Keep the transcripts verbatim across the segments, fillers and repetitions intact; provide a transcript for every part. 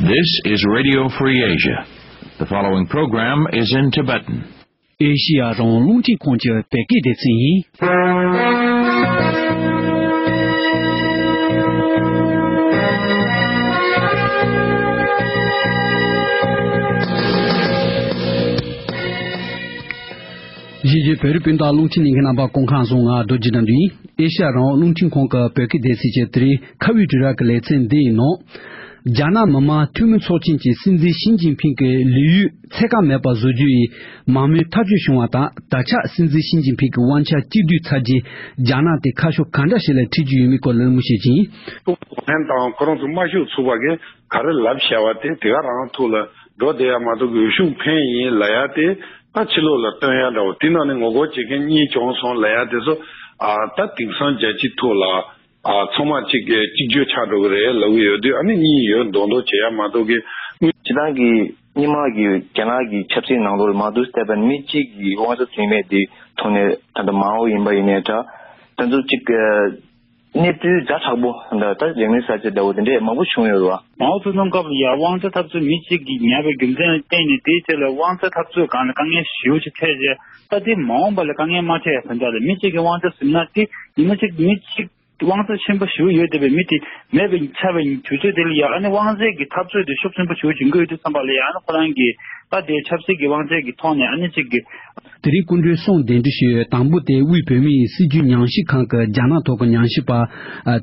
This is Radio Free Asia. The following program is in Tibetan. ཨེ་ཤི་ཡ་རང་དབང་རླུང་འཕྲིན་ཁང་གི་བོད་སྐད་སྡེ་ཚན་ཡིན། གཞིས་བྱེས་བོད་རིགས་སྤུན་ཟླ་རླུང་འཕྲིན་ལྷན་རྒྱས་རྣམ་པ་སྐུ་ཁམས་བཟང་། ང་རྡོ་རྗེ་དགྲ་འདུལ་ཡིན། ཨེ་ཤ་ཡ་རང་དབང་རླུང་འཕྲིན་ཁང་གི་བོད་སྐད་སྡེ་ཚན་གྱི་དེ་རིང་ཁ་བའི་དྲི་ར་གི་ལེ་ཚན་འདི་ཡི་ནང་། རྒྱ་ནག་མི་དམངས་འཐུས་མི་ཚོགས་ཆེན་གྱིས་སྲིད་འཛིན་ཞི་ཅིན་ཕིང་གི་ལས་ཡུན་ཚད་བཀག་མེད་པར་བཟོ་རྒྱུ་ཡི་མང་མོས་ཐག་གཅོད་བྱུང་བ་དང་། ད་ཆ་སྲིད་འཛིན་ཞི་ཅིན་ཕིང་གི་དབང་ཆ་གཅིག་སྡུད་ཚར་རྗེས་རྒྱ་ནག་དེ་ཁ་ཕྱོགས་ག་འདྲ་ཞིག་ལ་འཁྲིད་རྒྱུ་ཡོད་མེད་སྐོར་གླེང་མོལ་བྱེད་ཀྱི་ཡིན། ཐུགས་ཕན་དང་ཁོ་རང་ཚོ་དམའ་ཤོས་ཚུགས་པ་གི་ག་རེ་ལབ་བྱ་བ་དེ་དེ་ག་རང་ཐུགས་ལ་འགྲོ་བསྡད་ཡ་མ་གཏོགས་གི་འོས་ཤོག་འཕེན་ཡིན་ལབ་ཡ་དེ་ད་ཕྱི་ལོགས་ལ་སྟོན་ཡ་འདྲ་བོ། དེ་ནང་ནས་ངོ་རྒོལ་བྱེད་མཁན་གཉིས་བྱུང་སོང་ལབ་ཡ་དེ་ཚོ་ཨ་ད་དེང་སང་རྒྱལ་སྤྱིའི་ཐོག་ལ་ཨ་ཚང་མ་གཅིག་གི་གཅིག་གྱུར་ཆགས་འགྲོ་གི་རེད་ལབ་གི་ཡོད་དུས། ཨ་ནི་གཉིས་ཡོད་མདོག་མདོག་བྱེད་ཡ་མ་གཏོགས་གི། སྤྱིར་བཏང་གི་སྔོན་མ་གི་རྒྱ་ནག་གི་ཆབ་སྲིད་ནང་ལོགས་ལ་མ་འདུག་སྟེ་བན་མི་གཅིག་གི་དབང་ཆ་ཟིན་མེད་དེ་ཐོག་ནས་ད་ལྟ་མའོ་ཡིན་པ་ཡིན་ནའི་འདྲ། ད་ཚོ་གཅིག་གནས་ཚུལ་ཛ་དྲག་པོ་འདྲ་ད་རིག་གནས་གསར་བརྗེ་འདྲ་བོ་དེ་འདྲས་མང་པོ་བྱུང་ཡོད་རེད་བ། མའོ་ཙེ་ཏུང་སྐབས་ལ་ཡང་དབང་ཆ་འཐབ་རྩོད་མི་གཅིག་གིས་ཉར་བའི་རྒྱུ་མཚན་ལ་བརྟེན་ནས་དེའི་ཐད་ལ་དབང་ཆ་འཐབ་རྩོད་སྒང་ལ་དཀའ་ངལ་ཞེ་པོ་ཅིག་འཕྲད་རྗེས་ད་དེ་མ་འོངས་པ་ལ་དཀའ་ངལ་མ་འཕྲད་ཡ་ཟེར་འདྲ་ལ་མི་གཅིག་གིས་དབང་ཆ་ཟིན་ན་དེ་ཡིན་ན་ཅིག་མི་གཅིག་དབང་ཆ་ཆེན་པོ་ཞེ་པོ་ཡོད་བསྡད་པའི་མི་དེ་མེད་པའི་ཆགས་པའི་དུས་ཚོད་དེ་ལ་ཡང་ཨ་ནི་དབང་ཆའི་གི་འཐབ་རྩོད་དེ་ཤུགས་ཆེན་པོ་ཞེ་པོ་ཅིག་འགོས་ཡོད་དུས་ཙམ་པ་ལ་ཡང་ཨ་ནི་ཁོ་རང་གི་ད་དེ་ཆབ་སྲིད་ཀྱི་དབང་ཆའི་གི་ཐོག་ནས་ཨ་ནི་གཅིག་གི་དེ་རིང་སྐུ་མགྲོན་གསུམ་གདན་འདྲེན་ཞུས་ཡོད། དང་པོ་དེ་དབུས་བོད་མིའི་སྲིད་བྱུས་ཉམས་ཞིབ་ཁང་གི་རྒྱ་ནག་ཐོག་གི་ཉམས་ཞིབ་པ་ཨ་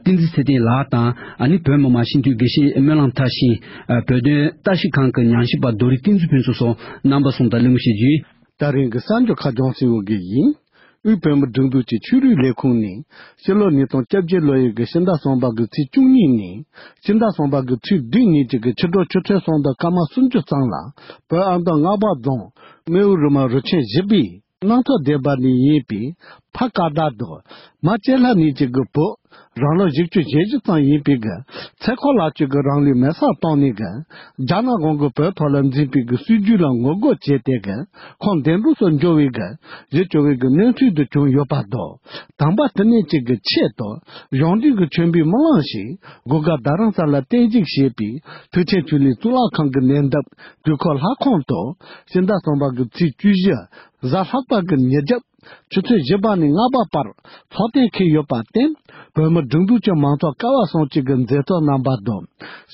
བསྟན་འཛིན་ཚེ་བརྟན་ལགས་དང་། ཨ་ནི་བོད་མི་མང་སྤྱི་འཐུས་དགེ་བཤེས་སྨོན་ལམ་མཐར་ཕྱིན། ཨ་བོད་དོན་ལྟ་ཞིབ་ཁང་གི་ཉམས་ཞིབ་པ་རྡོ་རིང་བསྟན་འཛིན་ཕུན་ཚོགས་སོགས་རྣམ་པ་གསུམ་དང་གླེང་མོལ་བྱེད་རྒྱུ་ཡིན། ད་རིང་གི་གསར་འགྱུར་ཁག་ལྗོངས་སྲིད་འོ་དགེ་ཡིན། དབུས་བོད་མི་སྒྲིག་འཛུགས་ཀྱི་ཆོས་རིག་ལས་ཁུངས་ནས་ཕྱི་ལོ་ཉིས་སྟོང་བཅོ་བརྒྱད་ལོ་ཡི་གི་ཕྱི་ཟླ་གསུམ་པ་གི་ཚེས་བཅུ་གཉིས་ནས་ཕྱི་ཟླ་གསུམ་པ་གི་ཚེས་བདུན་ཉིན་གཅིག་གི་ཕྱི་དྲོ་ཆུ་ཚོད་གསུམ་དང་སྐར་མ་སུམ་ཅུ་ཙམ་ལ་བོད་ཨ་མདོ་རྔ་བ་རྫོང་རྨེའུ་རུ་མ་རུ་ཆེན་བཞི་པའི་གནམ་ཐོག་སྡེ་བ་ནས་ཡིན་པའི་ཕ་ཀ་ད་དོ་མ་ཅེ་ལྷ་ནས་གཅིག་གི་བོད་རང་ལོ་བཞི་བཅུ་ཞེ་བཞི་ཙམ་ཡིན་པའི་གི་ཚེ་འཁོར་ལགས་གཅིག་གི་རང་ལུས་མེ་སྲེག་བཏང་ནས་གི་རྒྱ་ནག་གཞུང་གི་བོད་ཐོག་ལ་འཛིན་པའི་གི་སྲིད་བྱུས་ལ་ངོ་རྒོལ་བྱས་ཏེ་གི་ཁོང་འདས་གྲོངས་སུ་འགྱུར་བའི་གི་གཞི་བཅོལ་བའི་གི་གནས་ཚུལ་དུ་བྱུང་ཡོད་པ་དང་། དམ་པ་དེ་ནས་གཅིག་གི་ཆེད་དུ་གཞུང་འབྲེལ་གྱི་མཆོད་འབུལ་སྨོན་ལམ་ཞིག་སྒོ་དགའ་རྡ་རམ་ས་ལ་རྟེན་གཞི་བྱས་པའི་མཐུ་ཆེན་ཆོས་གླིང་གཙུག་ལག་ཁང་གི་ཉེ་འདབས་དུས་འཁོར་ལྷ་ཁང་དུ་ཕྱི་ཟླ་གསུམ་པ་གི་ཚེས་བཅུ་བཞི་གཟའ་ལྷག་པ་གི་ཉིན་རྒྱབ་ཆུ་ཚོད་བཞི་པ་ནས་ལྔ་པ་བར་ཚོགས་གཏན་འཁེལ་ཡོད་པར་བརྟེན། བོད་མི་སྒྲིག་འཛུགས་ཀྱི་མང་ཚོགས་ཀ་བ་གསུམ་གཅིག་གི་མཛད་གཙོ་རྣམ་པ་དང་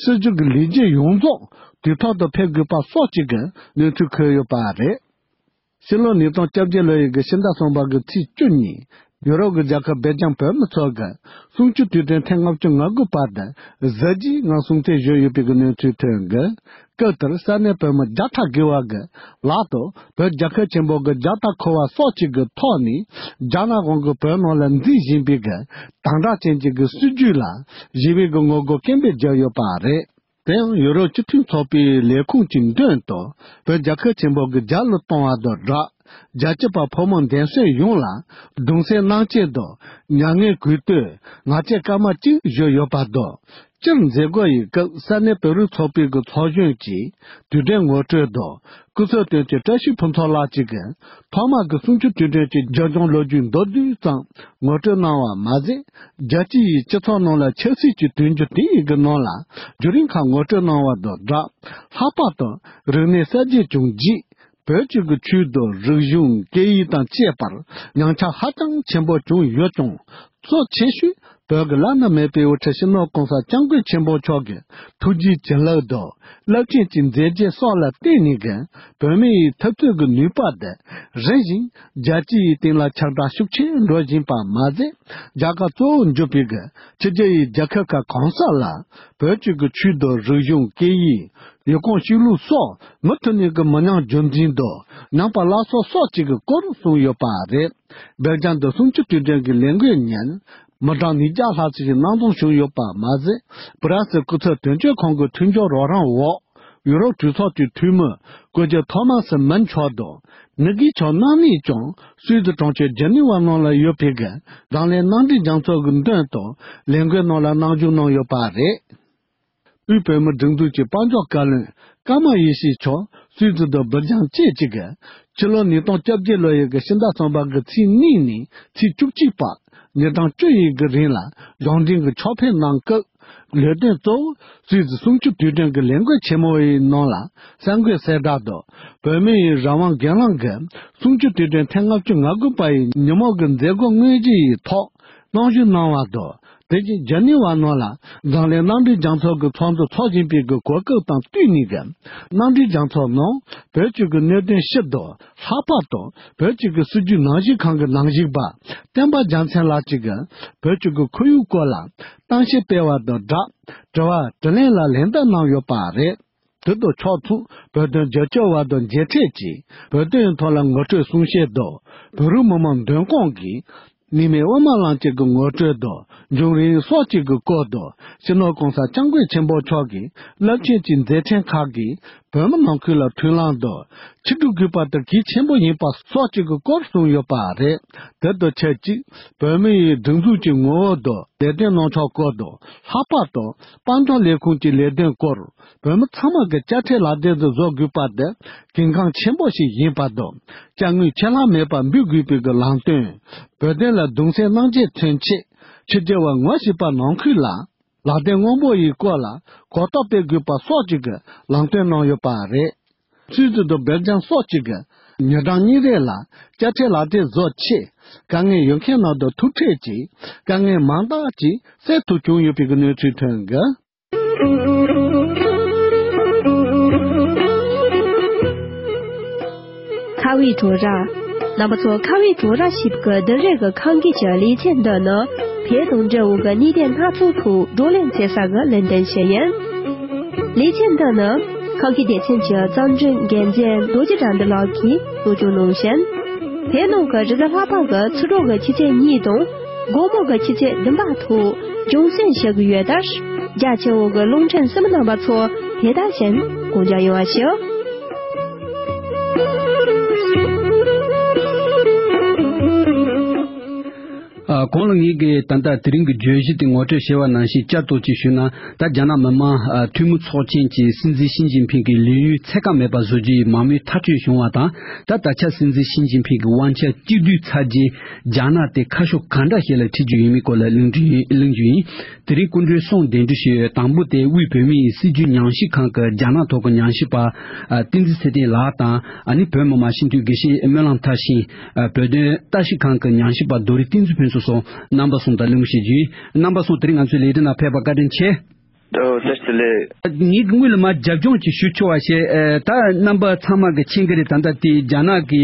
སྲིད་བྱུས་ཀྱི་ལས་བྱེད་ཡོངས་རྫོགས་དུས་ཐོག་ཏུ་ཕེབས་དགོས་པ་སོགས་གཅིག་གི་གནས་ཚུལ་འཁོད་ཡོད་པ་རེད། ཕྱི་ལོ་ཉིས་སྟོང་བཅོ་བརྒྱད་ལོ་ཡི་གི་ཕྱི་ཟླ་གསུམ་པ་གི་ཚེས་བཅུ་ཉིན་ཡུ་རོབ་ཀྱི་རྒྱལ་ཁབ་སྦེལ་ཇམ་བོད་མི་ཚོ་གི་གསུམ་བཅུ་དུས་དྲན་ཐེངས་ལྔ་བཅུ་ང་དགུ་པ་དེ་གཟི་བརྗིད་ངང་སྲུང་བརྩི་ཞུས་ཡོད་པའི་གི་གནས་ཚུལ་ཐོན་གི། སྐབས་དེར་ས་གནས་བོད་མི་བརྒྱ་ཕྲག་བརྒལ་བ་གི་ལག་ཏུ་བོད་རྒྱལ་ཁབ་ཆེན་པོ་གི་རྒྱལ་དར་འཁོར་བ་སོགས་གཅིག་གི་ཐོག་ནས་རྒྱ་ནག་གཞུང་གི་བོད་ནང་ལ་འཛིན་བཞིན་པའི་གི་དམ་དྲག་ཅན་གྱི་གི་སྲིད་བྱུས་ལ་ཞི་བའི་གི་ངོ་རྒོལ་སྐད་འབོད་བརྒྱབ་ཡོད་པ་རེད། དེ་ཡང་ཡུ་རོབ་སྤྱི་མཐུན་ཚོགས་པའི་ལས་ཁུངས་ཀྱི་མདུན་དུ་བོད་རྒྱལ་ཁབ་ཆེན་པོ་གི་རྒྱལ་གླུ་གཏོང་བ་དང་སྦྲགས། རྒྱལ་གཅེས་པ་ཕོ་མོ་འདེམས་གསེས་ཡོངས་ལ་གདུང་སེམས་བརླན་གཅིག་དང་མྱ་ངན་གུས་བཏུད་ངག་བཅད་སྐར་མ་གཅིག་བཞུགས་ཡོད་པ་དང་། སྤྱིར་མཛད་སྒོ་ཡི་སྐབས་ས་གནས་བོད་རིགས་ཚོགས་པའི་གི་ཚོགས་གཞོན་གྱིས་དུས་དྲན་ངོ་སྤྲོད་དང་སྐུ་ཚབ་དོན་གཅོད་བཀྲ་ཤིས་ཕུན་ཚོགས་ལགས་ཀྱིས་གི་ཐོག་མ་གི་གསུམ་བཅུ་དུས་དྲན་གྱི་རྒྱབ་ལྗོངས་ལོ་རྒྱུས་མདོར་བསྡུས་ཙམ་ངོ་སྤྲོད་གནང་བ་མ་ཟད། རྒྱལ་སྤྱི་ཡི་སྤྱི་ཚོགས་ནང་ལ་ཆབ་སྲིད་ཀྱི་དུས་འགྱུར་དེ་ཡི་གི་ནང་ལ་བརྒྱུད་རིམ་ཁག་ངོ་སྤྲོད་གནང་བ་དང་སྦྲགས། ལྷག་པར་དུ་རིག་གནས་གསར་བརྗེ་བྱུང་རྗེས་བོད་ཀྱི་གི་ཆོས་དང་རིག་གཞུང་སྐད་ཡིག་དང་བཅས་པར་ཉམས་ཆག་ཧ་ཅང་ཆེན་པོ་བྱུང་ཡོད་ཀྱང་། གཙོ་ཆེ་ཤོས་བོད་ཀྱི་བླ་ན་མེད་པའི་དབུ་ཁྲིད་སྤྱི་ནོར་༸གོང་ས་༸སྐྱབས་མགོན་ཆེན་པོ་མཆོག་གི་ཐུགས་རྗེའི་བྱིན་རླབས་དང་རླབས་ཆེན་གྱི་མཛད་རྗེས་སོགས་ལ་བརྟེན་ནས་ཀྱང་བོད་མི་ཡི་འཐབ་རྩོད་ཀྱི་ནུས་པ་དེ་རིམ་བཞིན་རྒྱལ་སྤྱི་ཡི་སྟེང་ལ་ཁྱབ་བསྒྲགས་ཤུགས་ཆེན་འགྲོ་བཞིན་པ་མ་ཟད། རྒྱལ་ཁ་གཙོ་བོ་འཇོག་པའི་གི་ཕྱི་རྒྱལ་ཡི་རྒྱལ་ཁབ་ཁག་གང་ས་ལ་བོད་ཀྱི་གི་ཆོས་དང་རིག་གཞུང་སྐད་ཡིག་ཡུལ་གོམས་གཤིས་ལུགས་སོགས་མུ་མཐུད་ནས་གི་མི་ཉམས་རྒྱུན་འཛིན་དང་ཉམས་པ་སླར་གསོ་སོགས་ཀྱི་གི་སྐོར་གསུངས་ཡོད་པ་རེད། སྦེལ་ཇམ་དུ་གསུམ་བཅུ་དུས་དྲན་གྱི་ལས་འགུལ་ཉིན་མི་གྲངས་ཉིས་བརྒྱ་ལྷག་ཙམ་ཞིག་སྣང་འཛོམས་བྱུང་ཡོད་པ་མ་ཟད། ཕ་རན་སི་སྐུ་ཚབ་དོན་གཅོད་ཁང་གི་མཐུན་སྦྱོར་རོགས་རམ་འོག་ཡུ་རོབ་གྲོས་ཚོགས་ཀྱི་འཐུས་མི་སྐུ་སྒེར་ཐོ་མ་སི་མན་མཆོག་དང་། མི་དགེ་མཆོག་རྣམ་གཉིས་ཀྱང་སུད་སི་གྲོང་ཁྱེར་ཇི་ནི་ཝ་ནང་ལ་ཡོད་པའི་གི་འཛམ་གླིང་མནའ་འབྲེལ་རྒྱལ་ཚོགས་ཀྱི་མདུན་དུ་ལས་འགུལ་ནང་ལ་སྣང་ཞུགས་གནང་ཡོད་པ་རེད། དབུས་བོད་མིའི་སྒྲིག་འཛུགས་ཀྱི་དཔལ་འབྱོར་བཀའ་བློན་ཀརྨ་ཡེ་ཤེས་མཆོག་སུད་སི་དང་སྦེལ་ཇམ་བཅས་ཀྱི་གི་ཕྱི་ལོ་ཉིས་སྟོང་བཅོ་བརྒྱད་ལོ་ཡི་གི་ཕྱི་ཟླ་གསུམ་པ་གི་ཚེས་གཉིས་ནས་ཚེས་བཅུ་གཅིག་བར་ཉིན་གྲངས་བཅུ་ཡི་གི་རིང་ལ་གཞུང་འབྲེལ་གྱི་ཕྱག་ཕེབས་གནང་སྐབས། ལས་དོན་གཙོ་བོ་སུད་སི་གསུམ་བཅུ་དུས་དྲན་གྱི་ལས་འགུལ་ཆེན་མོ་ཡི་ནང་ལ་གསར་འགོད་གསལ་བསྒྲགས་དང་། བོད་མི་ཡི་རང་དབང་སྒེར་ལངས་ཀྱི་གསུམ་བཅུ་དུས་དྲན་ཐེངས་ལྔ་བཅུ་ང་དགུ་པ་ཡི་ཉིན་མོ་གི་མཛད་སྒོ་དངོས་གཞི་ཡི་ཐོག་གནང་ཞུ་གནང་བ་དང་། དེ་བཞིན་ཇི་ནི་ཝ་ནང་ལ་འཛམ་གླིང་མནའ་འབྲེལ་རྒྱལ་ཚོགས་ཀྱི་ཚོགས་འདུ་འཚོགས་བཞིན་པའི་གི་གོ་སྐབས་དང་བསྟུན་ནས་ཀྱི་མནའ་འབྲེལ་རྒྱལ་ཚོགས་ནང་བོད་ཀྱི་གི་གནད་དོན་སྤྱི་དང་ལྷག་པར་དུ་བོད་ཀྱི་གི་སྲིད་བྱུས་ནང་ཞུགས་ཁང་གི་ནང་ཞུགས་པ་བསྟན་པ་རྒྱལ་མཚན་ལགས་ཀྱིས་གི་བོད་ཀྱི་གི་ཁོར་ཡུག་སྐོར་ལ་གཏམ་བཤད་སྤེལ་བ་དང་སྦྲགས། དྲི་བ་དྲིས་ལན་ལ་ལན་འདེབས་གནང་ཡོད་པ་རེད། དེ་དང་ཕྱོགས་མཚུངས་བོད་དོན་རྒྱབ་སྐྱོར་བ་དང་མཇལ་འཕྲད་ཀྱིས་བོད་དོན་ཐོག་ལ་ངོ་སྤྲོད་གསུང་བཤད་དང་། བོད་རིགས་མི་མང་མདུན་སྐྱོང་གིས་ནི་མེ་དབུ་མ་ལགས་ཀྱི་གི་ངོ་སྤྲོད་དང་། འབྱུང་རིང་སོགས་ཀྱི་གི་སྐོར་དང་། སྤྱི་ནོར་གོང་ས་སྐྱབས་མགོན་ཆེན་པོ་མཆོག་གིས་རླབས་ཆེན་གྱི་མཛད་འཕྲིན་ཁག་གིས་བོད་མི་ནང་ཁུལ་ལ་མཐུན་ལམ་དང་། ཕྱི་དྲིལ་དགོས་པ་དེ་གལ་ཆེན་པོ་ཡིན་པ་སོགས་ཀྱི་གི་སྐོར་གསུངས་ཡོད་པ་རེད། དེ་དང་ཆབས་ཅིག་བོད་མི་ཡི་སྒྲིག་འཛུགས་ཀྱི་ངོ་བོ་དང་ལས་དོན་གནང་ཕྱོགས་སྐོར་དང་། ལྷག་པར་དུ་དཔལ་འབྱོར་ལས་ཁུངས་ཀྱི་ལས་དོན་སྐོར། བོད་མི་ཚང་མ་གི་དཔྱ་ཁྲལ་ལག་དེབ་དེ་བཟོ་དགོས་པ་དེ་གལ་འགངས་ཆེན་པོ་ཞིག་ཡིན་པ་དང་། དཔྱ་དངུལ་ཆད་ལྷག་མེད་པར་འབུལ་དགོས་པའི་གི་ལམ་སྟོན། བོད་དོན་ལ་གདུང་སེམས་རྣམ་དཔྱོད་མཚོན་ཆེད་ཕྱི་རྒྱལ་བ་ངོ་ཤེས་པ་ནང་ཁུལ་ལ་ལག་དེབ་སྔོན་པོ་ཡི་སྐོར་ལ་གོ་རྟོགས་སྤེལ་དགོས་པ་སོགས་ཀྱི་གི་ལམ་སྟོན་གནང་ཡོད་པ་རེད། སུད་སི་དང་སྦེལ་ཇམ་སོགས་ཀྱི་གི་ཉེ་འགྲམ་གཉིས་རེ་ལ་དཔྱ་ཁྲལ་ལག་དེབ་བཟོ་ཆེད་དཀའ་ངལ་ཡོད་མཁན་ནང་དུ་ཐུག་འཕྲད་ཀྱིས་དཀའ་ངལ་མང་དག་ཅིག་སེལ་ཐུབ་བྱུང་ཡོད་པའི་གི་གནས་ཚུལ་ཐོན་གི། ཁ་བའི་བྲོ་ར། རྣམ་པ་ཚོ་ཁ་བའི་བྲོ་ར་ཞེས་པའི་གི་བདུན་རེ་གི་ཁང་གི་གི་ལེ་ཚན་འདི་ནི་བོད་དང་འབྲེལ་བའི་གི་གནད་དོན་སྣ་ཚོགས་ཐོག་བགྲོ་གླེང་བྱེད་ས་གི་ལས་དོན་ཞིག་ཡིན། ལེ་ཚན་འདི་ནི་ཁང་གི་སྡེ་ཚན་གྱི་རྩོམ་སྒྲིག་འགན་འཛིན་རྡོ་རྗེ་དགྲ་འདུལ་ལགས་ཀྱིས་གཙོ་སྐྱོང་གནང་ཞིང་། བོད་ནང་གི་རི་གཟར་ལྷག་པ་གི་ཆུ་གྲོགས་ཀྱི་ཆུ་ཚོད་གཉིས་དང་། དགོང་མོ་གི་ཆུ་ཚོད་བདུན་པ་ཐོག་རྒྱང་སྲིང་བྱེད་ཀྱི་ཡོད་དུས། རྒྱ་ཆེ་བོ་གི་རླུང་འཕྲིན་གསན་མི་རྣམ་པ་ཚོ་དེ་དང་གཞན་དགོངས་འཇགས་ཡོང་བ་ཞུ། ཨ། གོང་ལ་ངེད་ཀྱིས་ད་ལྟ་དེ་རིང་གི་བརྗོད་གཞི་དེ་ངོ་སྤྲོད་བྱས་པ་ནང་བཞིན་བསྐྱར་དུ་ཅིག་ཞུས་ན། ད་རྒྱ་ནག་མི་དམངས་ཨ་འཐུས་མི་ཚོགས་ཆེན་གྱི་སྲིད་འཛིན་ཞི་ཅིན་ཕིང་གི་ལས་ཡུན་ཚད་བཀག་མེད་པ་བཟོ་རྒྱུ་ཡི་མང་མོས་ཐག་གཅོད་བྱུང་བ་དང་། ད་ད་ཆ་སྲིད་འཛིན་ཞི་ཅིན་ཕིང་གི་དབང་ཆ་གཅིག་སྡུད་ཚར་རྗེས་རྒྱ་ནག་དེ་ཁ་ཕྱོགས་གང་འདྲ་ཞིག་ལ་ཁྲིད་རྒྱུ་ཡིན་མིན་སྐོར་ལ་གླེང་རྒྱུ་ཡིན། གླེང་རྒྱུ་ཡིན། དེ་རིང་སྐུ་མགྲོན་གསུམ་གདན་འདྲེན་ཞུས་ཡོད། དང་པོ་དེ་དབུས་བོད་མིའི་སྲིད་བྱུས་ཉམས་ཞིབ་ཁང་གི་རྒྱ་ནག་ཐོག་གི་ཉམས་ཞིབ་པ་ཨ་བསྟན་འཛིན་ཚེ་བརྟན་ལགས་དང་། ཨ་ནི་བོད་མི་མང་སྤྱི་འཐུས་དགེ་བཤེས་སྨོན་ལམ་མཐར་ཕྱིན། ཨ་བོད་དོན་ལྟ་ཞིབ་ཁང་གི་ཉམས་ཞིབ་པ་རྡོ་རི་བསྟན་འཛིན་ཕུན་ཚོགས་སོགས་རྣམ་པ་གསུམ་དང་གླེང་མོལ་བྱེད་རྒྱུ་ཡིན། རྣམ་པ་གསུམ་དེ་རིང་ང་ཚོའི་ལས་རིམ་ནང་ཕེབས་པར་བཀའ་དྲིན་ཆེ། ཨོ། བཀྲ་ཤིས་བདེ་ལེགས། ངས་སྔོན་ལ་མར་རྒྱབ་ལྗོངས་ཅིག་ཞུ་ཆོག་པ་བྱས། ཨ་ད་རྣམ་པ་ཚང་མ་གིས་མཁྱེན་གྱི་རེད། ད་ལྟ་དེ་རྒྱ་ནག་གི་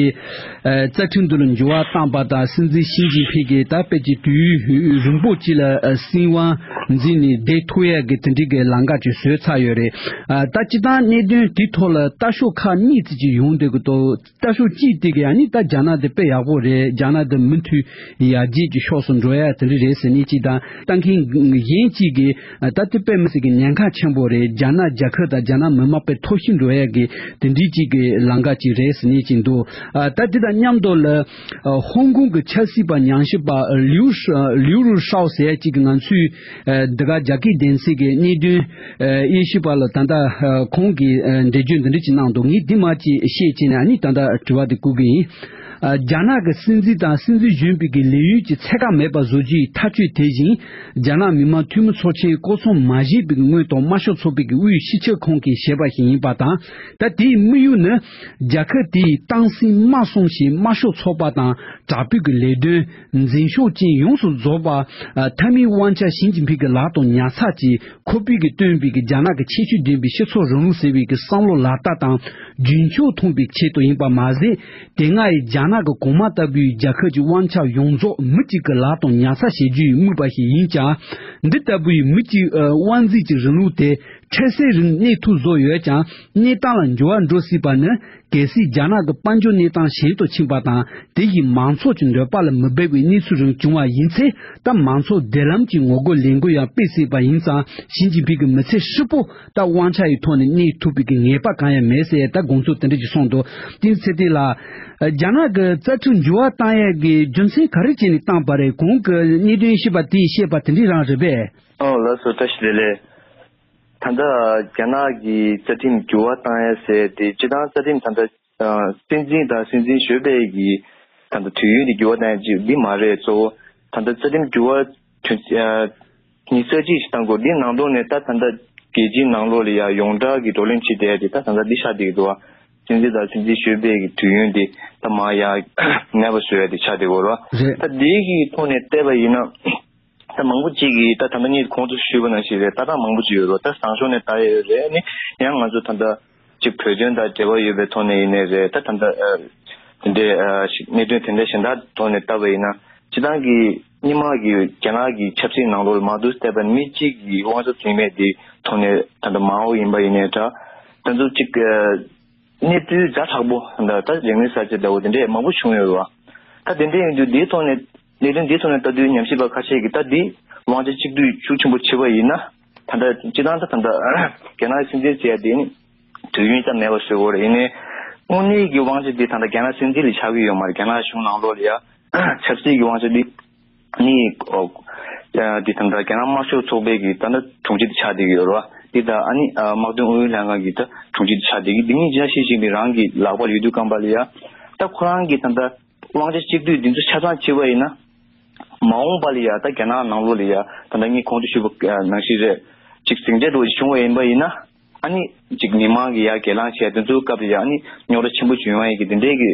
ཨ་རྩ་ཁྲིམས་འདི་ལ་འགྱུར་བ་བཏང་པ་དང་། སྲིད་འཛིན་ཞི་ཅིན་ཕིང་གིས་ད་དཔེ་ཅིག་དུས་ཡུན་རིང་པོ་ཅིག་ལ་ཨ་སྲིད་དབང་འཛིན་ནས་བསྡད་ཐུབ་ཡག་གི་དེ་འདྲའི་གི་ལམ་ཁ་ཅིག་བཟོས་ཚར་ཡོད་རེད། ཨ་ད་སྤྱིར་བཏང་གནད་དོན་དེའི་ཐོག་ལ་ལྟ་ཕྱོགས་ཁག་གཉིས་ཙམ་ཅིག་ཡོང་བསྡད་ཀྱི་འདུག་ལྟ་ཕྱོགས་གཅིག་དེ་གིས་ཨ་ནི་ད་རྒྱ་ནག་དེ་དཔེ་ཡག་པོ་རེད། རྒྱ་ནག་དེ་མུ་མཐུད་ཡར་རྒྱས་ཀྱི་ཕྱོགས་སུ་འགྲོ་ཡ་དེ་འདྲ་རེད་ཟེར་ནས་གཅིག་དང་། ལྟ་མཁན་གཞན་གཅིག་གིས་ད་དེ་དཔེ་མི་སྲིད་ཀྱི་ཉེན་ཁ་ཆེན་པོ་རེད། རྒྱ་ནག་རྒྱལ་ཁབ་དང་རྒྱ་ནག་མི་དམངས་དཔེ་འཐོར་ཞིག་འགྲོ་ཡ་གི་དེ་འདྲའི་གཅིག་གི་ལམ་ཁ་གཅིག་རེད་ཟེར་ནས་གཅིག་འདུག་ཨ་ད་དེ་དང་མཉམ་དུ་ལ་ཨ་ཧོང་ཀོང་གི་ཆབ་སྲིད་པ་ཉམས་ཞིབ་པ་ལིའུ་ཧྲ་ལིའུ་རུ་ཧྲའོ་ཟེར་ཡ་གཅིག་གིས་ང་ཚོའི་ཨ་འདི་ག་རྒྱ་སྐད་སྡེ་ཚན་གྱི་གནད་དོན་ཨ་དབྱེ་ཞིབ་པ་ལ་ད་ལྟ་ཨ་ཁོང་གིས་ཨ་འགྲེལ་བརྗོད་འདི་འདྲ་ཅིག་གནང་འདུག་ངས་འདི་མ་ཅིག་བཤད་བྱས་ནས་ཨ་ནི་ད་ལྟ་དྲི་བ་དེ་བསྐུར་གི་ཡིན། ཨ་རྒྱ་ནག་གི་སྲིད་འཛིན་དང་སྲིད་འཛིན་གཞོན་པའི་གི་ལས་ཡུན་གྱི་ཚད་བཀག་མེད་པ་བཟོ་རྒྱུ་ཡི་ཐག་གཅོད་དེ་བཞིན་རྒྱ་ནག་མི་དམངས་འཐུས་མི་ཚོགས་ཆེན་བསྐོ་ཚོགས་མ་བྱས་པའི་གི་སྔོན་དུ་དམར་ཤོག་ཚོགས་པའི་གི་དབུས་སྤྱི་ཁྱབ་ཁང་གིས་བྱས་པ་ཞིག་ཡིན་པ་དང་། ད་དེའི་དམིགས་ཡུལ་ནི་རྒྱལ་ཁབ་དེའི་ཏང་སྲིད་དམར་གསུམ་ཞེས་དམར་ཤོག་ཚོགས་པ་དང་དྲག་པོའི་གི་ལས་དོན་འཛིན་ཕྱོགས་ཅན་ཡོངས་སུ་རྫོགས་པ་ཨ་མཐའ་མའི་དབང་ཆ་ཞི་ཅིན་ཕིང་གི་ལག་ཏུ་ཉར་ཚར་གྱི་ཁོ་པས་ཀྱིས་བཏོན་པའི་གི་རྒྱ་ནག་གི་ཁྱད་ཆོས་ལྡན་པའི་སྤྱི་ཚོགས་རིང་ལུགས་ཟེར་བའི་གི་བསམ་བློ་ལག་བསྟར་དང་རྒྱུན་འཁྱོངས་ཐུབ་པའི་ཆེད་དུ་ཡིན་པ་མ་ཟད། དེ་སྔ་ཡི་རྒྱ་ནག་གི་གོང་མ་ལྟ་བུའི་རྒྱལ་ཁབ་ཀྱི་དབང་ཆ་ཡོངས་རྫོགས་མི་གཅིག་གི་ལག་ཏུ་ཉར་ཚགས་བྱེད་རྒྱུའི་དམིགས་པ་ཞིག་ཡིན་ཀྱང་། འདི་ལྟ་བུའི་མི་གཅིག་ཨ་དབང་འཛིན་གྱི་རིང་ལུགས་དེ་འཕྲལ་སེལ་རིང་གནས་ཐུབ་བཟོ་ཡོད་ཀྱང་། གནས་སྟངས་ལ་འགྱུར་བ་འགྲོ་སྲིད་པ་ནི། གལ་སྲིད་རྒྱ་ནག་གི་དཔལ་འབྱོར་གནས་སྟངས་ཞན་དུ་ཕྱིན་པ་དང་། དེ་ཡིས་མང་ཚོགས་ཀྱི་འདོད་པ་ལ་མི་འབབ་པའི་གནས་ཚུལ་རིགས་བྱུང་བ་ཡིན་ཚེ། ད་མང་ཚོགས་བདེ་ལམ་གྱི་ངོ་རྒོལ་ལས་འགུལ་ཡང་སྤེལ་སྲིད་པ་ཡིན་ཙང་། ཞི་ཅིན་ཕིང་གིས་མི་ཚེ་ཧྲིལ་པོ་ད་དབང་ཆ་ཡི་ཐོག་ནས་གནས་ཐུབ་པའི་གི་ངེས་པ་གང་ཡང་མེད་ཟེར། ད་དགོངས་ཚུལ་དེ་འདྲ་ཞིག་གསུངས་འདུག་བསྟན་འཛིན་ཚེ་བརྟན་ལགས། རྒྱ་ནག་གི་རྩ་ཁྲིམས་འགྱུར་བ་བཏང་ཡས་ཀྱི་རྒྱུ་མཚན་ག་རེ་བྱས་ནས་བཏང་པ་རེད། གོང་གི་གནད་དོན་ཞེས་པ་དེས་བཤད་པ་དེ་འདྲ་རང་རེད་པས། ཨོ་ལགས་སོ། བཀྲ་ཤིས་བདེ་ལེགས། ད་ལྟ་རྒྱ་ནག་གི་རྩ་ཁྲིམས་འགྱུར་བ་བཏང་ཡས་ཟེར་དེ་སྤྱིར་བཏང་རྩ་ཁྲིམས་ད་ལྟ་ཨ་སྲིད་འཛིན་དང་སྲིད་འཛིན་གཞོན་པའི་གི་ད་ལྟ་དུས་ཡུན་དེ་འགྱུར་བ་བཏང་ཡས་ཅིག་འདི་མ་རེད། གཙོ་བོ་ད་ལྟ་རྩ་ཁྲིམས་འགྱུར་བ་དོན་ཨ་ ཉི་ཤུ་རྩ་གཅིག་ཞིག་བཏང་དགོས། འདི་ནང་ལོགས་ནས་ད་ད་ལྟ་རྒྱལ་སྤྱིའི་ནང་ལོགས་ལ་ཡ་ཡོངས་གྲགས་ཀྱི་བགྲོ་གླེང་བྱེད་བསྡད་དེ་ད་ད་ལྟ་འདི་ཆགས་བསྡད་ཀྱི་འདུག་བ། སྲིད་འཛིན་དང་སྲིད་འཛིན་གཞོན་པའི་གི་དུས་ཡུན་དེ་ད་མར་ཡ་མེད་པ་བཟོ་ཡ་དེ་ཆགས་བསྡད་ཡོད་རེད་བ། རེད། ད་འདི་གི་ཐོག་ནས་བལྟས་པ་ཡིན་ན། ད་མང་པོ་ཅིག་གིས་ད་ད་ལྟ་ངས་གོང་དུ་ཞུས་པ་ནང་བཞིན་རེད། ལྟ་སྟངས་མང་པོ་ཅིག་ཡོད་རེད། ད་བཟང་ཕྱོགས་ནས་ལྟ་ཡ་ཡོད་རེད། ཨ་ནི་ཡང་ང་ཚོ་ད་ལྟ་ཅིག་བོད་དོན་དང་འབྲེལ་བ་ཡོད་པའི་ཐོག་ནས་ཡིན་ནའི་རེད། ད་ད་ལྟ་ཨ་དེ་འདྲའི་ཨ་ཞིག་གནད་དོན་དེ་འདྲ་གཞན་དག་ཐོག་ནས་ལྟ་བ་ཡིན་ན། སྤྱི་བཏང་གི་སྔོན་མ་གི་རྒྱ་ནག་གི་ཆབ་སྲིད་ནང་ལོགས་ལ་མར་འདུག་བལྟས་པ་ན་མི་གཅིག་གིས་དབང་ཆ་འཛིན་མེད་དེ་ཐོག་ནས་ད་ལྟ་མའོ་ཡིན་པ་ཡིན་ནའི་འདྲ། ད་ཚོ་ཅིག་ཨ་གནས་ཚུལ་ཛ་དྲག་པོ་ད་ད་རིག་གནས་གསར་བརྗེ་ལྟ་བུ་དེ་འདྲས་མང་པོ་བྱུང་ཡོད་རེད་བ། ད་དེ་འདྲས་ཡིན་དུས་འདིའི་ཐོག་ནས་གནད་དོན་འདིའི་ཐོག་ནས་ལྟ་དུས་ཉམས་ཞིབ་པ་ཁ་ཤས་ཀྱིས་ད་འདི་དབང་ཆ་གཅིག་སྡུད་ཤུགས་ཆེན་པོ་བྱེད་པ་ཡིན་ན། ད་ལྟ་སྤྱི་བཏང་ད་ད་ལྟ་རྒྱ་ནག་སྲིད་འཛིན་ཟེར་ཡ་དེ་ནི་དུས་ཡུན་ཙམ་མེད་པ་བཟོ་དགོས་རེད། ཡིན་ནའི་དངོས་གནས་ཀྱི་དབང་ཆ་འདི་ད་ལྟ་རྒྱ་ནག་སྲིད་འཛིན་ལ་ཆགས་ཀྱི་ཡོད་མ་རེད། རྒྱ་ནག་གཞུང་ནང་ལོགས་ལ་ཡ་ཆབ་སྲིད་ཀྱི་དབང་ཆ་འདི་ནི་ཨོ་ཨ་འདི་ད་ལྟ་རྒྱ་ནག་དམར་ཤོག་ཚོགས་པའི་གི་ད་ལྟ་དྲུང་ཆེ་དེ་ཆགས་བསྡད་ཀྱི་ཡོད་རེད་བ། འདི་ད་ཨ་ནི་ཨ་དམག་དོན་ཨུ་ཡོན་ལྷན་ཁང་གི་ད་དྲུང་ཆེ་དེ་ཆགས་བསྡད་ཀྱི། འདི་གཉིས་ཅི་ཞི་ཅིན་ཕིང་རང་གི་ལག་པར་ཡོད་དུས་སྐབས་ལ་ཡ་ད་ཁོ་རང་གི་ད་ལྟ་དབང་ཆ་གཅིག་སྡུད་འདི་ཚོ་ཆ་ཚང་བྱེད་པ་ཡིན་ན། མ་འོངས་པ་ལ་ཡ་ད་རྒྱ་ནག་ནང་ལོགས་ལ་ཡ་ད་ལྟ་ངས་གོང་དུ་ཞུས་པ་ནང་བཞིན་རེད། ཅིག་ཟིང་འཁྲུག་འདྲ་བོ་ཞིག་བྱུང་བ་ཡིན་པ་ཡིན་ན། ཨ་ནི་ཅིག་མི་མང་གི་ཡ་སྒེར་ལངས་བྱས་དེ་ཚོའི་སྐབས་ལ་ཡ་ཨ་ནི་རྙོག་དྲ་ཆེན་པོ་བྱུང་ཡ་ཡིན་གི། དེ་འདྲའི་གི་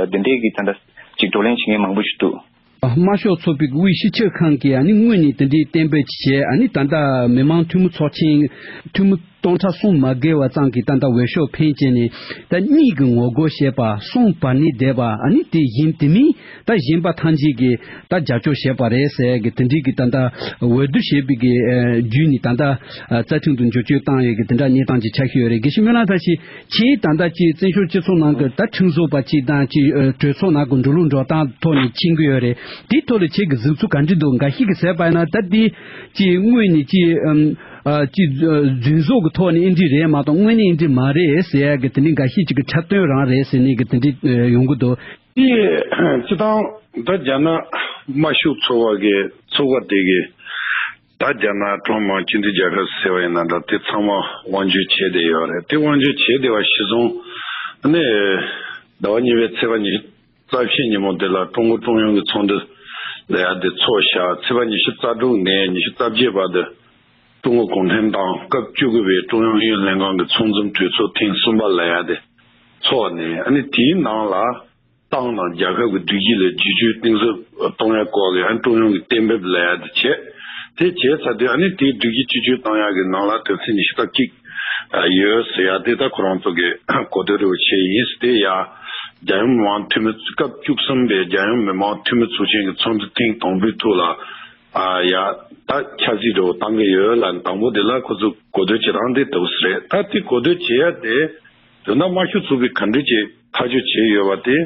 ཨ་དེ་འདྲའི་གི་ད་ལྟ་ཅིག་བགྲོ་གླེང་བྱེད་མཁན་མང་པོ་ཞིག་འདུག་དམར་ཤོག་ཚོགས་པའི་དབུས་སྤྱི་ཁྱབ་ཁང་གིས་ཨ་ནི་སྔོན་ནས་དེ་འདྲའི་གཏན་འབེབས་བྱས། ཨ་ནི་ད་ལྟ་མི་མང་འཐུས་མི་ཚོགས་ཆེན་འཐུས་མི་སྟོང་ཕྲག་གསུམ་མ་བརྒལ་བ་ཙམ་གྱིས་ད་ལྟ་འོས་ཤོག་འཕེན་བྱས་ནས། ད་གཉིས་ཀྱི་ངོ་རྒོལ་བྱས་པ། གསུམ་བར་གནས་བསྡད་པ། ཨ་ནི་དེ་བཞིན་དེ་མིན་ད་གཞན་པ་ཐམས་ཅད་ཀྱིས་ད་རྒྱབ་སྐྱོར་བྱས་པ་རེད་ཟེར་གི་དེ་འདྲའི་གི་ད་ལྟ་འོས་བསྡུ་བྱས་པའི་གི་ཨ་བརྒྱུད་ནས་ད་ལྟ་ཨ་རྩ་ཁྲིམས་དུ་འགྱུར་བཅོས་བཏང་ཡོད་གི་དེ་འདྲ་གནས་སྟངས་ཅིག་ཆགས་ཀྱི་ཡོད་རེད། དགེ་བཤེས་སྨོན་ལམ་བཀྲ་ཤིས། ཁྱེད་ད་ལྟ་ཅིག་བཙན་བྱོལ་སྤྱི་ཚོགས་ནང་གི་ད་ཁྲིམས་བཟོ་པ་ཅིག་དང་ཅིག་ཨ་གྲོས་ཚོགས་ནང་གི་འགྲོ་ལུགས་འགྲོ་སྟངས་ཐོག་ནས་ཕྱིན་གི་ཡོད་རེད། དེའི་ཐོག་ལ་ཁྱེད་ཀྱི་གཟིགས་ཚུལ་ག་འདྲ་འདུག་འགའ་ཞིག་གིས་ཟེར་བ་ཡིན་ན། ད་འདི་ཅིག་དངོས་ནས་ཅིག་ཨམ་ཨ་ཅིག་ཨ་རྫུན་བཟོ་གི་ཐོག་ནས་ཨེ་འདྲ་རེད་མ་གཏོགས་དངོས་གནས་ཨེ་འདྲ་མ་རེད་ཟེར་ཡ་གི་དེ་འདྲ་འགའ་ཤས་ཅིག་གི་འཁྲབ་སྟོན་རང་རེད་ཟེར་ནས་གི་དེ་འདྲ་ཨ་ཡོང་གི་འདུག་དེ་སྤྱི་བཏང་ད་རྒྱ་ནག་དམར་ཤོག་ཚོགས་པ་གི་ཚོགས་པ་དེ་གི་ད་རྒྱ་ནག་ཀྲུང་དབྱང་མི་དམངས་སྤྱི་མཐུན་རྒྱལ་ཁབ་ཟེར་བ་ཡིན་ན་འདྲ། དེ་ཚང་མ་དབང་སྒྱུར་བྱས་བསྡད་ཡོད་རེད། དེ་དབང་སྒྱུར་བྱས་བསྡད་པ་གཞིར་བཟུང་ནས་ཟླ་བ་གཉིས་པའི་ཚེས་པ་ཉི་ཤུ་རྩ་བཞི་ཉིན་མོ་དེ་ལ་ཀྲུང་གོ་ཀྲུང་དབྱང་གི་ཚོགས་འདུ་ལ་ཡ་དེ་ཚོགས་བཞག་ཚེས་པ་ཉི་ཤུ་རྩ་དྲུག་ནས་ཉི་ཤུ་རྩ་བརྒྱད་བར་དུ་ཀྲུང་གོ་གུང་ཁྲན་ཏང་སྐབས་བཅུ་དགུ་པའི་ཀྲུང་དབྱང་ཨུ་ཡོན་ལྷན་ཁང་གི་ཚོགས་འཛོམས་གྲོས་ཚོགས་ཐེངས་གསུམ་པ་ལ་ཡ་དེ་ཚོགས་ནས། ཨ་ནི་དེའི་ནང་ལ་ཏང་དང་རྒྱལ་ཁབ་ཀྱི་སྒྲིག་གཞི་ལ་བསྒྱུར་བཅོས་གཏིང་ཟབ་གཏོང་ཡ་སྐོར་གྱི་ཨ་ནི་ཀྲུང་དབྱང་གི་གཏན་འབེབས་ལ་ཡ་དེ་བྱས། དེ་བྱས་ཚར་དུས་ཨ་ནི་དེའི་སྒྲིག་གཞི་བསྒྱུར་བཅོས་གཏོང་ཡ་གི་ནང་ལ་དོན་ཚན་ཉི་ཤུ་རྩ་གཅིག་ཡོད་ཟེར་ཡ་དེ་ད་ཁོ་རང་ཚོ་གི་གོ་ཐོས་རེ་བ་བྱས་ཡིན་ཟེར། དེ་ཡ་རྒྱལ་ཡོངས་མི་དམངས་འཐུས་མི་སྐབས་བཅུ་གསུམ་པའི་རྒྱལ་ཡོངས་མི་དམངས་འཐུས་མི་ཚོགས་ཆེན་གྱི་ཚོགས་འདུ་ཐེངས་དང་པོའི་ཐོག་ལ་ཨ་ཡ་ད་འཆར་གཞི་འདྲ་བོ་བཏང་གི་ཡོད་ལ། དང་པོ་དེ་ལ་ཁོ་ཚོ་གོ་ཐོས་བྱེད་སྟངས་དེ་འདྲ་བོ་རེད། ད་དེ་གོ་ཐོས་བྱེད་ཡ་དེ་དོན་དག་དམར་ཤོག་ཚོགས་པས་ག་འདྲ་ཅིག་ཐག་གཅོད་བྱས་ཡོད་པ་དེ་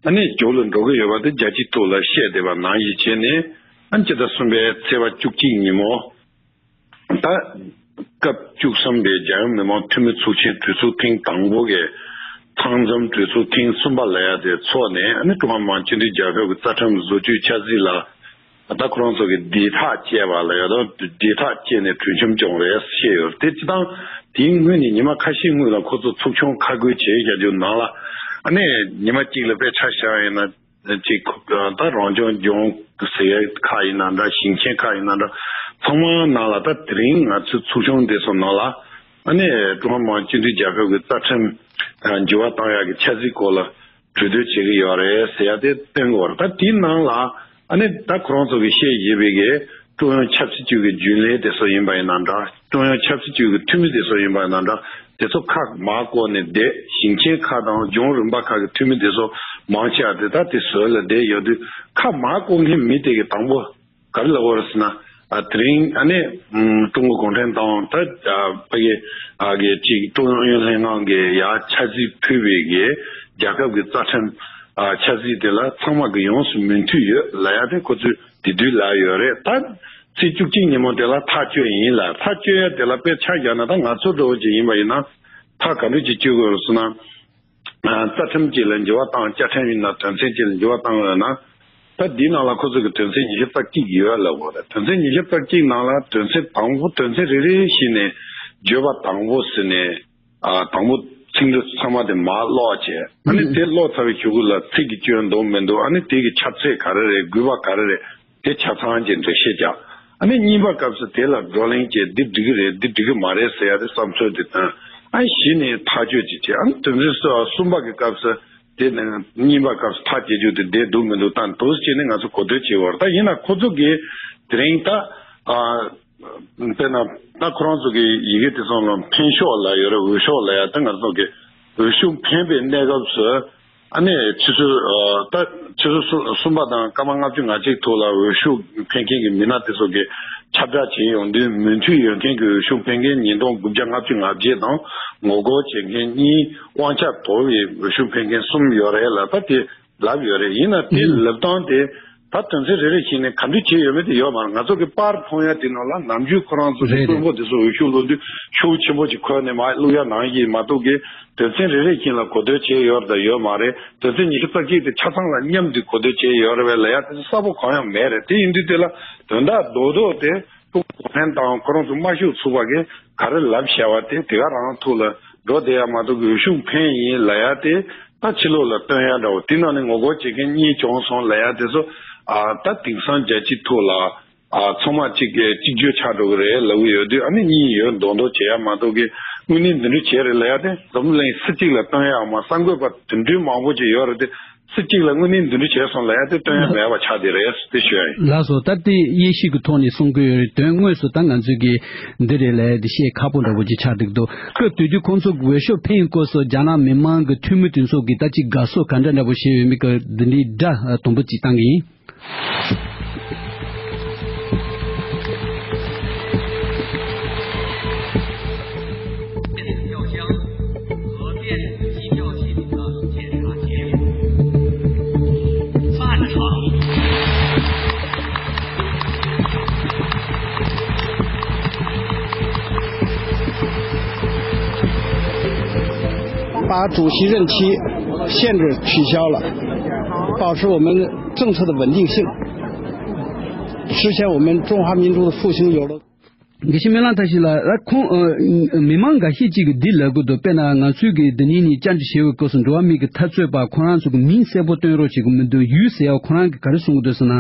ཨ་ནི་མཇུག་ལ་འགྲོ་གི་ཡོད་པ་དེ་རྒྱལ་སྤྱིའི་ཐོག་ལ་བཤད་བསྡད་པ་ནང་བཞིན་བྱས་ནས། ཨ་ནི་ཕྱི་ཟླ་གསུམ་པའི་ཚེས་པ་བཅུ་གཅིག་ཉིན་མོ། ད་སྐབས་བཅུ་གསུམ་པའི་རྒྱལ་ཡོངས་མི་དམངས་འཐུས་མི་ཚོགས་ཆེན་གྲོས་ཚོགས་ཐེངས་དང་པོ་གི་ཚང་འཛོམས་གྲོས་ཚོགས་ཐེངས་གསུམ་པ་ལ་ཡ་དེ་ཚོགས་ནས། ཨ་ནི་ཀྲུང་ཧྭ་མི་དམངས་སྤྱི་མཐུན་རྒྱལ་ཁབ་ཀྱི་རྩ་ཁྲིམས་བཟོ་བཅོས་འཆར་གཞི་ལ་ད་ཁོ་རང་ཚོ་གི་བརྡས་ཐག་བཅད་པ་ལ་ཡ་ད་བརྡས་ཐག་བཅད་ནས་གྲོས་འཆམ་བྱུང་རེད་བཤད་ཡོད་རེད། དེ་སྤྱི་བཏང་དེའི་སྔོན་ནས་ཉི་མ་ཁ་ཤས་སྔོན་ལ་ཁོ་ཚོ་ཚོགས་ཆུང་ཁ་བགོས་བྱས་བཞག་རྒྱུ་ནང་ལ། ཨ་ནི་ཉི་མ་གཅིག་ལ་དཔེ་ཆ་བཞག་ཡིན་ན། ཅིག་ད་རང་སྐྱོང་ལྗོངས་ཟེར་ཡ་ཁག་ཡིན་ན་འདྲ། ཞིང་ཆེན་ཁག་ཡིན་ན་འདྲ། ཚང་མ་ནང་ལ་ད་དེ་རིང་ང་ཚོའི་ཚོགས་ཆུང་དེ་ཚོ་ནང་ལ་ཨ་ནི་ཀྲུང་ཧྭ་མི་དམངས་སྤྱི་མཐུན་རྒྱལ་ཁབ་ཀྱི་རྩ་ཁྲིམས་འགྱུར་བ་བཏང་ཡག་གི་འཆར་གཞིའི་སྐོར་ལ་གྲོས་བསྡུར་བྱེད་ཀྱི་ཡོད་རེད་ཟེར་ཡ་དེ་སྟོན་གྱི་ཡོད་རེད། ད་དེའི་ནང་ལ་ཨ་ནི་ད་ཁོ་རང་ཚོ་གི་བཤད་བཞིན་པའི་གི་ཀྲུང་དབྱང་ཆབ་སྲིད་ཅུས་ཀྱི་རྒྱུན་ལས་དེ་ཚོ་ཡིན་པ་ཡིན་ན་འདྲ། ཀྲུང་དབྱང་ཆབ་སྲིད་ཅུས་ཀྱི་འཐུས་མི་དེ་ཚོ་ཡིན་པ་ཡིན་ན་འདྲ། དེ་ཚོ་ཁག་མར་བསྐོར་ནས་བསྡད། ཞིང་ཆེན་ཁག་དང་ལྗོངས་རིམ་པ་ཁག་གི་འཐུས་མི་དེ་ཚོ་མང་ཆེ་བ་དེ་ད་དེ་བཟོས་ལ་བསྡད་ཡོད་དུས། ཁག་མར་བསྐོར་མཁན་མི་དེ་གི་དང་པོ་ག་རེ་ལབ་དགོས་རེད་ཟེར་ན། ཨ་དེ་རིང་ཨ་ནི་ཀྲུང་གོ་གུང་ཁྲན་ཏང་ད་ཕ་གི་ཨ་གི་ཅིག་ཀྲུང་དབྱང་ཨུ་ཡོན་ལྷན་ཁང་གི་ཡ་འཆར་གཞི་ཕུལ་བའི་གི་རྒྱལ་ཁབ་ཀྱི་རྩ་ཁྲིམས་ཨ་འཆར་གཞི་དེ་ལ་ཚང་མ་གི་ཡོངས་སུ་མོས་མཐུན་ཡོད་ལབ་ཡ་དེ་ཁོ་ཚོས་དེ་དུས་ལབ་ཡོད་རེད། ད་ཚེས་བཅུ་གཅིག་ཉིན་མོ་དེ་ལ་ཐག་གཅོད་ཡིན་ལ། ཐག་གཅོད་ཡ་དེ་ལ་དཔེ་ཆ་བཞག་ན་ད་ང་ཚོ་འདྲ་བོ་ཅིག་ཡིན་པ་ཡིན་ན་ཐག་ག་འདྲ་ཅིག་གཅོད་དགོས་རེད་ཟེར་ན། ཨ་རྩ་ཁྲིམས་ཅིག་ལ་འགྱུར་བ་བཏང་། བཅའ་ཁྲིམས་ཡིན་ན་དོན་ཚན་ཅིག་ལ་འགྱུར་བ་བཏང་ཡོད་ན། ད་འདིའི་ནང་ལ་ཁོ་ཚོ་གི་དོན་ཚན་ཉི་ཤུ་རྩ་གཅིག་ཡོད་ལབ་དགོས་རེད། དོན་ཚན་ཉི་ཤུ་རྩ་གཅིག་ནང་ལ་དོན་ཚན་དང་པོ་དོན་ཚན་རེ་རེ་བཞིན་ནས་བརྗོད་པ་དང་པོ་ཟེར་ནས། ཨ་དང་པོ་ཚིག་འབྲུ་ཚང་མ་དེ་མར་ཀློག་བྱས། ཨ་ནི་དེ་ཀློག་ཚར་བའི་གཞུག་གུ་ལ་ཚིག་གི་སྐྱོན་འདུག་མི་འདུག་ཨ་ནི་དེ་གི་ཁྱབ་ཚད་ག་རེ་རེད། དགོས་པ་ག་རེ་རེད། དེ་ཆ་ཚང་ཅིག་འགྲེལ་བཤད་རྒྱག་ཨ་ནི་གཉིས་པ་སྐབས་སུ་དེ་ལ་བགྲོ་གླེང་བྱས། འདི་འགྲིག་གི་རེད། འདི་འགྲིག་གི་མ་རེད་ཟེར་ཡ་དེ་བསམ་ཚུལ་དེ་བཏོན། ཨ་ནི་གཞི་ནས་ཐག་གཅོད་ཅིག་བྱས། ཨ་ནི་དོན་ཚན་གསུམ་པ་གི་སྐབས་སུ་དེ་ནས་གཉིས་པ་སྐབས་སུ་ཐག་བཅད་རྒྱུ་དེ་བསྡད་འདུག་མི་འདུག་ད་འདུག་སེ་བྱས་ནས་ང་ཚོ་གོ་བསྡུར་བྱས་པ་རེད། ད་ཡིན་ན་ཁོ་ཚོ་གིས་དེ་རིང་ད་ཨ་དཔེར་ན་ད་ཁོ་རང་ཚོ་གི་ཡི་གེ་དེ་ཚོ་ལ་འཕེན་ཤོག་ལབ་ཡོད་རེད། འོས་ཤོག་ལབ་ཡ་ད་ང་ཚོ་གི་འོས་ཤོག་འཕེན་པའི་གནས་སྐབས་སུ། ཨ་ནི་ཆུ་ཚོད་ཨ་ད་ཆུ་ཚོད་གསུ་གསུམ་པ་དང་སྐར་མ་ལྔ་བཅུ་ང་གཅིག་ཐོག་ལ་འོས་ཤོག་འཕེན་མཁན་གྱི་མི་སྣ་དེ་ཚོ་གི་ཁྱབ་བསྒྲགས་བྱེད་ཡོང་དུས། མོས་མཐུན་ཡོད་མཁན་གྱི་འོས་ཤོག་འཕེན་མཁན་ཉིས་སྟོང་དགུ་བརྒྱ་ལྔ་བཅུ་ང་བརྒྱད་དང་། ངོ་རྒོལ་བྱེད་མཁན་གཉིས། དབང་ཆ་དོར་བའི་འོས་ཤོག་འཕེན་མཁན་གསུམ་ཡོད་རེད་ལབ་ད་དེ་ལབ་ཡོད་རེད། ཡིན་ན་དེ་ལབ་སྟངས་དེ་ད་དོན་ཚན་རེ་རེ་བཞིན་ནས་ག་འདྲ་བྱས་ཡོད་མེད་དེ་ཡོད་མ་རེད། ང་ཚོ་གི་པར་མཐོང་ཡ་དེ་ནང་ལ་ནམ་རྒྱུན་ཁོ་རང་ཚོ་གི་རེད་རེད། དཔོན་པོ་དེ་ཚོ་འོས་ཤོག་བླུག་དུས་ཤོག་ཆེན་པོ་ཅིག་ཁོལ་ནས་མར་བླུག་ཡ་ནང་བཞིན་མ་གཏོགས་གི་དོན་ཚན་རེ་རེ་བཞིན་ལ་གོ་བསྡུར་བྱས་ཡོད་རེད་དང་ཡོད་མ་རེད། དོན་ཚན་ཉི་ཤུ་རྩ་གཅིག་དེ་ཆ་ཚང་ལ་མཉམ་དུ་གོ་བསྡུར་བྱས་ཡོད་རེད་པས་ལབ་ཡ་དེ་ཚོ་གསལ་པོ་གང་ཡང་མེད་རེད། དེ་ཡིན་དུས་དེ་ལ་དོན་དག་རྡོག་རྡོག་དེ་ཕྲུ་གུ་གུང་ཁྲན་ཏང་ཁོ་རང་ཚོ་དམར་ཤོག་ཚོགས་པ་གིས་ག་རེ་ལབ་བཞག་པ་དེ་དེ་ག་རང་ཐོག་ལ་འགྲོ་བསྡད་ཡ་མ་གཏོགས་གི་འོས་ཤོག་འཕེན་ཡིན་ལབ་ཡ་དེ་ད་ཕྱི་ལོགས་ལ་སྟོན་ཡ་འདྲ་བོ། དེ་ནང་ནས་ངོ་རྒོལ་བྱེད་མཁན་གཉིས་བྱུང་སོང་ལབ་ཡ་དེ་ཚོ་ཨ་ད་དེང་སང་རྒྱལ་སྤྱིའི་ཐོག་ལ། ཨ་ཚང་མ་གཅིག་གིས་གཅིག་གྱུར་ཆགས་འགྲོ་གི་རེད་ལབ་གི་ཡོད་དུས། ཨ་ནི་གཉིས་ཡོད་མདོག་མདོག་བྱེད་ཡ་མ་གཏོགས་གི་དངོས་གནས་འདི་འདྲ་བྱས་རེད་ལབ་ཡ་དེ་འཛམ་གླིང་སུ་གཅིག་ལ་སྟོན་ཡ་མ། གསར་འགོད་པ་དེ་འདྲའི་མང་པོ་ཅིག་ཡོད་རེད་དེ། སུ་གཅིག་ལ་དངོས་གནས་འདི་འདྲ་བྱས་སོང་ལབ་ཡ་དེ་སྟོན་ཡ་མེད་པ་ཆགས་བསྡད་རེད་དེ་ཞུ་ཡ་ཡིན། ལགས་སོ། ད་དེ་དབྱེ་ཞིབ་ཀྱི་ཐོག་ནས་གསུང་གི་ཡོད་རེད། དོན་དངོས་སུ་ད་ང་ཚོས་གི་འདི་རེད་ལབ་ཡ་དེ་བཤད་ཁག་པོ་འདྲ་པོ་ཅིག་ཆགས་བསྡད་འདུག་སྐབས་དེ་དུས་ཁོང་ཚོ་འོས་ཤོག་འཕེན་སྐབས་སུ་རྒྱ་ནག་མི་མང་གི་འཐུས་མི་དེ་ཚོ་གིས་ད་ཅིག་དགའ་བསུ་ག་འདྲ་འདྲ་པོ་བྱས་ཡོད་མེད་ཀྱི་འདི་འདྲའི་སྒྲ་དུམ་བུ་ཅིག་བཏང་གི་ཡིན།把主席任期限制取消了，保持我们政策的稳定性，实现我们中华民族的复兴有了。དགེ་བཤེས་སྨོན་ལམ་མཐར་ཕྱིན་ལགས། ཁོང་ཨ་མི་མང་འགའ་ཤས་ཅིག་གིས་འདི་ལབ་གི་འདུག་དཔེར་ན་ང་ཚོས་ཀྱི་འདི་ཉིན་ནས་བཅར་འདྲི་བྱེད་པའི་སྐབས་སུ་འགྲོ་བ་མི་གི་འཐབ་རྩོད་པ་ཁོ་རང་ཚོ་གི་མིང་གསལ་པོ་སྟོན་རོགས་བྱེད་ཀྱི་མི་འདུག་ཡུལ་ཟེར་ཡ་ཁོ་རང་གིས་ག་རེ་གསུང་གི་འདུག་ཟེར་ན།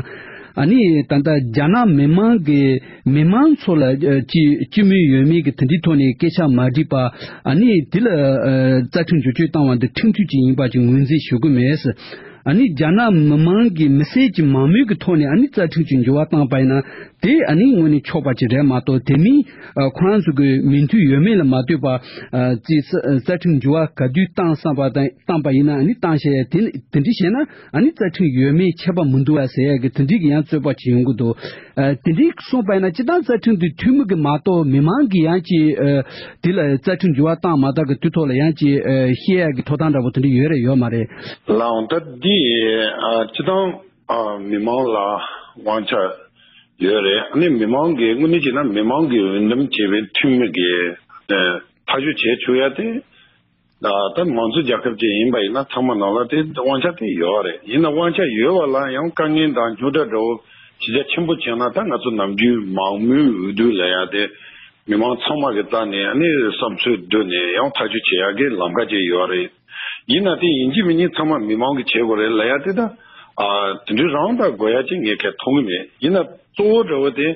ཨ་ནི་ད་ལྟ་རྒྱ་ནག་མི་མང་གི་མི་མང་ཚོ་ལ་ཨ་ཅི་སྤྱི་མོས་ཡོད་མེད་ཀྱི་དེ་འདྲའི་ཐོག་ནས་སྐད་ཆ་མ་དྲིས་པ། ཨ་ནི་དེ་ལ་ཨ་རྩ་ཁྲིམས་བསྒྱུར་བཅོས་བཏང་བ་འདི་ཁྲིམས་མཐུན་ཅིག་ཡིན་པ་ཅིག་ངོས་འཛིན་ཞུ་གི་མེད། ཨ་ནི་རྒྱ་ནག་མི་མང་གི་མི་སེར་གྱི་མང་མོས་ཀྱི་ཐོག་ནས་ཨ་ནི་རྩ་ཁྲིམས་ཀྱི་འགྱུར་བ་བཏང་པ་ཡིན་ན་དེ་ཨ་ནི་དངོས་གནས་ཆོག་པ་ཅིག་རེད་མ་གཏོགས། དེ་མིན་ཨ་ཁོ་རང་ཚོ་གི་མོས་མཐུན་ཡོད་མེད་ལ་མ་ལྟོས་པ་ཨ་ཅི་རྩ་རྩ་ཁྲིམས་འགྱུར་བ་ག་དུས་བཏང་བསམ་པ་དང་བཏང་པ་ཡིན་ན་ཨ་ནི་བཏང་བྱས་དེ་དེ་འདྲ་བྱས་ན་ཨ་ནི་རྩ་ཁྲིམས་ཡོད་མེད་ཁྱད་པར་མི་འདུག་བ་ཟེར་ཡ་གི་དེ་འདྲའི་གི་ཡང་རྩོད་པ་ཅིག་ཡོང་གི་འདུག་ཨ་དེ་འདྲའི་གསུངས་པ་ཡིན་ན་སྤྱིར་བཏང་རྩ་ཁྲིམས་དེ་འཐུས་མི་གི་མ་གཏོགས་མི་མང་གི་ཡང་ཅིག་ཨ་དེ་ལ་རྩ་ཁྲིམས་འགྱུར་བ་བཏང་མ་བཏང་གི་དུས་ཐོག་ལ་ཡང་ཅིག་ཨ་བཤད་ཡ་གི་ཐོབ་ཐང་འདྲ་པོ་དེ་འདྲ་ཡོད་རེད་ཡོད་མ་རེད། ལགས་འོང་། ད་འདི་ཨ་སྤྱིར་བཏང་ཨ་མི་མང་ལ་དབང་ཆ་ཡོད་རེད། ཨ་ནི་མི་མང་གི་དངོས་གནས་བྱས་ན་མི་མང་གིས་འོས་འདེམས་བྱས་པའི་འཐུས་མི་གིས་ཨ་ཐག་གཅོད་བྱེད་ཆོག་ཡ་དེ། ད་ད་མང་གཙོ་རྒྱལ་ཁབ་ཅིག་ཡིན་པ་ཡིན་ན་ཚང་མ་ནང་ལ་དེ་དབང་ཆ་དེ་ཡོད་རེད། ཡིན་ན་དབང་ཆ་ཡོད་པ་ལ་ཡང་དཀའ་ངལ་དང་རྙོག་དྲ་འདྲ་བོ་གཞི་རྒྱ་ཆེན་པོ་བྱུང་ན་ད་ང་ཚོ་ནམ་རྒྱུན་མང་མོས་འོས་བསྡུ་ལབ་ཡ་དེ་མི་མང་ཚང་མ་གི་རྩ་ནས་ཨ་ནི་བསམ་ཚུལ་བསྡུས་ནས་ཡང་ཐག་གཅོད་བྱེད་ཡ་གི་ལམ་ཁ་ཅིག་ཡོད་རེད། ཡིན་ན་དེ་ཡིན་གཅིག་མིན་གཉིས་ཚང་མ་མི་མང་གིས་བྱེད་དགོས་རེད་ལབ་ཡ་དེ་ད་ཨ་དེ་འདྲའི་རང་ད་དགོས་ཡ་ཅིག་ངས་གལ་མཐོང་གི་མེད། ཡིན་ན་གཙོ་བོ་འདྲ་བོ་དེ།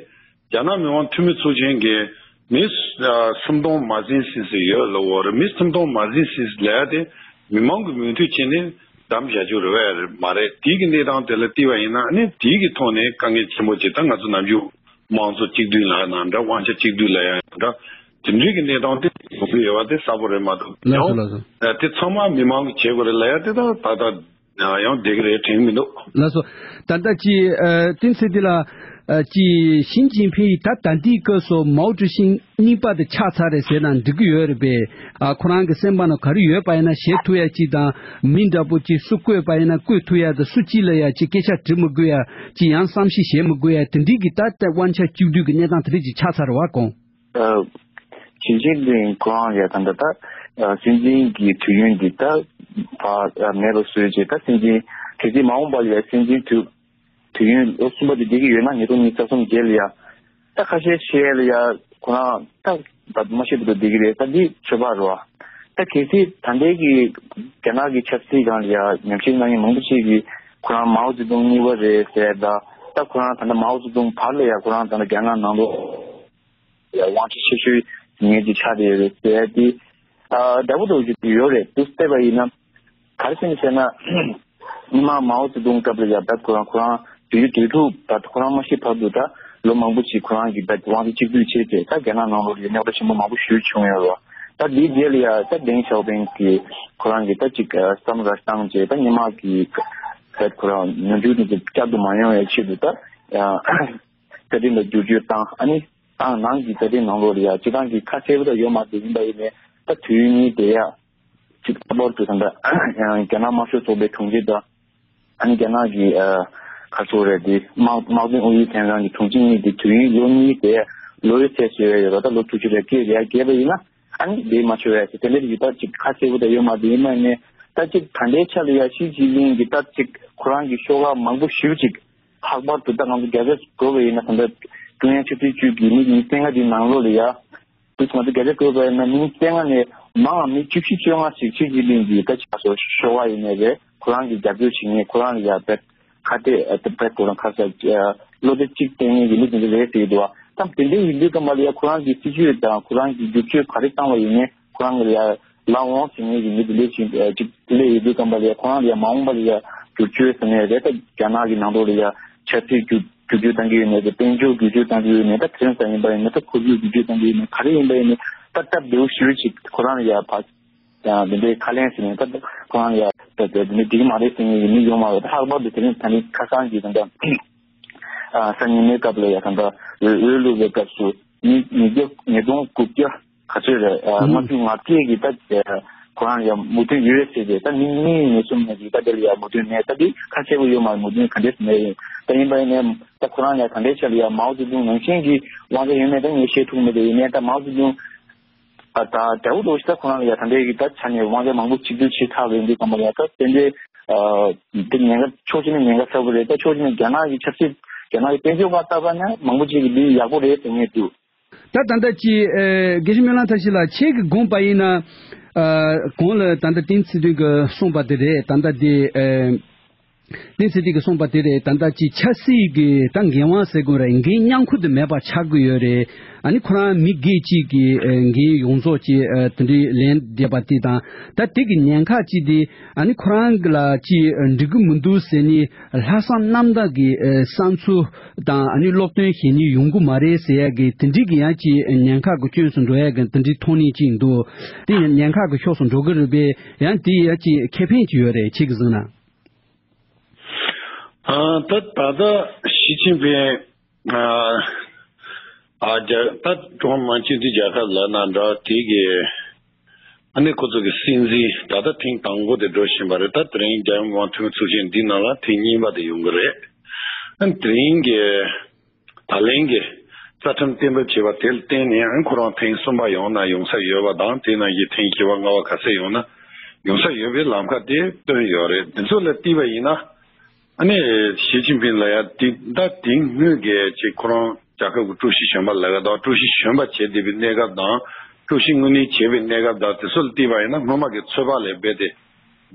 རྒྱ་ནག་མི་དབང་འཐུས་མི་ཚོགས་ཆེན་གྱིས་མི་ཨ་སུམ་སྟོང་མ་ཟིན་ཟིན་ཟིན་ཡོད་ལབ་ཡོད་རེད། མི་སུམ་སྟོང་མ་ཟིན་ཟིན་ཟིན་ལབ་ཡ་དེ་མི་མང་གི་མོས་མཐུན་བྱས་ནས་བདམས་བཞག་རྒྱུ་རེད་པས་མ་རེད། དེའི་གི་གནས་སྟངས་དེ་ལ་བལྟས་པ་ཡིན་ན་ཨ་ནི་དེའི་གི་ཐོག་ནས་དཀའ་ངལ་ཆེན་པོ་ཅིག་ད་ང་ཚོ་ནམ་རྒྱུན་དམངས་གཙོ་གཅིག་སྡུད་ལབ་ཡ་ན་འདྲ། དབང་ཆ་གཅིག་སྡུད་ལབ་ཡ་ན་འདྲ། དེ་འདྲའི་གི་གནས་སྟངས་དེ་ཡོང་གི་ཡོད་པ་དེ་གསལ་པོ་རེད་མ་གཏོགས། ལགས་སོ་ཡང་ལགས་སོ། ཨ་དེ་ཚང་མ་མི་མང་གིས་བྱེད་དགོས་རེད་ལབ་ཡ་དེ་ད་ད་ལྟ། ཡང་བསྡད་ཀྱི་རེད་དྲན་མི་འདུག་ལགས་སོ། ད་ལྟ་ཅི་ཨ་བསྟན་ཚེ་འདི་ལ་ཨ་ཅི་ཞི་ཅིན་ཕིང་ད་ད་ལྟའི་སྐབས་སུ་མའོ་ཀྲུའུ་ཞི་གཉིས་པ་དེ་ཆགས་ཚར་རེད་ཟེར་ན་འགྲིག་གི་ཡོད་རེད་པས། ཨ་ཁོ་རང་གི་སེམས་པ་ན་ག་རེ་ཡོད་པ་ཡིན་ན་བྱེད་ཐུབ་ཡ་ཅིག་དང་མི་འདྲ་པོ་ཅིག་སུ་བསྐོས་པ་ཡིན་ན་བསྐོས་ཐུབ་ཡ་དང་སུ་ཅིག་ལ་ཡ་ཅིག་སྐད་ཆ་དྲི་མི་དགོས་ཡ་ཅིག་ཡང་བསམ་ཤེས་བྱེད་མི་དགོས་ཡ་དེ་འདྲའི་གི་ད་ལྟ་དབང་ཆ་གཅིག་སྡུད་ཀྱི་གནས་སྟངས་དེ་འདྲ་ཅིག་ཆགས་ཚར་བ་དགོངས། ཨ། ཞི་ཅིན་ཕིང་ཁོ་རང་ཡང་ད་ལྟ་ད་ཨ་སྲིད་འཛིན་གྱི་དུས་ཡུན་འདི་ད་ཕར་ཨ་མེད་པ་བཟོས་རྗེས་ད་སྲིད་འཛིན་གལ་སྲིད་མ་འོངས་པ་ལ་ཡང་སྲིད་འཛིན་དུས་དུས་ཡུན་ལོ་གསུམ་པ་དེ་བསྡད་ཀྱི་ཡོད་ན་ཉིས་སྟོང་ཉི་ཤུ་རྩ་གསུམ་རྗེས་ལ་ཡང་ད་ཁ་ཤས་བཤད་ལ་ཡང་ཁོ་རང་ད་ད་མ་ཤེས་པ་དུ་བསྡད་ཀྱི་རེད། ད་འདི་ཆོས་པ་རེད་བ། ད་གལ་སྲིད་ད་ལྟའི་གི་རྒྱ་ནག་གི་ཆབ་སྲིད་སྒང་ལ་ཡང་ཉམས་ཞིབ་གནང་མཁན་མང་པོ་ཞིག་གིས་ཁོ་རང་མའོ་ཙེ་ཏུང་གཉིས་པ་རེད་ཟེར། ད་ ད་ཁོ་རང་ད་ལྟ་མའོ་ཙེ་ཏུང་བར་ལ་ཡ་ཁོ་རང་ད་ལྟ་རྒྱ་ནག་ནང་ལོགས་ཡ་དབང་ཆ་ཆེ་ཤོས་ངེས་ཀྱི་ཆགས་བསྡད་ཡོད་རེད་ཟེར་ཏེ། ཨ་འདྲ་པོ་འདྲ་པོ་ཞིག་ཡོད་རེད་འདུག་བལྟས་པ་ཡིན་ན། ག་རེ་ཟེར་ན་ཟེར་ན། སྔོན་མ་མའོ་ཙེ་ཏུང་སྐབས་ལ་ཡ་བད་ཁོ་རང་ཁོ་རང་དུས་ཡུན་དུས་ཐུབ་ད་ཁོ་རང་མ་ཤི་བར་དུ་ད་ལོ་མང་པོ་ཞིག་ཁོ་རང་གི་བད་དབང་ཆ་གཅིག་སྡུད་བྱས་ཏེ་ད་རྒྱ་ནག་ནང་ལོགས་ལ་ཡ་རྙོག་དྲ་ཆེན་པོ་མང་པོ་ཞིག་བྱུང་ཡོད་རེད། ད་འདིའི་རྗེས་ལ་ཡ་ད་ཌེང་ཞའོ་ཕིང་གི་ཁོ་རང་གི་ད་ཅིག་བསམ་བློ་ར་བཏང་བྱས་ད་སྔོན་མ་གི་བད་ཁོ་རང་ནམ་རྒྱུན་དེ་ཚོ་བསྐྱར་དུ་མ་ཡོང་བའི་ཆེད་དུ་ད་ཡ། བརྡ་འཕྲིན་ལ་བསྒྱུར་བཅོས་བཏང་ཨ་ནི། ཏང་ནང་གི་བརྡ་འཕྲིན་ནང་ལོགས་ལ་ཡ་སྤྱི་བཏང་གི་ཁ་གསལ་པོ་ད་ཡོད་མ་རེད། ཡིན་པ་ཡིན་ནའི་ད་དུས་ཡུན་གཉིས་དེ་ཡ་ཅིག་ལྷག་པར་དུ་ད་ལྟ་རྒྱ་ནག་དམར་ཤོག་ཚོགས་པའི་དྲུང་ཆེ་དང་ཨ་ནི་རྒྱ་ནག་གི་ཨ་ག་ཚོད་རེད་དེ་དམག་དམག་དོན་ཨུ་ཡོན་ལྷན་ཁང་གི་དྲུང་ཆེ་གཉིས་དེ་དུས་ཡུན་ལོ་གཉིས་དེ་ལོ་ཡི་ཚད་བཟོས་ཡ་ཡོད་ར། ད་ལོ་དྲུག་ཅུ་རེ་བརྒྱད་རེ་བརྒྱད་པ་ཡིན་ན་ཨ་ནི་དེ་མ་ཆོད་ཡ་ཟེར་དེ་འདྲ་ཡོད། ད་ཅིག་ཁ་གསལ་པོ་ད་ཡོད་མ་རེད། ཡིན་པ་ཡིན་ནའི་ད་ཅིག་ད་ལྟའི་ཆ་ལ་ཡ་ཞི་ཅིན་ཕིང་གི་ད་ཅིག་ཁོ་རང་གི་ཤོག་ཁག་མང་པོ་ཞེ་པོ་ཅིག་ལྷག་པར་དུ་ད་ང་ཚོ་བརྒྱ་ཆ་བགོས་པ་ཡིན་ན་ད་ལྟ་ཀྲུང་དབྱང་ཆབ་སྲིད་ཅུས་ཀྱི་མི་ཉིས་སྟོང་ལྔ་དེའི་ནང་ལོགས་ལ་ཡ། དུས་ང་ཚོ་བརྒྱ་ཆ་བགོས་པ་ཡིན་ན་མི་ཉིས་སྟོང་ལྔ་ནས་མང་བ་མི་བཅུ་བཞི་བཅོ་ལྔ་ཞིག་ཞི་ཅིན་ཕིང་གི་ད་ཆ་སོ་ཤོག་ཁག་ཡིན་ནའི་རེད། ཁོ་རང་གི་རྒྱབ་སྐྱོར་བྱེད་མཁན་ཁོ་རང་ལ་ཡ་བེད་ཁ་གཏད་ད་བེད་ཁོ་རང་ཁ་ས་བློ་གཏད་གཅིག་བསྟེན་མཁན་གྱི་མི་དེ་འདྲ་རེད་ཟེར་གྱི་འདུག་བ། ད་དེ་འདྲ་ཡིན་དུས་ཙམ་པ་ལ་ཡ་ཁོ་རང་གི་སྲིད་ཇུས་དང་ཁོ་རང་གི་བསྒྱུར་བཅོས་ག་རེ་བཏང་བ་ཡིན་ནའི་ཁོ་རང་ལ་ཡ། ལག་འོང་ཟེར་མཁན་གྱི་མི་དེ་འདྲ་ཞིག་ཅིག་དེ་འདྲ་ཡོད་དུས་ཙམ་པ་ལ་ཡ་ཁོ་རང་ལ་ཡ་མ་འོངས་པ་ལ་ཡ་བསྒྱུར་བཅོས་ཟེར་ནས་རེད། ད་རྒྱ་ནག་གི་ནང་ལོགས་ལ་ཡ་ཆབ་སྲིད་བསྒྱུར་བསྒྱུར་བཅོས་གཏང་གི་ཡོད་ནས་ད་དཔལ་འབྱོར་བསྒྱུར་བཅོས་གཏང་གི་ཡོད་ནས་ད་དེ་རིང་ཙམ་ཡིན་པ་ཡིན་ན་ད་ཁོར་ཡུག་བསྒྱུར་བཅོས་གཏང་གི་ཡོད་ནས་ག་རེ་ཡིན་པ་ཡིན་ནས་ད་སྟབས་བདེ་བོ་ཞེ་པོ་ཅིག་ཁོ་རང་ལ་ཡ་ཕ་ཡང་དེ་འདྲའི་ཁ་ལན་ཟེར་ནས་ད་ཁོ་རང་ལ་ཡ་ད་དེ་འདྲའི་འགྲིག་གི་མ་རེད་ཟེར་མཁན་གྱི་མི་ཡོང་མ་རེད། ད་ལྷག་པར་དུ་དེ་རིང་ད་ནི་ཁ་སང་གི་ད་ལྟ་སང་ཉིན་མའི་སྐབས་ལ་ཡ་ད་ལྟ་འོས་འོས་བླུག་པའི་སྐབས་སུ་ཉིས་ཉིས་བརྒྱ་ཉིས་སྟོང་དགུ་བརྒྱ་ག་ཚོད་རེད། ཨ། ལྔ་བཅུ་ང་བརྒྱད་ཀྱི་ད་ཁོ་རང་ཡང་མོས་མཐུན་ཡོད་ཟེར་ཏེ་ད་ནི་གཉིས་ནས་གསུམ་ནས་ཀྱི་ད་དེ་ལ་ཡང་མོས་མཐུན་མེད། ད་འདི་ཁ་གསལ་པོ་ཡོད་མ་རེད། མོས་མཐུན་ག་འདྲས་མེད་ཡིན། ད་ཡིན་པ་ཡིན་ནའི་ད་ཁོ་རང་ཡང་ད་ལྟའི་ཆ་ལ་ཡང་མའོ་ཙེ་ཏུང་ནང་བཞིན་གྱི་དབང་ཆ་ཡོད་མེད་ད་ངས་བཤད་ཐུབ་མེད། དེ་ཡིན་ནའི་ད་མའོ་ཙེ་ཏུང་ཨ་ད་དགྲ་བོ་འདྲ་བོ་ཞིག་ད་ཁོ་རང་ལ་ཡང་ད་ལྟའི་གི་ད་ཆ་ནས་དབང་ཆ་མང་པོ་ཆིག་སྒྲིལ་བྱེད་ཐག་རེད། འདི་ཙམ་པ་ལ་ཡང་ད་དེ་འདྲའི་ཨ་འདི་ཉེན་ཁ་ཕྱོགས་གཅིག་ནས་ཉེན་ཁ་ཚ་པོ་རེད། ད་ཕྱོགས་གཅིག་ནས་རྒྱ་ནག་གི་ཆབ་སྲིད་རྒྱ་ནག་གི་དཔལ་འབྱོར་སྒང་ལྟ་བ་ན་མང་པོ་ཅིག་གི་འདི་ཡག་པོ་རེད་ཟེར་མཁན་འདུག་ད་ད་ལྟ་ཅི། ཨེ། དགེ་བཤེས་སྨོན་ལམ་མཐར་ཕྱིན་ལགས་ཁྱེད་ཀྱིས་དགོངས་པ་ཡིན་ན། ཨ། གོང་ལ་ད་ལྟ་བསྟན་འཛིན་ཚེ་བརྟན་གྱིས་གསུངས་པ་དེ་རེད། ད་ལྟ་དེ། ཨེ། བསྟན་འཛིན་ཚེ་བརྟན་གྱིས་གསུངས་པ་དེ་རེད། ད་ལྟ་ཅི་ཆབ་སྲིད་ཀྱི་ད་འགན་དབང་ཟེར་དགོས་རེད། འགན་མཉམ་ཁུར་དུ་མེད་པ་ཆགས་ཀྱི་ཡོད་རེད། ཨ་ནི་ཁོ་རང་མི་སྒེར་གཅིག་གི་ཨེ་འགན་ཡོངས་རྫོགས་ཀྱི་ཨེ་དེ་འདྲའི་ལེན་བསྡད་པ་དེ་དང་། ད་དེ་གི་ཉེན་ཁ་ཅིག་དེ། ཨ་ནི་ཁོ་རང་གི་ལ་ཅི་འགྲིག་གི་མི་འདུག་ཟེར་ནས་ལྷག་བསམ་རྣམ་དག་གི་ཨེ་བསམ་ཚུལ་དང་། ཨ་ནི་སློབ་སྟོན་བྱེད་མཁན་ཡོང་གི་མ་རེད་ཟེར་ཡ་གི་དེ་འདྲའི་གི་ཡང་ཅི་ཉེན་ཁ་གི་སྐྱོན་སུ་འགྲོ་ཡ་གི་དེ་འདྲའི་མཐོང་སྣེ་ཅིག་འདུག་དེ་ཡང་ཉེན་ཁ་གི་ཕྱོགས་སུ་འགྲོ་གི་རེད་པས། ཡང་དེ་ཡ་ཅི་ཁེ་ཕན་ཅིག་ཡོད་རེད། ཁྱེད་ཀྱིས་གཟིགས་ན། ཨ། ད་ད་ལྟ་ཞི་ཅིན་ཕིང་ཨ་ཨ་རྒྱ་ད་ཀྲུང་ཧྭ་མི་དམངས་སྤྱི་མཐུན་རྒྱལ་ཁབ་ལབ་ན་འདྲ། དེ་གི་ཨ་ནི་ཁོ་ཚོ་གི་སྲིད་འཛིན་ད་ལྟ་ཐེངས་དང་པོ་དེ་འགྲོ་བཞིན་པ་རེད། ད་དེ་རིང་རྒྱལ་ཡོངས་མི་དམངས་འཐུས་མི་ཚོགས་ཆེན་འདིའི་ནང་ལ་ཐེངས་གཉིས་པ་དེ་ཡོང་གི་རེད། ཨ་ནི་དེ་རིང་གི་ད་ལན་གི་རྩ་ཁྲིམས་གཏན་འབེབས་བྱས་པ་དེ་ལ་བརྟེན་ནས་ཨ་ནི་ཁོ་རང་ཐེངས་གསུམ་པ་ཡོང་ན་ཡོང་ས་ཡོད་པ་དང་། དེ་ནང་བཞིན་ཐེངས་བཞི་པ་ལྔ་པ་ག་ཚད་ཡོང་ན་ཡོང་ས་ཡོད་པའི་ལམ་ཁ་དེ་བཏོན་ཡོད་རེད། དེ་ཚོ་ལ་བལྟས་པ་ཡིན་ན། ཨ་ནི་ཞི་ཅིན་ཕིང་ལ་ཡ་དེ་ད་དེ་སྔོན་གྱི་ཅིག་ཁོ་རང་རྒྱལ་ཁབ་ཀྱི་ཀྲུའུ་ཞི་གཞོན་པ་ལབ་ཡ་དང་། ཀྲུའུ་ཞི་གཞོན་པ་བྱས་བསྡད་པའི་གནས་སྐབས་དང་། ཀྲུའུ་ཞི་དངོས་གནས་བྱས་པའི་གནས་སྐབས་དང་། དེ་ཚོ་ལ་བལྟས་པ་ཡིན་ན་སྔོན་མ་གི་ཚོད་དཔག་ལས་རྦད་དེ་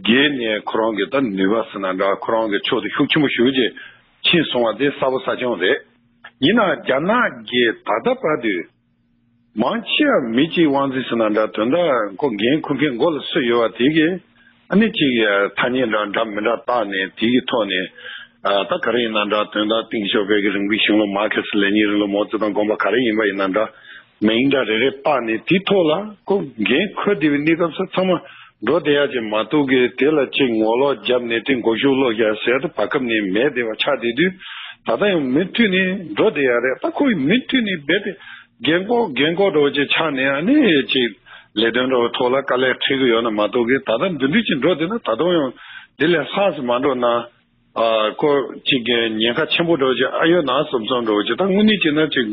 བརྒལ་ནས་ཁོ་རང་གི་ད་ནུས་པ་ཟེར་ན་འདྲ། ཁོ་རང་གི་ཕྱོགས་དེ་ཤུགས་ཆེན་པོ་ཞེ་པོ་ཅིག་ཕྱིན་སོང་བ་དེ་གསལ་པོ་གསལ་རྐྱང་རེད། ཡིན་ནའང་རྒྱ་ནག་གིས་ད་ལྟ་བར་དུ་མང་ཆེ་བ་མི་གཅིག་དབང་འཛིན་ཟེར་ན་འདྲ། དོན་དག་ཁོ་འགན་འཁུར་མཁན་མགོ་ལ་སུ་ཡོད་པ་དེ་གིས་ཨ་ནི་གཅིག་ཐ་སྙད་འདྲ་འདྲ་མི་འདྲ་བཏགས་ནས་དེ་གི་ཐོག་ནས། ཨ། ད་ག་རེ་ཡིན་ན་འདྲ། དོན་དག་ཏེང་ཞའོ་ཕིང་གི་རིང་པོའི་གཞུང་ལུགས། མར་ཁེ་སི་ལེ་ཉིན་རིང་ལུགས། མའོ་ཙེ་ཏུང་དགོངས་པ་ག་རེ་ཡིན་པ་ཡིན་ན་འདྲ། མིང་འདྲ་རེ་རེ་བཏགས་ནས་དེའི་ཐོག་ལ་ཁོ་འགན་འཁུར་བསྡད་པའི་གནས་སྐབས་སུ་ཚང་མ་འགྲོ་བསྡད་ཡ་ཅིག་མ་གཏོགས་གི། དེ་ལ་ཅིག་ངོ་ལོག་བརྒྱབ་ནས་དེ་མགོ་གཞུག་སློག་ཡ་ཟེར་ཡ་དེ་བར་སྐབས་ནས་མེད་བསྡད་པ་ཆགས་བསྡད་དུས། ད་ལྟ་ཡང་མུ་མཐུད་ནས་འགྲོ་བསྡད་ཡ་རེད། ད་ཁོ་ཡི་མུ་མཐུད་ནས་རྦད་དེ་རྒན་གོག་རྒན་གོག་འདྲ་བོ་ཅིག་ཆགས་ནས། ཨ་ནི་ཅིག་ལས་དོན་འདྲ་བོ་ཐོག་ལ་དཀའ་ལས་འཕྲད་གི་ཡོད་ན་མ་གཏོགས་གི། ད་ལྟ་འདི་འདྲ་ཅིག་འགྲོ་བསྡད་ན་ད་དུང་ཡང་འདི་ལས་ལྷག་ཙམ་མ་འགྲོ་ན། ཨ། ཁོ་གཅིག་གི་ཉེན་ཁ་ཆེན་པོ་འདྲ་བོ་ཅིག་ཨ་ཡོད་ན་བསམ་བསམ་འདྲ་བོ་ཅིག་ད་དངོས་གནས་བྱས་ན་ཅིག་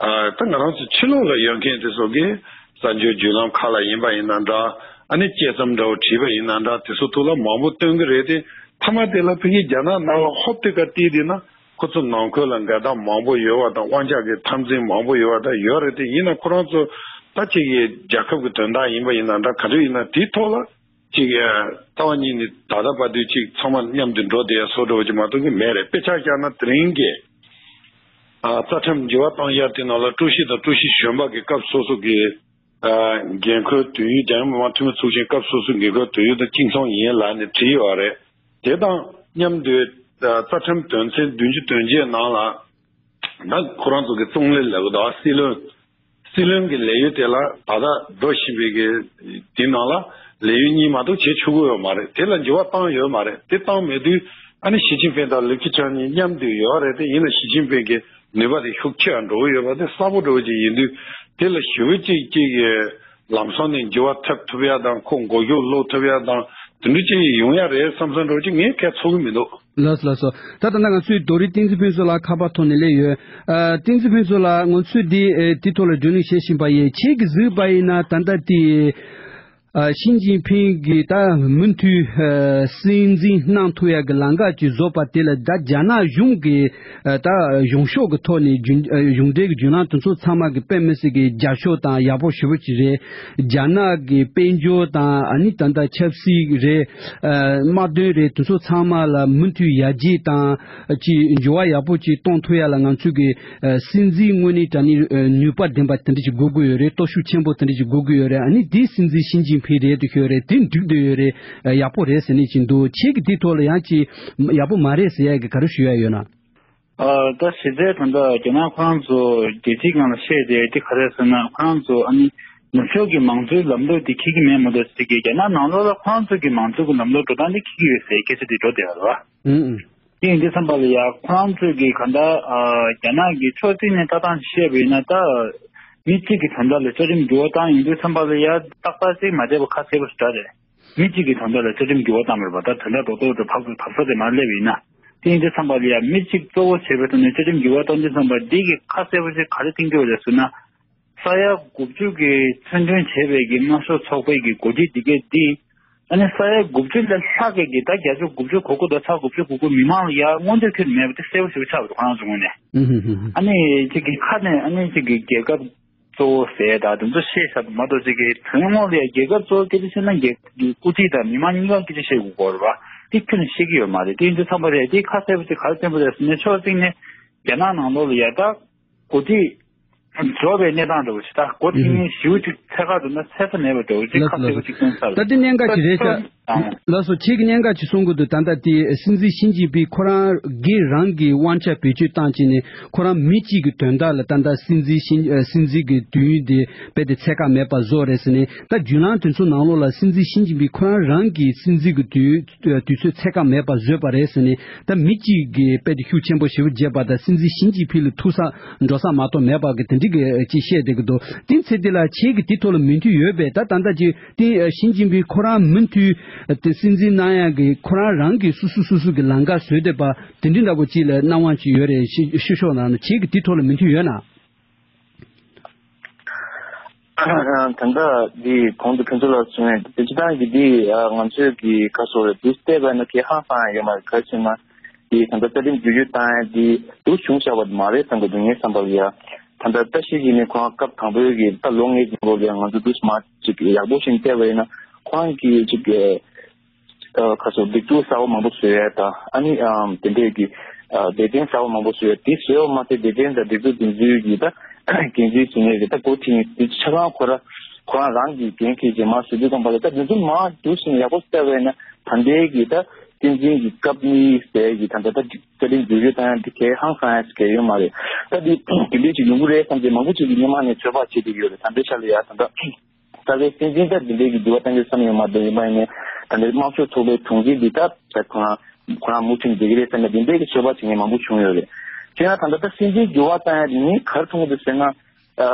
ཨ། ད་ང་རང་ཚོ་ཕྱི་ལོགས་ལ་ཡོད་མཁན་དེ་ཚོ་གིས་གསར་འགྱུར་བརྒྱུད་ལམ་ཁག་ལ་ཡིན་པ་ཡིན་ན་འདྲ། ཨ་ནི་དཔྱད་རྩོམ་འདྲ་བོ་བྲིས་པ་ཡིན་ན་འདྲ། དེ་ཚོ་ཐོག་ལ་མང་པོ་སྟོན་གི་རེད་དེ། མཐའ་མ་དེ་ལ་ཕ་གི་རྒྱ་ནག་ནང་ལ་ཧོབ་སྟེ་ག་བལྟས་བསྡད་ན། ཁོ་ཚོ་ནང་ཁུལ་ལ་འགལ་ཟླ་མང་པོ་ཡོད་པ་དང་། དབང་ཆ་གི་འཐབ་འཛིང་མང་པོ་ཡོད་པ་ད་ཡོད་རེད་དེ། ཡིན་ན་ཁོ་རང་ཚོ་ད་ཅིག་གི་རྒྱལ་ཁབ་ཀྱི་དོན་དག་ཡིན་པ་ཡིན་ན་འདྲ། ག་དུས་ཡིན་ན་དེའི་ཐོག་ལ་ ཅིག་ཨ་རྩ་བ་ཉིད་ནས་ད་ལྟ་བར་དུ་ཅིག་ཚང་མ་མཉམ་དུ་འགྲོ་བསྡད་ཡ་བཟོ་འདྲ་བོ་ཅིག་མ་གཏོགས་ཀྱི་མེད་རེད། དཔེ་ཆ་བཞག་ན་དེ་རིང་གི་ཨ་རྩ་ཁྲིམས་འགྱུར་བ་བཏང་ཡ་དེ་ནང་ལ་ཀྲུའུ་ཞི་དང་ཀྲུའུ་ཞི་གཞོན་པ་གི་སྐབས་སོ་སོ་གི་ཨ་འགན་ཁུར་དུས་ཡུན། རྒྱལ་ཡོངས་མི་མང་འཐུས་མི་ཚོགས་ཆེན་སྐབས་སོ་སོའི་འགན་ཁུར་དུས་ཡུན་དང་གཅིག་མཚུངས་ཡིན་ལབ་ནས་བྲིས་ཡོད་རེད། དེ་དང་མཉམ་དུ་ཨ་རྩ་ཁྲིམས་དོན་ཚན་བདུན་ཅུ་དོན་བརྒྱད་ནང་ལ་ད་ཁོ་རང་ཚོ་གི་ཙུང་ལི་ལབ་གི་འདུག་སྲིད་བློན། སྲིད་བློན་གྱི་ལས་ཡུན་དེ་ལ་ད་ལྟ་འགྲོ་བཞིན་པའི་གི་དེ་ནང་ལ་ལས་ཡུན་གཉིས་མ་གཏོགས་བྱེད་ཆོག་གི་ཡོད་མ་རེད། དེ་ལ་འགྱུར་བ་བཏང་ཡོད་མ་རེད། དེ་བཏང་མེད་དུས་ཨ་ནི་ཞི་ཅིན་ཕིང་དང་ལི་ཁི་ཆང་གཉིས་མཉམ་དུ་ཡོད་རེད། དེ་ཡིན་ན་ཞི་ཅིན་ཕིང་གི་ནུས་པ་དེ་ཤུགས་ཆེ་རུ་འགྲོ་གི་ཡོད་པ་དེ་གསལ་པོ་འདྲ་བོ་ཅིག་ཡིན་དུས། དེ་ལ་ཞེ་པོ་ཅིག་ཅིག་ལམ་སང་ནས་འགྱུར་བ་ཐེབས་ཐུབ་ཡ་དང་ཁོ་མགོ་མཇུག་སློག་ཐུབ་ཡ་དང་དེ་འདྲ་ཅིག་ཡོང་ཡ་རེད་བསམ་བསམ་འདྲ་བོ་ཅིག་ངས་གལ་ཚོར་གི་མི་འདུག་ལགས་སོ་ལགས་སོ། ད་ད་ལྟ་ང་ཚོས་རྡོ་རིང་བསྟན་འཛིན་ཕུན་ཚོགས་ལགས་ཁ་པར་ཐོག་ནས་སླེབས་ཡོད། ཨ་བསྟན་འཛིན་ཕུན་ཚོགས་ལགས། ང་ཚོས་འདི་ཨེ་འདི་ཐོག་ལ་བགྲོ་གླེང་བྱེད་བཞིན་པ་ཡིན། ཁྱེད་ཀྱིས་གཟིགས་པ་ཡིན་ན་ད་ལྟ་དེ་ཨ་ཞི་ཅིན་ཕིང་གིས་ད་མུ་མཐུད་ཨ་སྲིད་འཛིན་གནང་ཐུབ་ཡག་གི་ལམ་ཁ་ཅིག་བཟོས་པ་དེ་ལ་ད་རྒྱ་ནག་གཞུང་གི་ཨ་ད་གཞུང་ཕྱོགས་ཀྱི་ཐོག་ནས་རྒྱུན་ཨ་གཞུང་འབྲེལ་གྱི་བརྒྱུད་ལམ་དེ་ཚོ་ཚང་མ་གི་དཔེ་མི་སྲིད་ཀྱི་རྒྱབ་སྐྱོར་དང་ཡག་པོ་ཞེ་པོ་ཅིག་རེད། རྒྱ་ནག་གི་དཔལ་འབྱོར་དང་ཨ་ནི་ད་ལྟ་ཆབ་སྲིད་རེད། ཨ་དམག་དོན་རེད། དེ་ཚོ་ཚང་མ་ལ་མུ་མཐུད་ཡར་རྒྱས་དང་ཅིག་འགྱུར་བ་ཡག་པོ་ཅིག་གཏོང་ཐུབ་ཡ་ལ་ང་ཚོས་ཀྱི་ཨ་སྲིད་འཛིན་དངོས་གནས་དྲང་གནས་ཨ་ནུས་པ་ལྡན་པ་དེ་འདྲ་ཅིག་དགོས་ཀྱི་ཡོད་རེད། སྟོབས་ཤུགས་ཆེན་པོ་དེ་འདྲ་ཅིག་དགོས་ཀྱི་ཡོད་རེད། ཨ་ནི་དེ་སྲིད་འཛིན་ཞི་ཅིན་ཕིང་རེད་དུ་ཤོད་རེད། དེ་འགྲིག་བསྡད་ཡོད་རེད། ཨ་ཡག་པོ་རེད་ཟེར་ནས་ཅིག་འདུག་ཁྱེད་ཀྱིས་དེའི་ཐོག་ལ་ཡང་ཅིག་ཡག་པོ་མ་རེད་ཟེར་ཡ་གི་ག་རེ་ཞུ་ཡ་ཡོད་ན། ཨ་ད་གཞི་རྩའི་དོན་དག་རྒྱ་ནག་ཁོ་རང་ཚོ་རྒྱལ་སྤྱིའི་སྒང་ལ་བཤད་བསྡད་དེ་ག་རེ་ཟེར་ན། ཁོ་རང་ཚོ་ཨ་ནི་ནུབ་ཕྱོགས་ཀྱི་མང་གཙོའི་ལམ་ལུགས་དེ་འཁྱེར་གྱི་མེད་མ་གཏོགས་ཟེར་གི། རྒྱ་ནག་ནང་ལོགས་ལ་ཁོ་རང་ཚོ་གི་མང་གཙོ་གི་ལམ་ལུགས་འགྲོ་སྟངས་དེ་འཁྱེར་གྱི་ཡོད་ཟེར་སྐད་ཆ་དེ་འགྲོ་བསྡད་ཡོད་རེད་བ། ཨུ་ཨུ། དེ་ཡིན་དུས་ཙམ་པ་ལ་ཡ་ཁོ་རང་ཚོ་གི་ག་འདྲ་ཨ་རྒྱ་ནག་གི་ཕྱོགས་གཅིག་ནས་ལྟ་སྟངས་ཤིག་བཤད་པ་ཡིན་ན། ད་མི་གཅིག་གི་དོན་དག་ལ་རྩ་ཁྲིམས་འགྱུར་བ་བཏང་ཡོང་དུས་ཙམ་པ་ལ་ཡ་ཏག་ཏག་ཅིག་མ་བསྡད་པ་ཁ་གསལ་པོ་ཞིག་འདྲ་རེད། མི་གཅིག་གི་དོན་དག་ལ་རྩ་ཁྲིམས་འགྱུར་བ་བཏང་མེད་པ། ད་དོན་དག་རྡོག་རྡོག་ཏུ་བབས་བབས་ས་དེ་མར་སླེབས་ཡིན་ན། དེ་ཡིན་དུས་ཙམ་པ་ལ་ཡ་མི་གཅིག་གཙོ་བོ་བྱས་པའི་ཐོག་ནས་རྩ་ཁྲིམས་འགྱུར་བ་གཏོང་དུས་ཙམ་པ་འདི་གི་ཁ་གསལ་པོ་ཞིག་ག་རེ་བསྟན་གྱི་ཡོད་རེད་ཟེར་ན། ས་ཡ་དགུ་བཅུ་གི་མཚོན་དོན་བྱས་པའི་གི་དམར་ཤོག་ཚོགས་པའི་གི་འགོ་ཁྲིད་འདི་གས་འདི། ཨ་ནི་ས་ཡ་དགུ་བཅུ་ལས་ལྷག་གི་གི་ད་བརྒྱ་ཆ་དགུ་བཅུ་གོ་དགུ་དང་ཚེག་དགུ་བཅུ་གོ་དགུ་མི་མང་ལ་ཡ་མངོན་འདོད་ཁྱོན་མེད་པ་དེ་གསལ་པོ་ཞིག་ཆགས་པ་རེད་ཁོ་རང་ཚོ་ངོས་ནས། ཨུ་ཧུ་ཧུ་ཧུ། ཨ་ནི་ཅིག་གི་ཁ་ནས་ཨ་ནི་ཅིག་གི་རྒྱལ་ཁབ་གཙོ་བོ་ཟེར་ད་དེ་ཚོ་བཤད་བཞག་པ་མ་གཏོགས་ཅིག་གི་དོན་དངོས་ལ་ཡ་རྒྱལ་ཁབ་གཙོ་བོ་སྐད་ཆ་བཤད་ན་རྒྱལ་ཁབ་ཀྱི་དབུ་ཁྲིད་དང་མི་མང་གཉིས་ཀ་སྐད་ཆ་བཤད་དགོས་སྐོར་བ་དེ་ཁྱོན་ནས་བཤད་ཀྱི་ཡོད་མ་རེད། དེ་ཡིན་དུས་ཙམ་པ་རེད། དེ་ཁ་གསལ་པོ་ཅིག་ག་རེ་བསྟན་པ་རེད་ཟེར་ན། ཕྱོགས་གཅིག་ནས་རྒྱ་ནག་ནང་ལོགས་ལ་ཡ་ད་འགོ་ཁྲིད་འགྲོ་བའི་གནས་སྟངས་འདྲ་བོ་ཞིག་ད་འགོ་ཁྲིད་མཁན་ཞེ་པོ་ཅིག་ཚད་བཀག་ཏུ་ན་ཚད་ས་མེད་པ་འདྲ་བོ་ཅིག་ལགས་ཁ་གསལ་པོ་ཅིག་སྟོན་ས་རེད། ད་དེ་གནད་འགག་ཅིག་རེད་ཤག་ཨང་། ལགས་སོ། ཁྱེད་ཀྱི་གནད་འགག་ཅིག་གསུང་གི་འདུག་ད་ལྟ་དེ་སྲིད་འཛིན་ཞི་ཅིན་ཕིང་ཁོ་རང་སྒེར་རང་གི་དབང་ཆ་བེད་སྤྱོད་བཏང་བྱས་ནས་ཁོ་རང་མི་གཅིག་གི་དོན་དག་ལ་ད་ལྟ་སྲིད་འཛིན་ཞི་ཨ་སྲིད་འཛིན་གྱི་དུས་ཡུན་དེ་རྦད་དེ་ཚད་བཀག་མེད་པ་བཟོས་རེད་ཟེར་ནས། ད་བརྒྱུད་ལམ་དེ་ཚོ་ནང་ལོགས་ལ་སྲིད་འཛིན་ཞི་ཅིན་ཕིང་ཁོ་རང་རང་གི་སྲིད་འཛིན་གྱི་དུས་དུས་ཚོད་ཚད་བཀག་མེད་པ་བཟོས་པ་རེད་ཟེར་ནས། ད་མི་གཅིག་གིས་དཔེ་དེ་ཤུགས་ཆེན་པོ་ཞེ་པོ་བརྒྱབ་པ་དང་། སྲིད་འཛིན་ཞི་ཅིན་ཕིང་ལ་ཐུག་ས་འགྲོ་ས་མ་གཏོགས་མེད་པ་གི་དེ་འདྲ་གི་ཅིག་བཤད་བསྡད་ཀྱི་འདུག་དེ་ཚེ་དེ་ལ་ཁྱེད་ཀྱི་དེ་ཐོག་ལ་མོས་མཐུན་ཡོད་པས། ད་ད་ལྟ་ཅིག་དེ་ཞི་ཅིན་ཕིང་ཁོ་རང་མུ་མཐུད་དེ་སྲིད་འཛིན་གནང་ཡག་གི་ཁོ་རང་རང་གི་སོ་སོ་སོ་སོ་གི་ལམ་ཁ་བཟོས་བསྡད་པ་དེ་འདྲ་འདྲ་པོ་ཅིག་ལ་སྣང་བ་ཅིག་ཡོད་རེད། ཤི་ཤོད་ཤོག་ན་ཁྱེད་ཀྱི་དེ་ཐོག་ལ་མོས་མཐུན་ཡོད་ན། ད་ལྟ་འདི་གོང་དུ་ཕུན་ཚོགས་ལགས་གསུངས་ཡས་དེ་སྤྱི་བཏང་གི་འདི་ང་ཚོས་ཀྱི་ག་སོ་རེ་འདུག་བལྟས་པ་ན་གལ་ཧང་སང་ཡ་ཡོད་མ་རེད། ག་རེ་ཟེར་ན་འདི་ད་ལྟ་རྩ་ཁྲིམས་བསྒྱུར་བཅོས་བཏང་ཡ་འདི་འདུག་བྱུང་བཞག་པ་མ་རེད་བསམ་གི་འདུག་ངའི་བསམ་པ་ལ་ཡ། ད་ལྟ་བཀྲ་ཤིས་འཇིགས་མེད་ཁོ་རང་སྐབས་དང་པོའི་གི་ད་ལོ་ལྔའི་རིང་ལོགས་ལ་ཡ་ང་ཚོ་འདུག་མ་ཅིག་ཡག་པོ་ཞིག་བལྟས་པ་ཡིན་ན་ཁོ་རང་གི་ཅིག་ཁ་སོ་སྡིག་སྡུག་གསར་བ་མང་པོ་བཟོས་ཡ་དང་། ཨ་ནི་ཨམ་དེ་འདྲས་ཀྱི་ཨ་སྡེ་ཚན་གསར་བ་མང་པོ་བཟོས་ཡ་དེ་བཟོས་པ་མ་ཟད་སྡེ་ཚན་དང་སྒྲིག་འཛུགས་དེ་ཚོའི་གི་ད་འགན་འཛིན་བྱེད་མཁན་གི་ད་འགོ་ཁྲིད་མཁན་དེ་ཆ་ཚང་ཁོ་ར་ཁོ་རང་རང་གི་འགན་འཁྱེར་རྗེས་མ་བཟོ་དུས་ཙམ་པ་ལ་ད་དེ་ཚོ་མར་འདུག་ཟིན་ཡག་པོ་བལྟས་པ་ཡིན་ན་ད་ལྟའི་གི་ད་བསྟན་འཛིན་གྱི་སྐབས་གཉིས་ཟེར་གི་ད་ད་ད་རྩ་ཁྲིམས་བསྒྱུར་བཅོས་བཏང་ཡ་དེ་གལ་ཧང་སང་ཡ་གལ་ཡོད་མ་རེད། ད་དེ་དེ་འདྲས་ཅིག་ཡོང་གི་རེད་བསམ་སྟེ་མང་པོ་ཅིག་གི་སྔོན་མ་ནས་ཚོད་དཔག་བྱེད་བསྡད་ཡོད་རེད། ད་ལྟའི་ཆ་ལ་ཡ་ད་ད། རྩ་བའི་སྲིད་འཛིན་ད་འདི་འདྲའི་གི་འགྱུར་བ་གཏང་རྒྱུ་བསམ་ཡོད་མ་རེད། ཡིན་པ་ཡིན་ནའི་ད་འདི་དམར་ཤོག་ཚོགས་པའི་དྲུང་ཆེ་འདི་ད་ད་ཁོ་རང་ཁོ་རང་མུ་མཐུད་འགྲིག་གི་རེད་བསམ་ནས་འདི་འདྲའི་གི་ཚོད་དཔག་བྱེད་མཁན་མང་པོ་བྱུང་ཡོད་རེད། བྱས་ན་ད་ལྟ་ད་སྲིད་འཛིན་འགྱུར་བ་གཏང་ཡ་དེ་ངས་ག་རེ་མཐོང་གི་འདུག་ཟེར་ན། ཨ་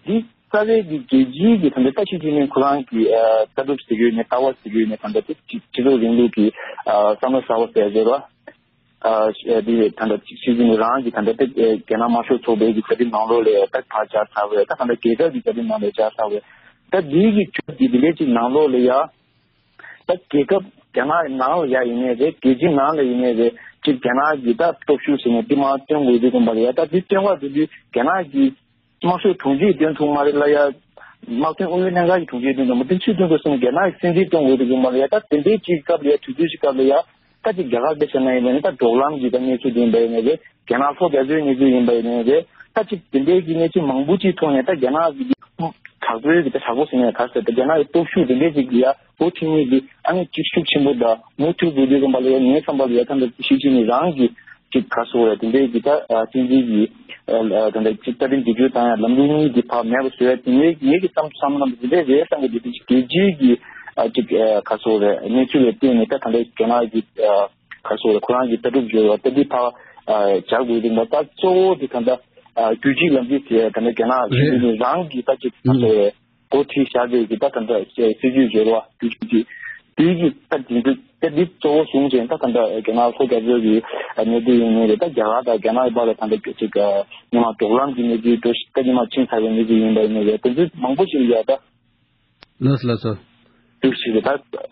འདི་རྩ་བའི་གི་རྒྱལ་སྤྱིའི་གི་ད་ལྟ་ད་ཞི་ཅིན་ཕིང་ཁོ་རང་གི་ཨ་ལྟ་གྲུབ་ཟེར་གི་ཡོད་ནའི་ལྟ་བ་ཟེར་གི་ཡོད་ནའི་ད་ལྟ་སྤྱི་སྤྱི་ཚོགས་རིང་ལུགས་ཀྱི་ཨ་བསམ་བློ་གསར་བ་ཟེར་ཟེར་བ། ཨ་འདི་ད་ལྟ་སྲིད་འཛིན་རང་གི་ད་ལྟ་དེ་རྒྱ་ནག་དམར་ཤོག་ཚོགས་པའི་གི་རྩ་ཁྲིམས་ནང་ལོགས་ལ་ད་ཕར་བཅར་ཚར་བས། ད་ད་ལྟ་རྒྱལ་ཁབ་ཀྱི་རྩ་ཁྲིམས་ནང་ལ་བཅར་ཚར་བས། ད་འདི་གི་ཆོས་ཀྱི་འདི་འདྲའི་ཅིག་ནང་ལོགས་ལ་ཡ་ད་རྒྱལ་ཁབ་རྒྱ་ནག་ནང་ལ་ཡ་ཡིན་ནའི་རེད། རྒྱལ་སྤྱི་ནང་ལ་ཡིན་ནའི་རེད། ཅིག་རྒྱ་ནག་གི་ད་སྟོབས་ཤུགས་ཟེར་ནས་འདི་མར་སྟོན་དགོས་དུས་ཙམ་པ་ལ་ཡ་ད་འདི་སྟོན་ག་འགྲོ་དུས་རྒྱ་ནག་གི་དམར་ཤོག་དྲུང་ཆེས་འདོན་ཐུབ་མ་རེད་ལ་ཡ། དམག་དོན་ཨུ་ཡོན་ལྷན་ཁང་གི་དྲུང་ཆེ་དོན་དུ་མ་དེ་ཚོའི་དོན་དུ་སོང་རྒྱ་ནག་གི་སྲིད་འཛིན་གཏོང་དགོས་འདུག་གི་མ་རེད་ཡ། ད་དེ་འདྲའི་ཅིག་སྐབས་ལ་ཡ་དུས་ཚོད་ཅིག་སྐབས་ལ་ཡ། ད་ཅིག་རྒྱ་གར་དེ་བྱས་ན་ཡིན་པ་ནི་ད་གྲོགས་ལམ་གྱི་ད་གནས་ཚུལ་དེ་ཡིན་པ་ཡིན་ནའི་རེད། རྒྱ་ནག་ལྷོ་རྒྱ་མཚོའི་གནས་ཚུལ་ཡིན་པ་ཡིན་ནའི་རེད། ད་ཅིག་དེ་འདྲའི་གི་གནས་ཚུལ་མང་པོ་ཅིག་ཐོག་ནས་ད་རྒྱ་ནག་གི་དྲག་པོའི་གི་ད་དྲག་པོ་ཟེར་ནས་ག་ཟེར། ད་རྒྱ་ནག་གི་སྟོབས་ཤུགས་དེ་འདྲའི་ཅིག་གི་ཡ་འགོ་ཁྲིད་མཁན་གི་ཨ་ནི་ཅིག་ཤུགས་ཆེན་པོ་ད་མུ་མཐུད་དགོས་དུས་ཙམ་པ་ལ་ཡ་ངའི་བསམ་པ་ལ་ཡ་ད་ད་ཞི་ཅིན་ཕིང་རང་གི་ཅིག་ག་ཟེར་རེད། དེ་འདྲའི་གི་ད་སྲིད་འཛིན་གི་ད་ད་ཅིག་རྟ་མགྲིན་འདེགས་སྐྱོར་དང་ཡ་ལམ་ལུགས་གཉིས་དེ་ཕར་མེད་པ་བཟོ་ཡ་དེ་ངའི་ངའི་གི་བསམ་བསམ་ན་དེ་འདྲའི་རེད་བསམ་གི་འདུག་དེ་ཅིག་རྒྱལ་སྤྱིའི་གི་ཨ་ཅིག་ཨ་ག་ཟེར་རེད། གནས་ཚུལ་ལ་བལྟས་ནས་ད་ད་ལྟའི་རྒྱ་ནག་གི་ཨ་ག་ཟེར་རེད། ཁོ་རང་གི་ལྟ་གྲུབ་བརྗོད་པ་ད་འདི་ཕར་ཨ་སྦྱར་དགོས་འདུག་པ། ད་གཙོ་བོ་དེ་ད་ལྟ་ཨ་རྒྱུད་གཅིག་ལམ་གཅིག་ཟེར་ཡ་ད་ལྟ་རྒྱ་ནག་རེད། རང་གི་ད་ཅིག་ག་ཟེར་རེད། འགོ་ཁྲིད་བཞག་པའི་གི་ད་ད་ལྟ་སྲིད་ཇུས་བརྗོད་པ་རྒྱུད་གཅིག་དེ་གི་ད་དེ་འདི་ད་འདི་གཙོ་བོ་བཟུང་བྱས་ད་ད་ལྟ་རྒྱ་ནག་ལྷོ་རྒྱ་མཚོའི་གི་གནས་སྡུད་ཡིན་ནའི་རེད། ད་རྒྱ་གར་དང་རྒྱ་ནག་གི་བར་ལ་ད་ལྟ་ཅིག་ཉི་མ་གྲོགས་ལམ་གྱི་གནས་སྡུད་འགྲོ་ཞིག་ད་ཉི་མ་ཕྱིན་ཚར་བའི་གནས་སྡུད་ཡིན་པ་ཡིན་ནའི་རེད། དེ་ཚོ་མང་པོ་ཞིག་ལ་ཡ་ད། ལགས་སོ་ལགས་སོ། དུས་ཤིག་ད་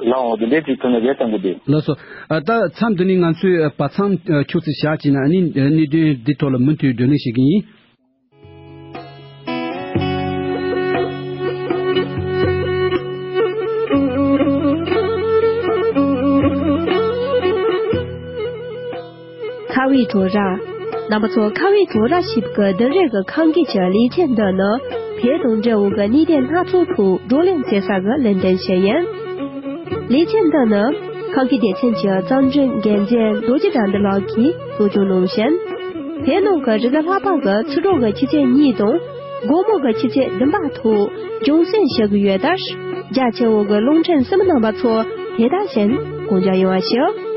ལའང་དེ་འདྲའི་ཅིག་ཐོན་ནས་རེད་བསམ་གི་འདུག་ལགས་སོ། ཨ་ད་མཚམས་འདི་ནས་ང་ཚོས་ཨ་བར་མཚམས་ཨ་ཁྱུག་ཙམ་བཞག་ཅིག་ན་ཨ་ནི་ཨ་གནད་དོན་འདི་ཐོག་ལ་མུ་མཐུད་བགྲོ་གླེང་བྱེད་ཀྱི་ཡིན། ཁ་བའི་བྲོ་ར། རྣམ་པ་ཚོ་ཁ་བའི་བྲོ་ར་ཞིག་གི་བདུན་རེ་གི་ཁང་གི་ཆ་ལས་ཆེན་འདི་ནི་བོད་དང་འབྲེལ་བའི་གི་གནད་དོན་སྣ་ཚོགས་ཐོག་བགྲོ་གླེང་བྱེད་ས་གི་ལས་འགན་ཞིག་ཡིན། ལས་ཆེན་འདི་ནི་ཁང་གི་སྡེ་ཚན་གྱི་གཙང་འཛིན་འགན་འཛིན་རྡོ་རྗེ་དགྲ་འདུལ་ལགས་ཀྱིས་གཙོ་སྐྱོང་གནང་ཞིང་། བོད་ནང་གི་རི་གཟར་ལྷག་པ་གི་ཚེས་དྲུག་གི་ཕྱི་ཚེས་གཉིས་དང་། དགོང་མོ་གི་ཕྱི་ཚེས་བདུན་པ་ཐོག་རྒྱང་སྲིང་བྱེད་ཀྱི་ཡོད་ལྟར། རྒྱ་ཆེ་བོ་གི་རླུང་འཕྲིན་གསན་མི་རྣམ་པ་ཚོ་དེ་དག་བཞིན་དགོངས་འཇགས་ཡོང་བ་ཞུ།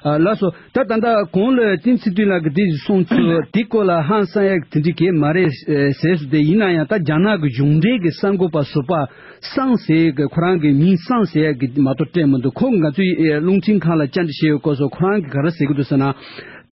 ཨ་ལགས་སོ། ད་ད་ལྟ་གོང་ལ་བསྟན་འཛིན་ཚེ་བརྟན་ལགས་ཀྱིས་དེ་གསུངས་ཚུལ་དེ་སྐོར་ལ་ཧང་སང་ཡག་དེ་འདྲ་གས་མ་རེད་ཟེར་སོང་སྟེ། ཡིན་ན་ཡང་ད་རྒྱ་ནག་གི་གཞུང་འབྲེལ་གྱི་གསར་འགོད་པ་ཟུར་པ་སང་ཟེར་གྱི་ཁོ་རང་གི་མིང་སང་ཟེར་ཡག་གི་མ་གཏོགས་སྤྲད་མི་འདུག་ཁོ་ང་ཚོའི་རླུང་འཕྲིན་ཁང་ལ་བཅར་འདྲི་བྱས་ཡོད་སྐབས་སུ་ཁོ་རང་གིས་ག་རེ་ཟེར་གྱི་འདུག་ཟེར་ན།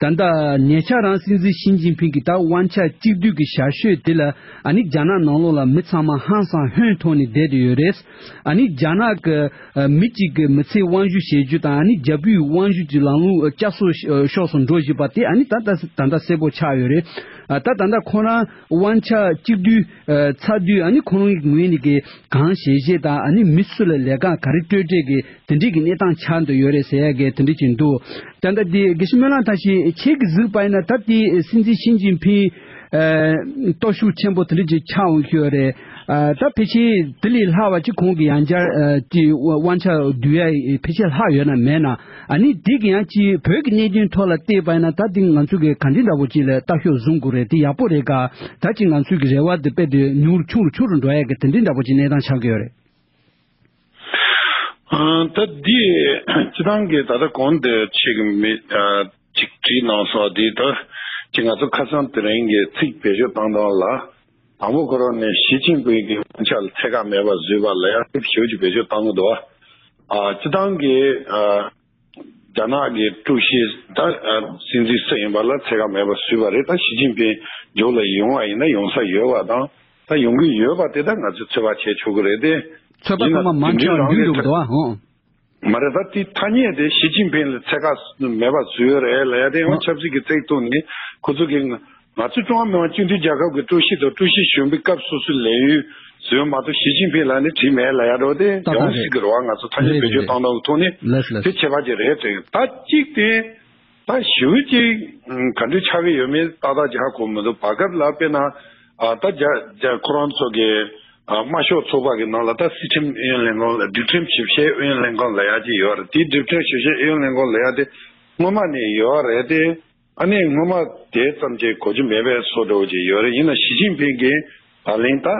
ད་ལྟ་ཉེ་ཆར་རང་སྲིད་འཛིན་ཞི་ཅིན་ཕིང་གིས་ད་དབང་ཆ་གཅིག་སྡུད་ཀྱི་ཞར་ཤོས་དེ་ལ་ཨ་ནི་རྒྱ་ནག་ནང་ལོགས་ལ་མི་ཚང་མ་ཧང་སང་ཧོན་ཐོག་ནས་བསྡད་དེ་ཡོད་རེད། ཨ་ནི་རྒྱ་ནག་གི་ཨ་མི་གཅིག་གི་མི་ཚེ་དབང་སྒྱུར་བྱེད་རྒྱུ་དང་ཨ་ནི་རྒྱ་བོད་དབང་སྒྱུར་གྱི་ལམ་ལུགས་བསྐྱར་གསོ་ཕྱོགས་སུ་འགྲོ་བཞིན་པ་དེ་ཨ་ནི་ད་ལྟ་ད་ལྟ་གསལ་པོ་ཆགས་ཡོད་རེད། ཨ་ད་ད་ལྟ་ཁོ་རང་དབང་ཆ་གཅིག་སྡུད་ཨ་ཚ་སྡུད་ཨ་ནི་ཁོ་རང་གི་ངོས་ནས་ཀྱི་གང་བྱས་བྱས་དང་ཨ་ནི་མི་སུ་ལ་ལས་ཀ་ག་རེ་སྤྲོད་སྤྲད་ཀྱི་དེ་འདྲས་ཀྱི་གནས་སྟངས་ཆགས་འདུག་ཡོད་རེད་ཟེར་ཡ་གི་དེ་འདྲས་ཀྱི་འདུག་ད་ལྟ་འདི་དགེ་བཤེས་སྨོན་ལམ་བཀྲ་ཤིས་ཁྱེད་ཀྱི་གཟིགས་པ་ཡིན་ན་ད་ལྟའི་སྲིད་འཛིན་ཞི་ཅིན་ཕིང་ཨ་སྟོབས་ཤུགས་ཆེན་པོ་དེ་འདྲས་ཀྱི་ཆགས་འོང་གི་ཡོད་རེད། ཨ་ད་ཕལ་ཆེར་དེ་ལས་ལྷག་པ་ཅིག་ཁོང་གི་ཡང་བསྐྱར་ཨ་ཀྱི་དབང་ཆ་བསྡུ་ཡ་ཕལ་ཆེར་ལྷག་ཡོད་ན་མེད་ན། ཨ་ནི་འདི་གི་ཡང་ཅིག་བོད་ཀྱི་གནད་དོན་ཐོག་ལ་བལྟས་པ་ཡིན་ན་ད་འདི་ང་ཚོ་གི་ག་འདྲ་འདྲ་པོ་ཅིག་ལ་ལྟ་ཕྱོགས་བཟུང་དགོས་རེད། དེ་ཡག་པོ་རེད་ག་ད་ཅིག་ང་ཚོ་གི་རེ་བ་འདི་དཔེ་དེ་ཉུང་རུ་ཆུང་རུ་ཆུང་རུ་འགྲོ་ཡ་གི་དེ་འདྲ་འདྲ་པོ་ཅིག་གནས་སྟངས་ཆགས་ཀྱི་ཡོད་རེད། ཨ་ད་འདི་སྤྱི་བཏང་གི་ད་ལྟ་གོང་དུ་ཆེ་གི་མི་ཨ་ཅིག་བྲིས་གནང་སོང་། དེ་ད་ཅིག་ང་ཚོ་ཁ་སང་དེ་རིང་གི་ཚིག་བེད་སྤྱོད་བཏང་སྟངས་ལ་དང་པོ་ཁོ་རང་ནས་ཞི་ཅིན་ཕིང་གི་དབང་ཆ་ལ་ཚད་བཀག་མེད་པ་བཟོས་པ་ལ་ཡང་ཚིག་ཞེ་པོ་ཅིག་བེད་སྤྱོད་བཏང་གི་འདུག་ཨ་སྤྱི་བཏང་གི་ཨ་རྒྱ་ནག་གི་ཀྲུའུ་ཞི་ད་ཨ་སྲིད་འཛིན་སུ་ཡིན་པ་ལ་ཚད་བཀག་མེད་པ་བཟོས་པ་རེད། ད་ཞི་ཅིན་ཕིང་མཇུག་ལ་ཡོང་བ་ཡིན་ན་ཡོང་ས་ཡོད་པ་དང་ད་ཡོང་གི་ཡོད་པ་དེ་ད་ང་ཚོས་ཚོད་དཔག་བྱས་ཆོག་གི་རེད་དེ། ཚོད་དཔག་ཡིན་ན་ཚང་མ་མང་དེ་འདྲའི་ཆེ་བ་རང་འགྲུལ་གི་འགྲོ་གི་འདུག་ཨ་ཧོ། མ་རེད། ད་དེ་ཐ་སྙད་དེ་ཞི་ཅིན་ཕིང་ལ་ཚད་བཀག་མེད་པ་བཟོས་ཡོད་རེད་ལབ་ཡ་དེ་ཡང་ཆབ་སྲིད་ཀྱི་རྩིས་ཐོག་ནས་ཁོ་ཚོ་གི་ང་ང་ཚོ་ཀྲུང་ཧྭ་མི་དམངས་སྤྱི་མཐུན་རྒྱལ་ཁབ་ཀྱི་ཀྲུའུ་ཞི་དང་ཀྲུའུ་ཞི་གཞོན་པའི་སྐབས་སོ་སོའི་ལས་ཡུན་བཟོས་མ་གཏོགས་ཞི་ཅིན་ཕིང་ལབ་ནས་བྲིས་མེད་ལབ་ཡ་འགྲོ་དེ་ཏག་ཏག་ཡོང་རེད། སྲིད་ཀྱི་རེད་བ། ང་ཚོ་ཐ་སྙད་རེད་བེད་སྤྱོད་རེད་བཏང་སྟངས་ཀྱི་ཐོག་ནས་ལགས་ལགས། དེ་ཁྱད་པར་ཅིག་རེད་དྲན། ད་གཅིག་དེ་ད་ཞེ་པོ་ཅིག་ག་འདྲ་ཆགས་ཀྱི་ཡོད་མེད་ཏག་ཏག་ཅིག་ཧ་གོ་མི་འདུག་བར་སྐབས་ལ་དཔེར་ན་ཨ་ད་རྒྱ་རྒྱ་ཁོ་རང་ཚོ་གི་ཨ་དམར་ཤོག་ཚོགས་པ་གི་ནང་ལ་ད་སྲིད་ཁྲིམས་ཨུ་ཡོན་ལྷན་ཁང་ལ་སྒྲིག་ཁྲིམས་ཞིབ་བཤེར་ཨུ་ཡོན་ལྷན་ཁང་ལབ་ཡ་ཅིག་ཡོད་རེད། དེའི་སྒྲིག་ཁྲིམས་ཞིབ་བཤེར་ཨུ་ཡོན་ལྷན་ཁང་ལབ་ཡ་དེ་སྔོན་མ་ནས་ཡོད་རེད་དེ། ཨ་ནི་སྔོན་མ་དེ་ཙམ་གྱི་གོ་རྒྱུ་མེད་པའི་བཟོ་འདྲ་བོ་ཅིག་ཡོད་རེད། ཡིན་ན་ཞི་ཅིན་ཕིང་གིས་ད་ལན་ད་ཨ་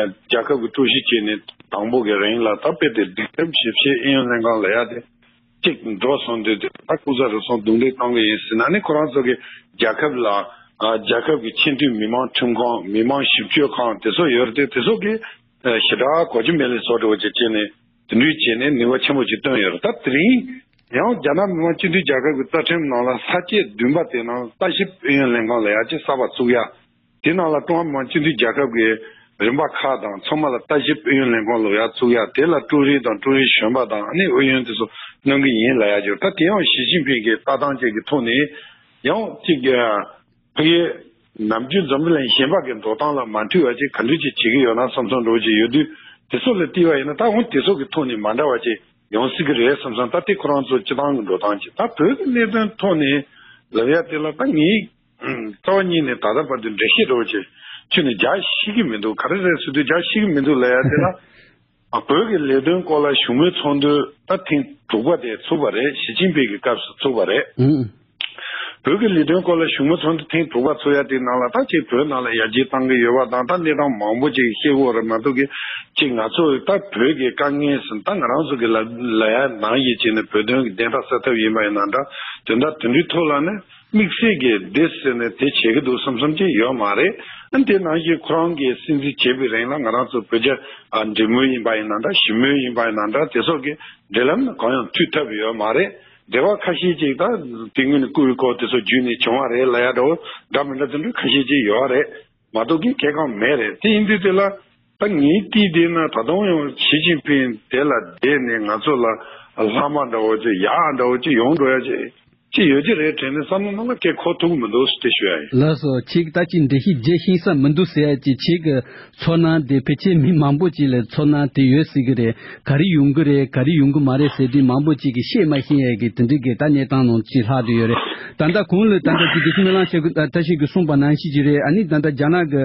རྒྱལ་ཁབ་ཀྱི་ཀྲུའུ་ཞི་བྱས་ནས་དང་པོ་གི་རིང་ལ་ད་དཔེ་དེ་སྒྲིག་ཁྲིམས་ཞིབ་བཤེར་ཨུ་ཡོན་ལྷན་ཁང་ལབ་ཡ་དེ་གཅིག་འགྲོ་སོང་དུས་དེ་ད་ལྐུགས་ས་རུལ་སོང་རྡུང་རེས་གཏོང་གི་ཡིན་ཟེར་ན་ནི་ཁོ་རང་ཚོ་གི་རྒྱལ་ཁབ་ལ་ཨ་རྒྱལ་ཁབ་ཀྱི་ཆེས་མཐོའི་མི་དམངས་ཁྲིམས་ཁང་མི་དམངས་ཞིབ་དཔྱོད་ཁང་དེ་ཚོ་ཡོད་རེད་དེ། དེ་ཚོ་གི་ཨ་ཞེ་དྲག་གོ་རྒྱུ་མེད་ལེ་བཟོ་འདྲ་བོ་ཅིག་བྱས་ནས་དེ་འདྲའི་བྱས་ནས་ནུས་པ་ཆེན་པོ་ཅིག་བཏོན་ཡོད་རེད། ད་དེ་རིང་ཡང་རྒྱ་ནག་མི་དམངས་སྤྱི་མཐུན་རྒྱལ་ཁབ་ཀྱི་རྩ་ཁྲིམས་ནང་ལ་ས་བཅད་བདུན་པ་དེ་ནང་ལྟ་ཞིབ་ཨུ་ཡོན་ལྷན་ཁང་ལབ་ཡ་ཅིག་གསར་པ་བཙུགས་ཡ། དེ་ནང་ལ་ཀྲུང་ཧྭ་མི་དམངས་སྤྱི་མཐུན་རྒྱལ་ཁབ་ཀྱི་ རིམ་པ་ཁག་དང་ཚང་མ་ལ་ལྟ་ཞིབ་ཨུ་ཡོན་ལྷན་ཁང་ལ་ཡར་བཙུགས་ཡ། དེ་ལ་ཀྲུའུ་རིན་དང་ཀྲུའུ་རིན་གཞོན་པ་དང་ཨ་ནི་ཨུ་ཡོན་དེ་ཚོ་གནང་གི་ཡིན་ལབ་ཡ་ཅིག་ད་དེ་ཡང་ཞི་ཅིན་ཕིང་གི་ལྟ་སྟངས་ཅིག་གི་ཐོག་ནས་ཡང་ཅིག་ཕ་གིའི་ནམ་རྒྱུན་འཛམ་བུ་གླིང་གཞན་པ་གི་འགྲོ་སྟངས་ལ་མ་མཐུན་པ་ཅིག་ག་འདྲ་ཅིག་བྱེད་ཀྱི་ཡོད་ན་བསམ་བསམ་འདྲ་བོ་ཅིག་ཡོད་དུས། དེ་ཚོ་ལ་བལྟས་པ་ཡིན་ན་ད་འོང་དེ་ཚོ་གི་ཐོག་ནས་མ་འདྲ་བ་ཅིག་ཡོང་སྲིད་ཀྱི་རེད་བསམ་བསམ། ད་དེ་ཁོ་རང་ཚོ་སྤྱི་བཏང་གི་འགྲོ་སྟངས་ཅིག་ད་བོད་ཀྱི་གནད་དོན་ཐོག་ནས་ལབ་ཡ་དེ་ལ་ད་ངས་རྩ་བ་ཉིད་ནས་ད་ལྟ་བར་དུ་འགྲེལ་བཤད་འདྲ་བོ་ཅིག་ཁྱོན་ནས་རྒྱག་ཤེས་ཀྱི་མི་འདུག་ག་རེ་རེད་ཟེར་དུས་རྒྱག་ཤེས་ཀྱི་མི་འདུག་ལབ་ཡ་དེ་ལ། བོད་ཀྱི་ལས་དོན་སྐོར་ལ་བཞུགས་མོལ་ཚོགས་འདུ་ད་ཐེངས་དྲུག་པ་དེ་ཚུགས་པ་རེད། ཞི་ཅིན་ཕིང་གི་སྐབས་སུ་ཚུགས་པ་རེད། ཨང་། བོད་ཀྱི་ལས་དོན་སྐོར་ལ་བཞུགས་མོལ་ཚོགས་འདུ་ཐེངས་དྲུག་པ་ཚུགས་ཡ་དེའི་ནང་ལ་ད་ཅིག་བོད་ནང་ལ་ཡར་རྒྱས་བཏང་གི་ཡོད་པ་དང་ད་གནས་སྟངས་མང་པོ་ཅིག་བཤད་དགོས་རེད་མ་གཏོགས་ཀྱི་ཅིག་ང་ཚོ་ད་བོད་ཀྱི་དཀའ་ངལ་ཟིན་ད་ང་རང་ཚོ་གི་ལ་ལ་ཡ་ནང་བཞིན་བྱས་ནས་བོད་དོན་གྱི་བདེན་མཐའ་གསལ་ཐབས་ཡིན་པ་ཡིན་ན་འདྲ་དོན་དག་དེ་འདྲའི་ཐོག་ལ་ནི། དམིགས་བསལ་གྱིས་འདི་ཟེར་ནས་དེ་བྱེད་ཀྱི་འདུག་བསམ་བསམ་ཅིག་ཡོད་མ་རེད། ཨ་དེ་ནང་བཞིན་ཁོ་རང་གིས་སྲིད་འཛིན་བྱེད་པའི་རིང་ལ་ང་རང་ཚོ་བོད་རྒྱ་ཨ་འབྲེལ་མོལ་ཡིན་པ་ཡིན་ན་འདྲ་ཞི་མོལ་ཡིན་པ་ཡིན་ན་འདྲ་དེ་སོགས་ཀྱི་འབྲེལ་ལམ་ནི་གང་ཡང་མཐུད་ཐུབ་ཡོད་མ་རེད། འབྲེལ་བ་ཁ་ཤས་ཅིག་ད་དེ་སྔོན་ནས་བསྐུར་བའི་སྐོར་དེ་ཚོ་བརྒྱུད་ནས་བྱུང་བ་རེད་ལབ་ཡ་འདྲ་བོ་འདྲ་མི་འདྲ་དེ་འདྲ་ཁ་ཤས་ཅིག་ཡོད་རེད། མ་གཏོགས་ཀྱི་གལ་འགངས་མེད་རེད། དེ་ཡིན་དུས་དེ་ལ་ད་ངའི་ལྟས་བསྡད་ན་ད་དུང་ཡང་ཞི་ཅིན་ཕིང་དེ་ལ་བསྡད་ནས་ང་ཚོ་ལ་ལྷག་མ་འདྲ་བོ་ཅིག་ཡག་འདྲ་བོ་ཅིག་ཡོང་འགྲོ་ཡ་ཅིག་ཅི་ཡོད་ཀྱི་རེད་དྲན་ནས་བསམ་བློ་ནང་ལ་སྐད་འཁོར་ཐུབ་ཀྱི་མི་འདུག་ཟེར་ཞུ་ཡ་ཡིན། ལགས་སོ། ཁྱེད་ཀྱིས་ད་ཅིག་འགྲེལ་བཤད་རྒྱག་ཤེས་ས་མི་འདུག་ཟེར་ཡ་ཅིག་ཁྱེད་ཀྱི་ཚོར་སྣང་དེ་ཕལ་ཆེར་མི་མང་པོ་ཅིག་ལ་ཚོར་སྣང་དེ་ཡོད་སྲིད་ཀྱི་རེད། ག་རེ་ཡོང་གི་རེད་ག་རེ་ཡོང་གི་མ་རེད་ཟེར་དུས་མང་པོ་ཅིག་གིས་བཤད་མ་ཤེས་ཡ་གི་དེ་འདྲའི་གི་ད་གནས་སྟངས་ནང་ཅིག་ལྷག་བསྡད་ཡོད་རེད། ད་ལྟ་གོང་ལ་ད་ལྟ་ཅིག་དེ་སྨོན་ལམ་བྱེད་དགོས་ད་ལྟ་ཞིག་གིས་གསུངས་པ་ནང་བཞིན་ཅིག་རེད། ཨ་ནི་ད་ལྟ་རྒྱ་ནག་གི་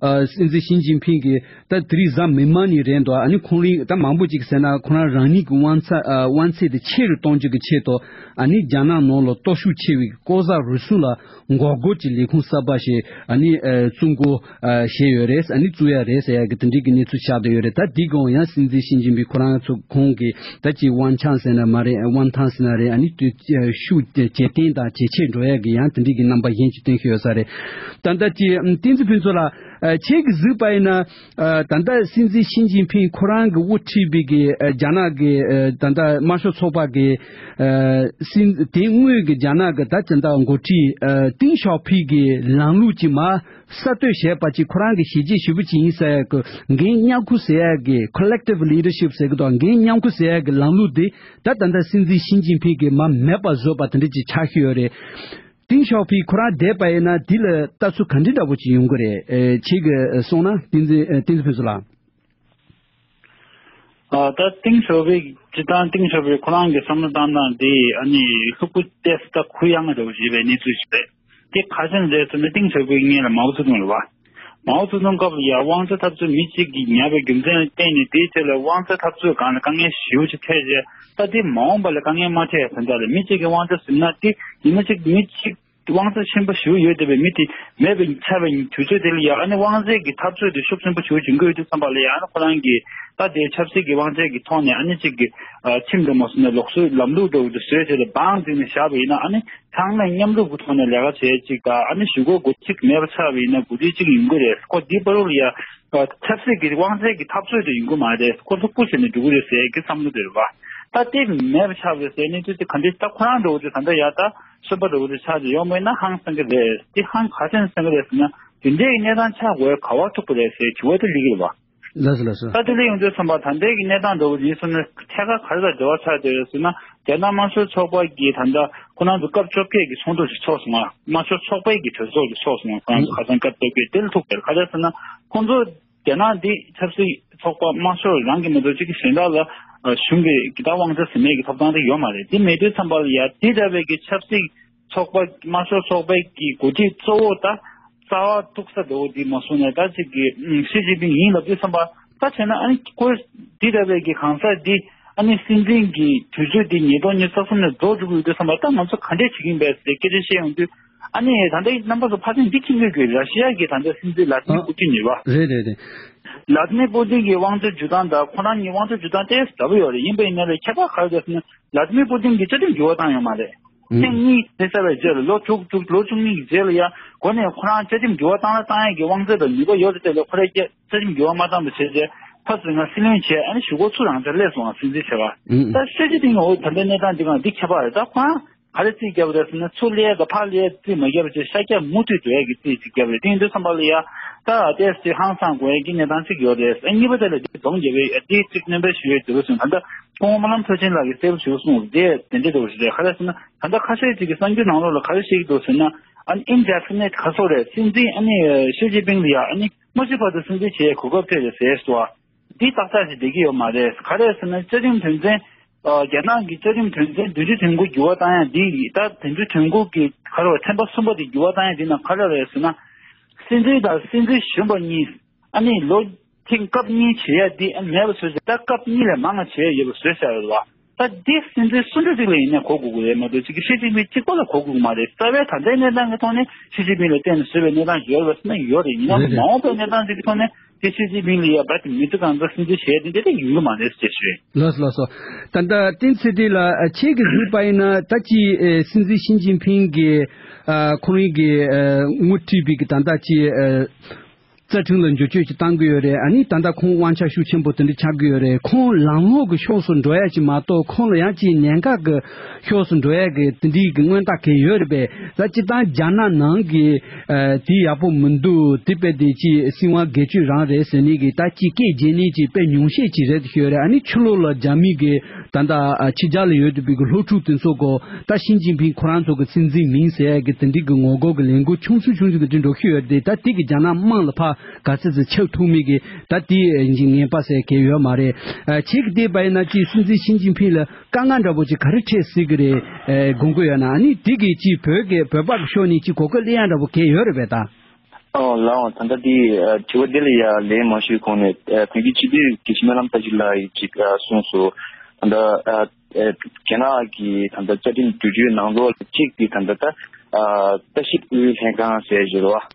ཨ་སྲིད་འཛིན་ཞི་ཅིན་ཕིང་གིས་ད་དེ་རིང་གཟའ་མིག་དམར་ཉིན་རེད་འདུག་ཨ་ནི་ཁོང་རང་ད་མང་པོ་ཅིག་ཟེར་ན་ཁོ་རང་རང་ཉིད་ཀྱི་དབང་ཚད་ཨ་དབང་ཚད་དེ་ཆེ་རུ་གཏོང་རྒྱུ་གི་ཆེད་དུ་ཨ་ནི་རྒྱ་ནག་ནང་ལ་སྟོབས་ཤུགས་ཆེ་བའི་ལྐོག་ཟ་རུལ་སུངས་ལ་འགོག་རྒོལ་གྱི་ལས་ཁུངས་གསར་པ་ཞིག་ཨ་ནི་ཨ་བཙུགས་འགོ་ཨ་བཞེས་ཡོད་རེད། ཨ་ནི་བཙུགས་ཡ་རེད་ཟེར་ཡ་གི་དེ་འདྲའི་གི་གནས་ཚུལ་ཆགས་བསྡད་ཡོད་རེད། ད་འདི་གོང་ཡང་སྲིད་འཛིན་ཞི་ཅིན་ཕིང་ཁོ་རང་ཚོ་ཁོང་གི་ད་ཅིག་དབང་ཆ་ཟེར་ན་མ་རེད། དབང་ཐང་ཟེར་ན་རེད། ཨ་ནི་དུས་ཤུགས་ཇེ་བརྟན་དང་ཇེ་ཆེར་འགྲོ་ཡ་གི་ཡང་དེ་འདྲའི་གི་རྣམ་པ་གཞན་ཅིག་སྟོན་གྱི་ཡོད་ས་རེད། ད་ལྟ་ཅིག་བསྟན་འཛིན་ཕུན་ཚོགས་ལགས། ཨ་ཁྱེད་ཀྱིས་གཟིགས་པ་ཡིན་ན། ཨ་ད་ལྟ་སྲིད་འཛིན་ཞི་ཅིན་ཕིང་ཁོ་རང་གིས་དབུ་ཁྲིད་པའི་གི་ཨ་རྒྱ་ནག་གི་ཨ་ད་ལྟ་དམར་ཤོག་ཚོགས་པ་གི་ཨ་སྲིད་དེ་སྔོན་གྱི་རྒྱ་ནག་གི་ད་ཅི་འདྲ་འགོ་ཁྲིད་ཨ་ཏིང་ཞའོ་ཕིང་གི་ལམ་ལུགས་ཀྱི་མ་གསར་གཏོད་བྱས་པ་ཅིག་ཁོ་རང་གི་བྱས་རྗེས་ཞེ་པོ་ཅིག་ཡིན་ཟེར་ཡ་གི་འགན་མཉམ་ཁུར་ཟེར་ཡ་གི་collective leadership ཟེར་གི་དང་འགན་མཉམ་ཁུར་ཟེར་ཡ་གི་ལམ་ལུགས་དེ་ད་ད་ལྟ་སྲིད་འཛིན་ཞི་ཅིན་ཕིང་གི་མ་མེད་པ་བཟོས་པ་དེ་འདྲ་ཅིག་ཆགས་ཀྱི་ཡོད་རེད། ཏིང་ཞའོ་ཕིང་ཁོ་རང་བསྡད་པ་ཡིན་ན་འདི་ལ་ལྟ་ཚུལ་ག་འདྲ་འདྲ་པོ་ཅིག་ཡོང་གི་རེད། ཨེ་ཁྱེད་ཀྱིས་གསུངས་ན་བསྟན་འཛིན་ཨེ་བསྟན་འཛིན་ཕུན་ཚོགས་ལགས། ཨ་ད་ཏིང་ཞའོ་ཕིང་སྤྱིར་བཏང་ཏིང་ཞའོ་ཕིང་ཁོ་རང་གི་བསམ་བློ་བཏང་སྟངས་དེ་ཨ་ནི་ལྷུག་པོ་བལྟས་ད་གུ་ཡངས་འདྲ་པོ་ཞིག་རེད། གནས་ཚུལ་ཞིག་རེད། དེ་ག་རེ་རེད་ཟེར་ན་ཏིང་ཞའོ་ཕིང་སྔོན་ལ་མའོ་ཙེ་ཏུང་རེད་བ། མའོ་ཙེ་ཏུང་སྐབས་ལ་ཡང་དབང་ཆ་འཐབ་རྩོད་མི་གཅིག་གིས་ཉར་བའི་རྒྱུ་མཚན་ལ་བརྟེན་ནས་དེའི་ཐད་ལ་དབང་ཆ་འཐབ་རྩོད་སྒང་ལ་དཀའ་ངལ་ཞེ་པོ་ཅིག་འཕྲད་རྗེས་ད་དེ་མ་འོངས་པ་ལ་དཀའ་ངལ་མ་འཕྲད་ཡ་དོན་དག་ལ་མི་གཅིག་གིས་དབང་ཆ་ཟིན་ན་དེ་ཡིན་ན་གཅིག་མི་གཅིག་དབང་ཆ་ཆེན་པོ་ཞེ་པོ་ཡོད་བསྡད་པའི་མི་དེ་མེད་པའི་ཆགས་པའི་དུས་ཚོད་དེ་ལ་ཡང་ཨ་ནི་དབང་ཚད་ཀྱི་འཐབ་རྩོད་དེ་ཤུགས་ཆེན་པོ་ཞེ་པོ་ཅིག་འགོས་ཡོད་དུས་ཙམ་པ་ལ་ཡང་ཨ་ནི་ཁོ་རང་གིས་ད་དེ་ཆབ་སྲིད་ཀྱི་དབང་ཚད་ཀྱི་ཐོག་ནས་ཨ་ནི་གཅིག་གི་ཁྲིམས་དུ་མ་སོང་ནས་ལུགས་སྲོལ་ལམ་ལུགས་འདྲ་བོ་དེ་བཟོས་བྱས་ཏེ་བང་བརྩིགས་ནས་བཞག་པ་ཡིན་ན་ཨ་ནི་ཚང་མས་མཉམ་རུབ་ཀྱི་ཐོག་ནས་ལས་ཀ་བྱེད་ཅིག་དང་ཨ་ནི་གཞུག་གུ་འགོ་ཁྲིད་མེད་པ་ཆགས་པ་ཡིན་ན་འགོ་ཁྲིད་གཅིག་ཡོང་གི་རེད། ཁོ་འདི་བར་དུ་ལ་ཡང་ཆབ་སྲིད་ཀྱི་དབང་ཚད་ཀྱི་འཐབ་རྩོད་དེ་ཡོང་གི་མ་རེད། ཁོ་ལྷུག་པོ་བྱས་ནས་འགྲོ་གི་རེད་ཟེར་གྱི་བསམ་བློ་དེ་རེད་བ། ད་དེ་མེད་པ་ཆགས་པ་རེད་ཟེར་ནས་དུས་དེ་ག་འདྲ་ད་ཁོ་རང་འདྲ་བོ་དེ་ད་ལྟ་ཡ་ད། གསོན་པོ་འདྲ་བོ་དེ་ཆགས་ཀྱི་ཡོད་མེད་ན་ཧང་སང་གི་རེད། དེ་ཧང་ག་ཚོད་སང་གི་རེད་ཟེར་ན་དེ་འདྲའི་གནས་སྟངས་ཆགས་དགོས་ག་བ་ཐུག་པ་རེད་ཟེར་དྲི་བ་དེ་སླེབས་ཀྱི་རེད་བ། ལགས་སོ་ལགས་སོ། ད་དེ་ལས་ཡོང་དུས་ཙམ་པ་ད་ལྟའི་གི་གནས་སྟངས་འདྲ་བོ་ཡིན་སོང་ན་ཐད་ཀར་ག་རེ་དང་འབྲེལ་བ་ཆགས་བསྡད་ཡོད་ཟེར་ན་རྒྱ་ནག་དམར་ཤོག་ཚོགས་པ་གིས་ད་ལྟ་ཁོ་རང་ཚོ་སྐབས་བཅོ་བརྒྱད་ཀྱི་ཚོགས་འདུ་ཞིག་ཚོགས་སོང་ང་། དམར་ཤོག་ཚོགས་པའི་གི་གྲོས་ཚོགས་ཀྱི་ཚོགས་སོང་ང་། ཁོ་རང་ཚོ་ཁ་སང་སྐབས་བཅོ་བརྒྱད་དེ་ལ་ཐུག་པ་རེད། ག་རེ་ཟེར་ན་ཁོང་ཚོ་རྒྱ་ནག་འདི་ཆབ་སྲིད་ཚོགས་པ་དམར་ཤོག་རང་གི་མི་འདུག་གཅིག་གི་གཞན་དག་ལ་གཞུང་གི་གི་ད་དབང་ཆ་ཟིན་མེད་ཀྱི་ཐོབ་ཐང་དེ་ཡོད་མ་རེད། དེ་མེད་དུས་ཙམ་པ་ལ་ཡ་དེ་འདྲ་བའི་གི་ཆབ་སྲིད་ཚོགས་པ་དམར་ཤོག་ཚོགས་པའི་གི་འགོ་ཁྲིད་གཙོ་བོ་ད་རྩ་བ་ཐུག་ས་འདྲ་བོ་འདི་མ་སོང་ནས་ད་ཅིག་གི་ཨུམ་ཞི་ཅིན་ཕིང་ཡིན་ལབ་དུས་ཙམ་པ་ད་བྱས་ན་ཨ་ནི་ཁོས་འདི་འདྲ་བའི་གི་གང་ཟག་འདི་ཨ་ནི་སྲིད་འཛིན་གྱི་དུས་ཚོད་འདི་ཉིས་སྟོང་ཉི་ཤུ་རྩ་གསུམ་ནས་རྫོགས་འགྲོ་གི་ཡོད་དུས་ཙམ་པ་ད་ང་ཚོ་ག་འདྲས་བྱེད་ཀྱི་ཡིན་པས་ཟེར་སྐད་ཆ་བཤད་ཡོང་དུས་ཨ་ནི་ད་ལྟ་རྣམ་པ་ཚོ་ཕལ་ཆེར་འདི་མཁྱེན་གྱི་ཡོད་ཀྱི་ར་ཤི་ཡ་གི་ད་ལྟ་སྲིད་འཛིན་ལ་ཏི་ཨ་པུ་ཏིན་ཡོད་པ། རེད་རེད་རེད། ལ་ཏི་མི་པུ་ཏིན་གྱི་དབང་ཆ་འཇུ་སྟངས་དང་ཁོ་རང་གཉིས་དབང་ཆ་འཇུ་སྟངས་ཏོག་ཙམ་འདྲ་པོ་ཡོད་རེད། ཡིན་པ་ཡིན་ན་ལས་ཁྱད་པར་ག་རེ་འདུག་ཟེར་ན་ལ་ཏི་མི་པུ་ཏིན་གྱིས་རྩ་ཁྲིམས་འགྱུར་བ་བཏང་ཡོད་མ་རེད། ཨུམ། ཐེངས་གཉིས་ཕེབས་ཚར་བའི་རྗེས་ལ་ལོ་དྲུག་དྲུག་ལོ་བཅུ་གཉིས་ཀྱི་རྗེས་ལ་ཡང་འགོ་ནས་ཁོ་རང་རྩ་ཁྲིམས་འགྱུར་བ་བཏང་ལ་བཏང་ཡས་ཀྱི་དབང་ཚད་དང་ནུས་པ་ཡོད་དེ་དེ་ལས་ཁོ་རང་རྩ་ཁྲིམས་འགྱུར་བ་མ་བཏང་བ་བྱས་རྗེས་ཕར་ཚུར་ང་སྲིད་བློན་བྱས་ཨ་ནི་གཞུག་གུ་ཚུར་རང་འཇགས་སླེབས་སོང་ང་། སྲིད་འཛིན་བྱས་པ། ཨུམ། ད་སྲིད་སྤྱི་སྟེང་འོ་ད་ལྟའི་གནས་སྟངས་འདི་གང་འདི་ཁྱད་པར་རེད། ད་ཁོ་རང་ག་རེ་རྩིས་བརྒྱབ་རེད་ཟེར་ན་ཚུར་སླེབས་དང་ཕར་སླེབས་རྩིས་མ་བརྒྱབ་བྱས་ཤར་རྒྱག་མུ་མཐུད་འགྲོ་ཡས་ཀྱི་རྩིས་ཅིག་བརྒྱབ་རེད། དེ་ཡིན་དུས་ཙམ་པ་ལ་ཡ་ ད་ཏོག་ཙམ་ཧང་སང་དགོས་ཡ་གི་གནས་སྟངས་ཅིག་ཡོད་རེད། ཨ་གཉིས་པ་དེ་ལ་འདི་གདོང་རྒྱབ་པའི་འདི་གཅིག་སྣོན་པ་ཞུ་ཡས་འདུག་གསུངས། ད་ལྟ་སྐུ་ངོ་སྨོན་ལམ་མཐར་ཕྱིན་ལགས་ཀྱིས་གསལ་པོ་ཞུ་གསུངས་རེད། དེ་འདྲ་འདུག་རེད། ག་རེ་ཟེར་ན་ད་ལྟ་ཁ་ཤས་ཅིག་གིས་གསར་འགྱུར་ནང་ལོགས་ལ་ག་རེ་བཤད་ཀྱི་འདུག་ཟེར་ན། ཨ་ནི་ཨིན་ཌི་ཕི་ནེ་ཊི་ག་སོགས་རེད། སྲིད་འཛིན་ཨ་ནི་ཞི་ཅིན་ཕིང་ལ་ཡ་ཨ་ནི་མ་ཤི་བར་དུ་སྲིད་འཛིན་བྱེད་ཡས་གོ་སྐབས་སྤྲད་རེད་ཟེར་སོ། འདི་ཏག་ཏག་ཅིག་བསྡད་ཀྱི་ཡོད་མ་རེད། ག་རེ་ཟེར་ན་བཅའ་ཁྲིམས་དོན་ཚན། ཨ་རྒྱ་ནག་གི་བཅའ་ཁྲིམས་དོན་ཚན་བདུན་ཅུ་དོན་དགུ་འགྱུར་བ་བཏང་ཡ་འདི་ཡིས། ད་བདུན་ཅུ་དོན་དགུ་གི་ག་རེ་བ་ཚན་པ་གསུམ་པ་དེ་འགྱུར་བ་བཏང་ཡ་འདི་ནང་ག་རེ་རེད་ཟེར་ན། སྲིད་འཛིན་དང་སྲིད་འཛིན་གཞོན་པ་གཉིས་ཨ་ནི་ལོ་ཐེངས་སྐབས་གཉིས་བྱེད་ཡ་འདི་ཨ་མེད་པ་བཟོས་ཟེར། ད་སྐབས་གཉིས་ལས་མང་བ་བྱེད་ཡ་ཡོད་པ་བཟོས་ཟེར་བ་རེད་བ། ད་འདི་སྲིད་འཛིན་སུ་འདྲ་ཅིག་ལ་ཡིན་ནའི་གོ་དགོས་ཀྱི་རེད་མ་གཏོགས་ཅིག་གི་ཞི་ཅིན་ཕིང་གཅིག་པོ་ལ་གོ་དགོས་ཀྱི་མ་རེད། རྩ་བའི་ད་ལྟའི་གནས་སྟངས་ཀྱི་ཐོག་ནས་ཞི་ཅིན་ཕིང་ལ་བརྟེན་ནས་བཟོས་པའི་གནས་སྟངས་ཡོད་རེད་ཟེར་ན་ཡོད་རེད། ཡིན་ནའང་རེད་རེད། མ་འོངས་པའི་གནས་སྟངས་ཅིག་གི་ཐོག་ནས་དེ་ཞི་ཅིན་ཕིང་ལ་ཡ་བ་དེ་མི་ཚེ་གང་ཚང་སྲིད་འཛིན་བྱས་དེ་འདྲ་དེ་ཡོང་གི་མ་རེད་ཅེས་ཞུས། ལགས་སོ་ལགས་སོ། ད་ལྟ་བསྟན་ཚེ་བརྟན་ལགས་ཁྱེད་ཀྱིས་གཟིགས་པ་ཡིན་ན་ད་ཅི་སྲིད་འཛིན་ཞི་ཅིན་ཕིང་གིས་ཁོ་རང་གིས་དངུལ་ཁྲིད་པའི་གི་ད་ལྟ་ཅི། རྩ་ཁྲིམས་ལ་འགྱུར་བཅོས་ཅིག་བཏང་གི་ཡོད་རེད། ཨ་ནི་ད་ལྟ་ཁོང་དབང་ཆ་ཤུགས་ཆེན་པོ་དེ་འདྲ་ཆགས་ཀྱི་ཡོད་རེད། ཁོང་ལམ་ལྷོང་གི་ཕྱོགས་སུ་འགྲོ་ཡ་ཅིག་མ་གཏོགས་ཁོང་ལ་ཡང་ཅིག་ཉེན་ཁ་གི་ཕྱོགས་སུ་འགྲོ་ཡ་གི་དེ་འདྲའི་གི་མངོན་རྟགས་གང་ཡོད་རེད་པས། ད་སྤྱིར་བཏང་རྒྱ་ནག་ནང་གི་ཨ་དེ་ཡག་པོ་མི་འདུག་དེ་དཔེ་དེ་ཅིག་སྲིད་དབང་སྒེར་གཅོད་རང་རེད་ཟེར་ནས་གི་ད་ཅིག་སྐད་རྒྱག་ནས་ཅིག་དཔེ་ཉུང་ཤས་ཅིག་རེད་ཤོད་རེད། ཨ་ནི་ཕྱི་ལོགས་ལ་རྒྱ་མི་གི་ད་ལྟ་ཕྱི་རྒྱལ་ལ་ཡོད་བསྡད་པའི་གི་སློབ་ཕྲུག་དེ་ཚོ་གོ། ད་ཞི་ཅིན་ཕིང་ཁོ་རང་ཚོ་གི་སྲིད་འཛིན་མིན་ཟེར་ཡ་གི་དེ་འདྲའི་གི་ངོ་རྒོལ་གི་ལས་འགུལ་ཆུང་ཆུང་ཆུང་ཆུང་གི་དེ་འགྲོ་གི་ཡོད་རེད། ད་དེ་གི་རྒྱ་ནག་དམངས་ལ་ཕར་ག་ཚོད་ཚོད་ཆགས་ཐུབ་མེད་གི་ད་དེ་ངན་པ་ཟེར་གི་ཡོད་མ་རེད། ཁྱེད་ཀྱི་བལྟས་པ་ཡིན་ན་ཅིག་སྲིད་འཛིན་ཞི་ཅིན་ཕིང་ལ་དཀའ་ངལ་འདྲ་པོ་ཅིག་ག་རེ་འཕྲད་སྲིད་གི་རེད་དགོངས་ཀྱི་ཡོད་ན། ཨ་ནི་དེ་གི་ཅིག་བོད་ཀྱི་བོད་པ་གི་ཕྱོགས་ནས་ཅིག་གོ་སྐབས་སླེབས་ཡ་འདྲ་པོ་གང་ཡོད་རེད་པས་ད། ཨོ་ལགས་འོང་། ད་ལྟ་འདི་ཨ་དྲི་བ་འདི་ལ་ཡ་ལན་མ་ཞུས་གོང་ནས་ཨ་བོད་ཀྱི་སྤྱི་འཐུས་དགེ་བཤེས་སྨོན་ལམ་བཀྲ་ཤིས་ལགས་ཀྱིས་ཅིག་ཨ་གསུངས་སོང་། ད་ལྟ་ཨ་ཨ་རྒྱ་ནག་གི་ད་ལྟ་བཅའ་ཁྲིམས་བསྒྱུར་བཅོས་ནང་ལོགས་ལ་གཅིག་འདི་ད་ལྟ་ད་ཨ་ལྟ་ཞིབ་ཨུ་ཡོན་ལྷན་ཁང་ཟེར་བཞིན་རེད་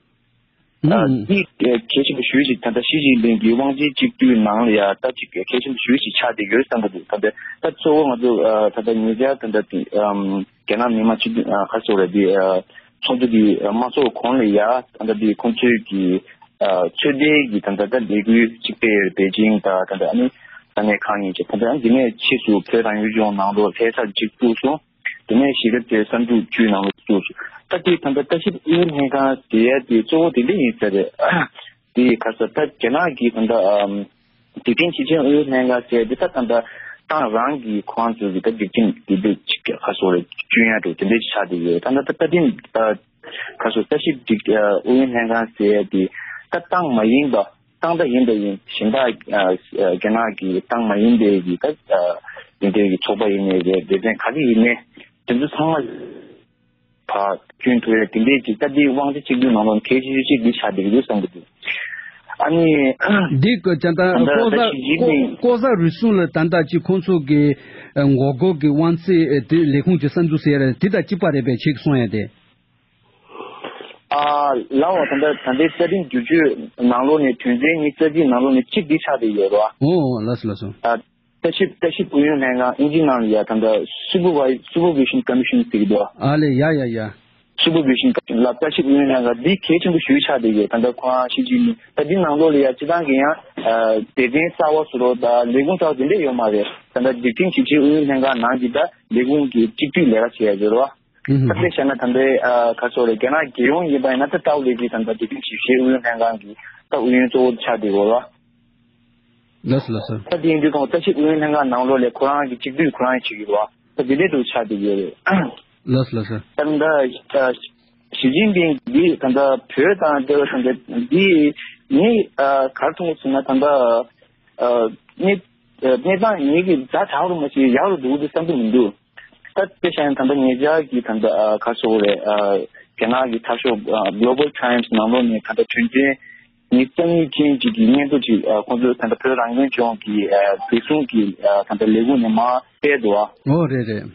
བ། ཨ་འདི་གལ་ཆེན་པོ་ཞེ་པོ་ཅིག་ད་ལྟ་ཞི་ཅིན་ཕིང་གི་དབང་ཆའི་གཅིག་སྡུད་ནང་ལ་ཡ་ད་ཅིག་གལ་ཆེན་པོ་ཞེ་པོ་ཅིག་ཆགས་བསྡད་ཡོད་བསམ་གྱི་འདུག་ད་ལྟ་ད་གཙོ་བོ་ང་ཚོ་ཨ་ད་ལྟ་ཉེ་ཆར་ད་ལྟ་དེ་ཨམ། རྒྱ་ནག་མི་དམངས་སྤྱི་འཐུས་ཨ་ག་རེ་ཟེར་དགོས་རེད། འདི་ཨ་ཚོགས་འདུ་འདི་ཨ་མ་ཚོགས་གོང་ལ་ཡ་ད་ལྟ་འདི་ཁོང་ཚོའི་གི་ཨ་ཚོད་ལྟའི་གི་ད་ལྟ་ད་ལས་འགུལ་གཅིག་སྤེལ་ཡོད་པེ་ཅིང་དང་ད་ལྟ་ཨ་ནི་ས་གནས་ཁག་གཉིས་བྱས། ད་ལྟ་འདི་ནས་ཕྱིས་སུ་བོད་རང་སྐྱོང་ལྗོངས་ནང་ལོགས་ལྷ་ས་གཅིག་བཙུགས་སོང་། དེ་ནས་གཞིས་ཀ་རྩེ་ས་འབྲུག་བཅུའི་ནང་ལོགས་བཙུགས་སོང་། ད་འདི་ད་ལྟ་ལྟ་ཞིབ་ཨུ་ཡོན་ལྷན་ཁང་ཟེར་ཡ་དེ་གཙོ་བོ་དེ་འདྲ་ཡིན་ས་རེད། དེ་ག་རེ་ཟེར་ད་རྒྱ་ནག་གི་ད་ལྟ་ཨམ། སྒྲིག་ཁྲིམས་ཞིབ་མཆན་ཨུ་ཡོན་ལྷན་ཁང་ཟེར་འདི་ད་ད་ལྟ་ཏང་རང་གི་ཁོ་རང་ཚོའི་གི་ད་སྒྲིག་ཁྲིམས་འདི་འདི་ཅིག་ག་རེ་ཟེར་དགོས་རེད། སྐྱོན་ཡ་འགྲོ་དེ་འདྲ་ཅིག་ཆགས་བསྡད་ཡོད། ད་ལྟ་ད་ལྟ་འདི་ཨ་ག་རེ་ཟེར་ལྟ་ཞིབ་སྒྲིག་ཨ་ཨུ་ཡོན་ལྷན་ཁང་ཟེར་འདི་ད་ཏང་མ་ཡིན་པ་ཏང་ད་ཡིན་པ་ཡིན་གཞན་དག་ཨ་ཨ་རྒྱ་ནག་གི་ཏང་མ་ཡིན་པའི་གི་ད་ཨ་འདི་འདྲའི་གི་ཚོགས་པ་ཡིན་ནའི་རེད། སྡེ་ཚན་ག་གི་ཡིན་ནའི་དེ་ཚོ་ཚང་མ། ཕར་སྐྱོན་ཐུག་ཡ་དེ་འདྲའི་ཅིག་ད་འདི་དབང་ཆ་གཅིག་སྡུད་ནང་ལོགས་གལ་ཆེ་ཤོས་གཅིག་འདི་ཆགས་བསྡད་ཀྱི་འདུག་བསམ་གྱི་འདུག་ཨ་ནི། འདི་ཀོ་ཅན་ད་ད་ལྟ་ལྟ་ཞིབ་ཀོ་ཀོ་ས་རུལ་སུངས་ལ་ད་ལྟ་ཅིག་ཁོང་ཚོ་གི་ངོ་རྒོལ་གྱི་དབང་ཚད་དེ་ལས་ཁུངས་ཀྱི་གསར་འཛུགས་ཟེར་ཡ་དེ་དང་གཅིག་པ་རེད་པས་ཁྱེད་ཀྱིས་གསུང་ཡ་དེ། ཨ་ལགས་འོ། ད་ལྟ་ད་ལྟའི་རྩ་ཁྲིམས་བསྒྱུར་བཅོས་ནང་ལོགས་ནས་དོན་ཚན་གཉིས་རྩ་ཆེའི་ནང་ལོགས་ནས་གཅིག་འདི་ཆགས་བསྡད་ཡོད་རེད་བ། ཨོ་ལགས་སོ་ལགས་སོ། ཨ། ལྟ་ཞིབ་ལྟ་ཞིབ་ཨུ་ཡོན་ལྷན་ཁང་ཨིན་ཇིའི་ནང་ལ་ཡ་ད་ལྟ་སུ་པར་ཝའི་སུ་པར་བི་ཤན་ཀོ་མི་ཤན་ཟེར་གྱི་འདུག་ཨ་ལེ་ཡ་ཡ་ཡ། སུ་པར་བི་ཤན་ཀོ་མི་ཤན་ལ་ལྟ་ཞིབ་ཨུ་ཡོན་ལྷན་ཁང་འདི་གལ་ཆེན་པོ་ཞེ་པོ་ཆགས་བསྡད་ཡོད། ད་ལྟ་ཁོ་རང་ཤི་ཅིན་ཕིང་ད་འདི་ནང་ལོགས་ལ་ཡ་སྤྱི་བཏང་གི་ཡང་སྡེ་ཚན་གསར་བ་བཟོ་རོགས་དང་ལས་ཁུངས་གསར་བ་དེ་འདྲས་ཡོད་མ་རེད། ད་ལྟ་སྒྲིག་ཁྲིམས་ཞིབ་བཤེར་ཨུ་ཡོན་ལྷན་ཁང་ནང་གི་ད་ལས་ཁུངས་ཀྱི་གཅིག་སྡུད་ལས་ཀ་བྱེད་ཡ་ཡོད་རེད་བ། ད་དཔེ་བཞག་ན་ད་ལྟའི་ག་རེ་ཟེར་དགོས་རེད། རྒྱ་ནག་རྒྱལ་ཡོངས་ཡིན་པ་ཡིན་ན་ད་ཏའོ་ལེ་ཀི་ད་ལྟ་སྒྲིག་ཁྲིམས་ཞིབ་བཤེར་ཨུ་ཡོན་ལྷན་ཁང་གི་ད་ཨུ་ཡོན་གཙོ་བོ་ཆགས་བསྡད་ཡོད་རེད་བ། ལགས་སོ་ལགས་སོ། ད་དེ་ཡིན་དུས་ཙང་ལྟ་ཞིབ་ཨུ་ཡོན་ལྷན་ཁང་ནང་ལོགས་ལ་ཁོ་རང་གི་གཅིག་སྡུད་ཁོ་རང་བྱེད་ཀྱི་རེད་བ། ད་དེ་འདྲའི་འདུག་ཆགས་བསྡད་ཀྱི་ཡོད་རེད། ལགས་སོ་ལགས་སོ། ད་ལྟ་ཞི་ཅིན་ཕིང་འདི་ད་ལྟ་བོད་དང་འབྲེལ་བ་ད་ལྟ་འདི་ངས་ག་རེ་མཐོང་གི་ཟེར་ན་ད་ལྟ་གནས་གནས་སྟངས་ངེད་ཀྱི་ཛ་དྲག་རུ་མ་ཞིག་ཡག་རུ་འདུག་འདུག་བསམ་གྱི་མི་འདུག་ད་དཔེ་བཞག་ན་ད་ལྟ་ཉེ་ཆར་གྱི་ད་ལྟ་ག་རེ་ཟེར་དགོས་རེད། རྒྱ་ནག་གི་འཐབ་ཕྱོགས་Global Times་ནང་ལོགས་ནས་ད་ལྟ་དོན་ཚན་ཉི་ཤུ་རྩ་གཉིས་ཅན་ཅིག་གི་སྙན་ཐོ་ཅིག་ཁོང་ཚོས་ད་ལྟ་བོད་རང་སྐྱོང་ལྗོངས་ཀྱི་བོད་གཞུང་གི་ད་ལྟ་ལས་ཁུངས་ནས་མར་སྤེལ་འདུག་བ། ཨོ་རེད་རེད།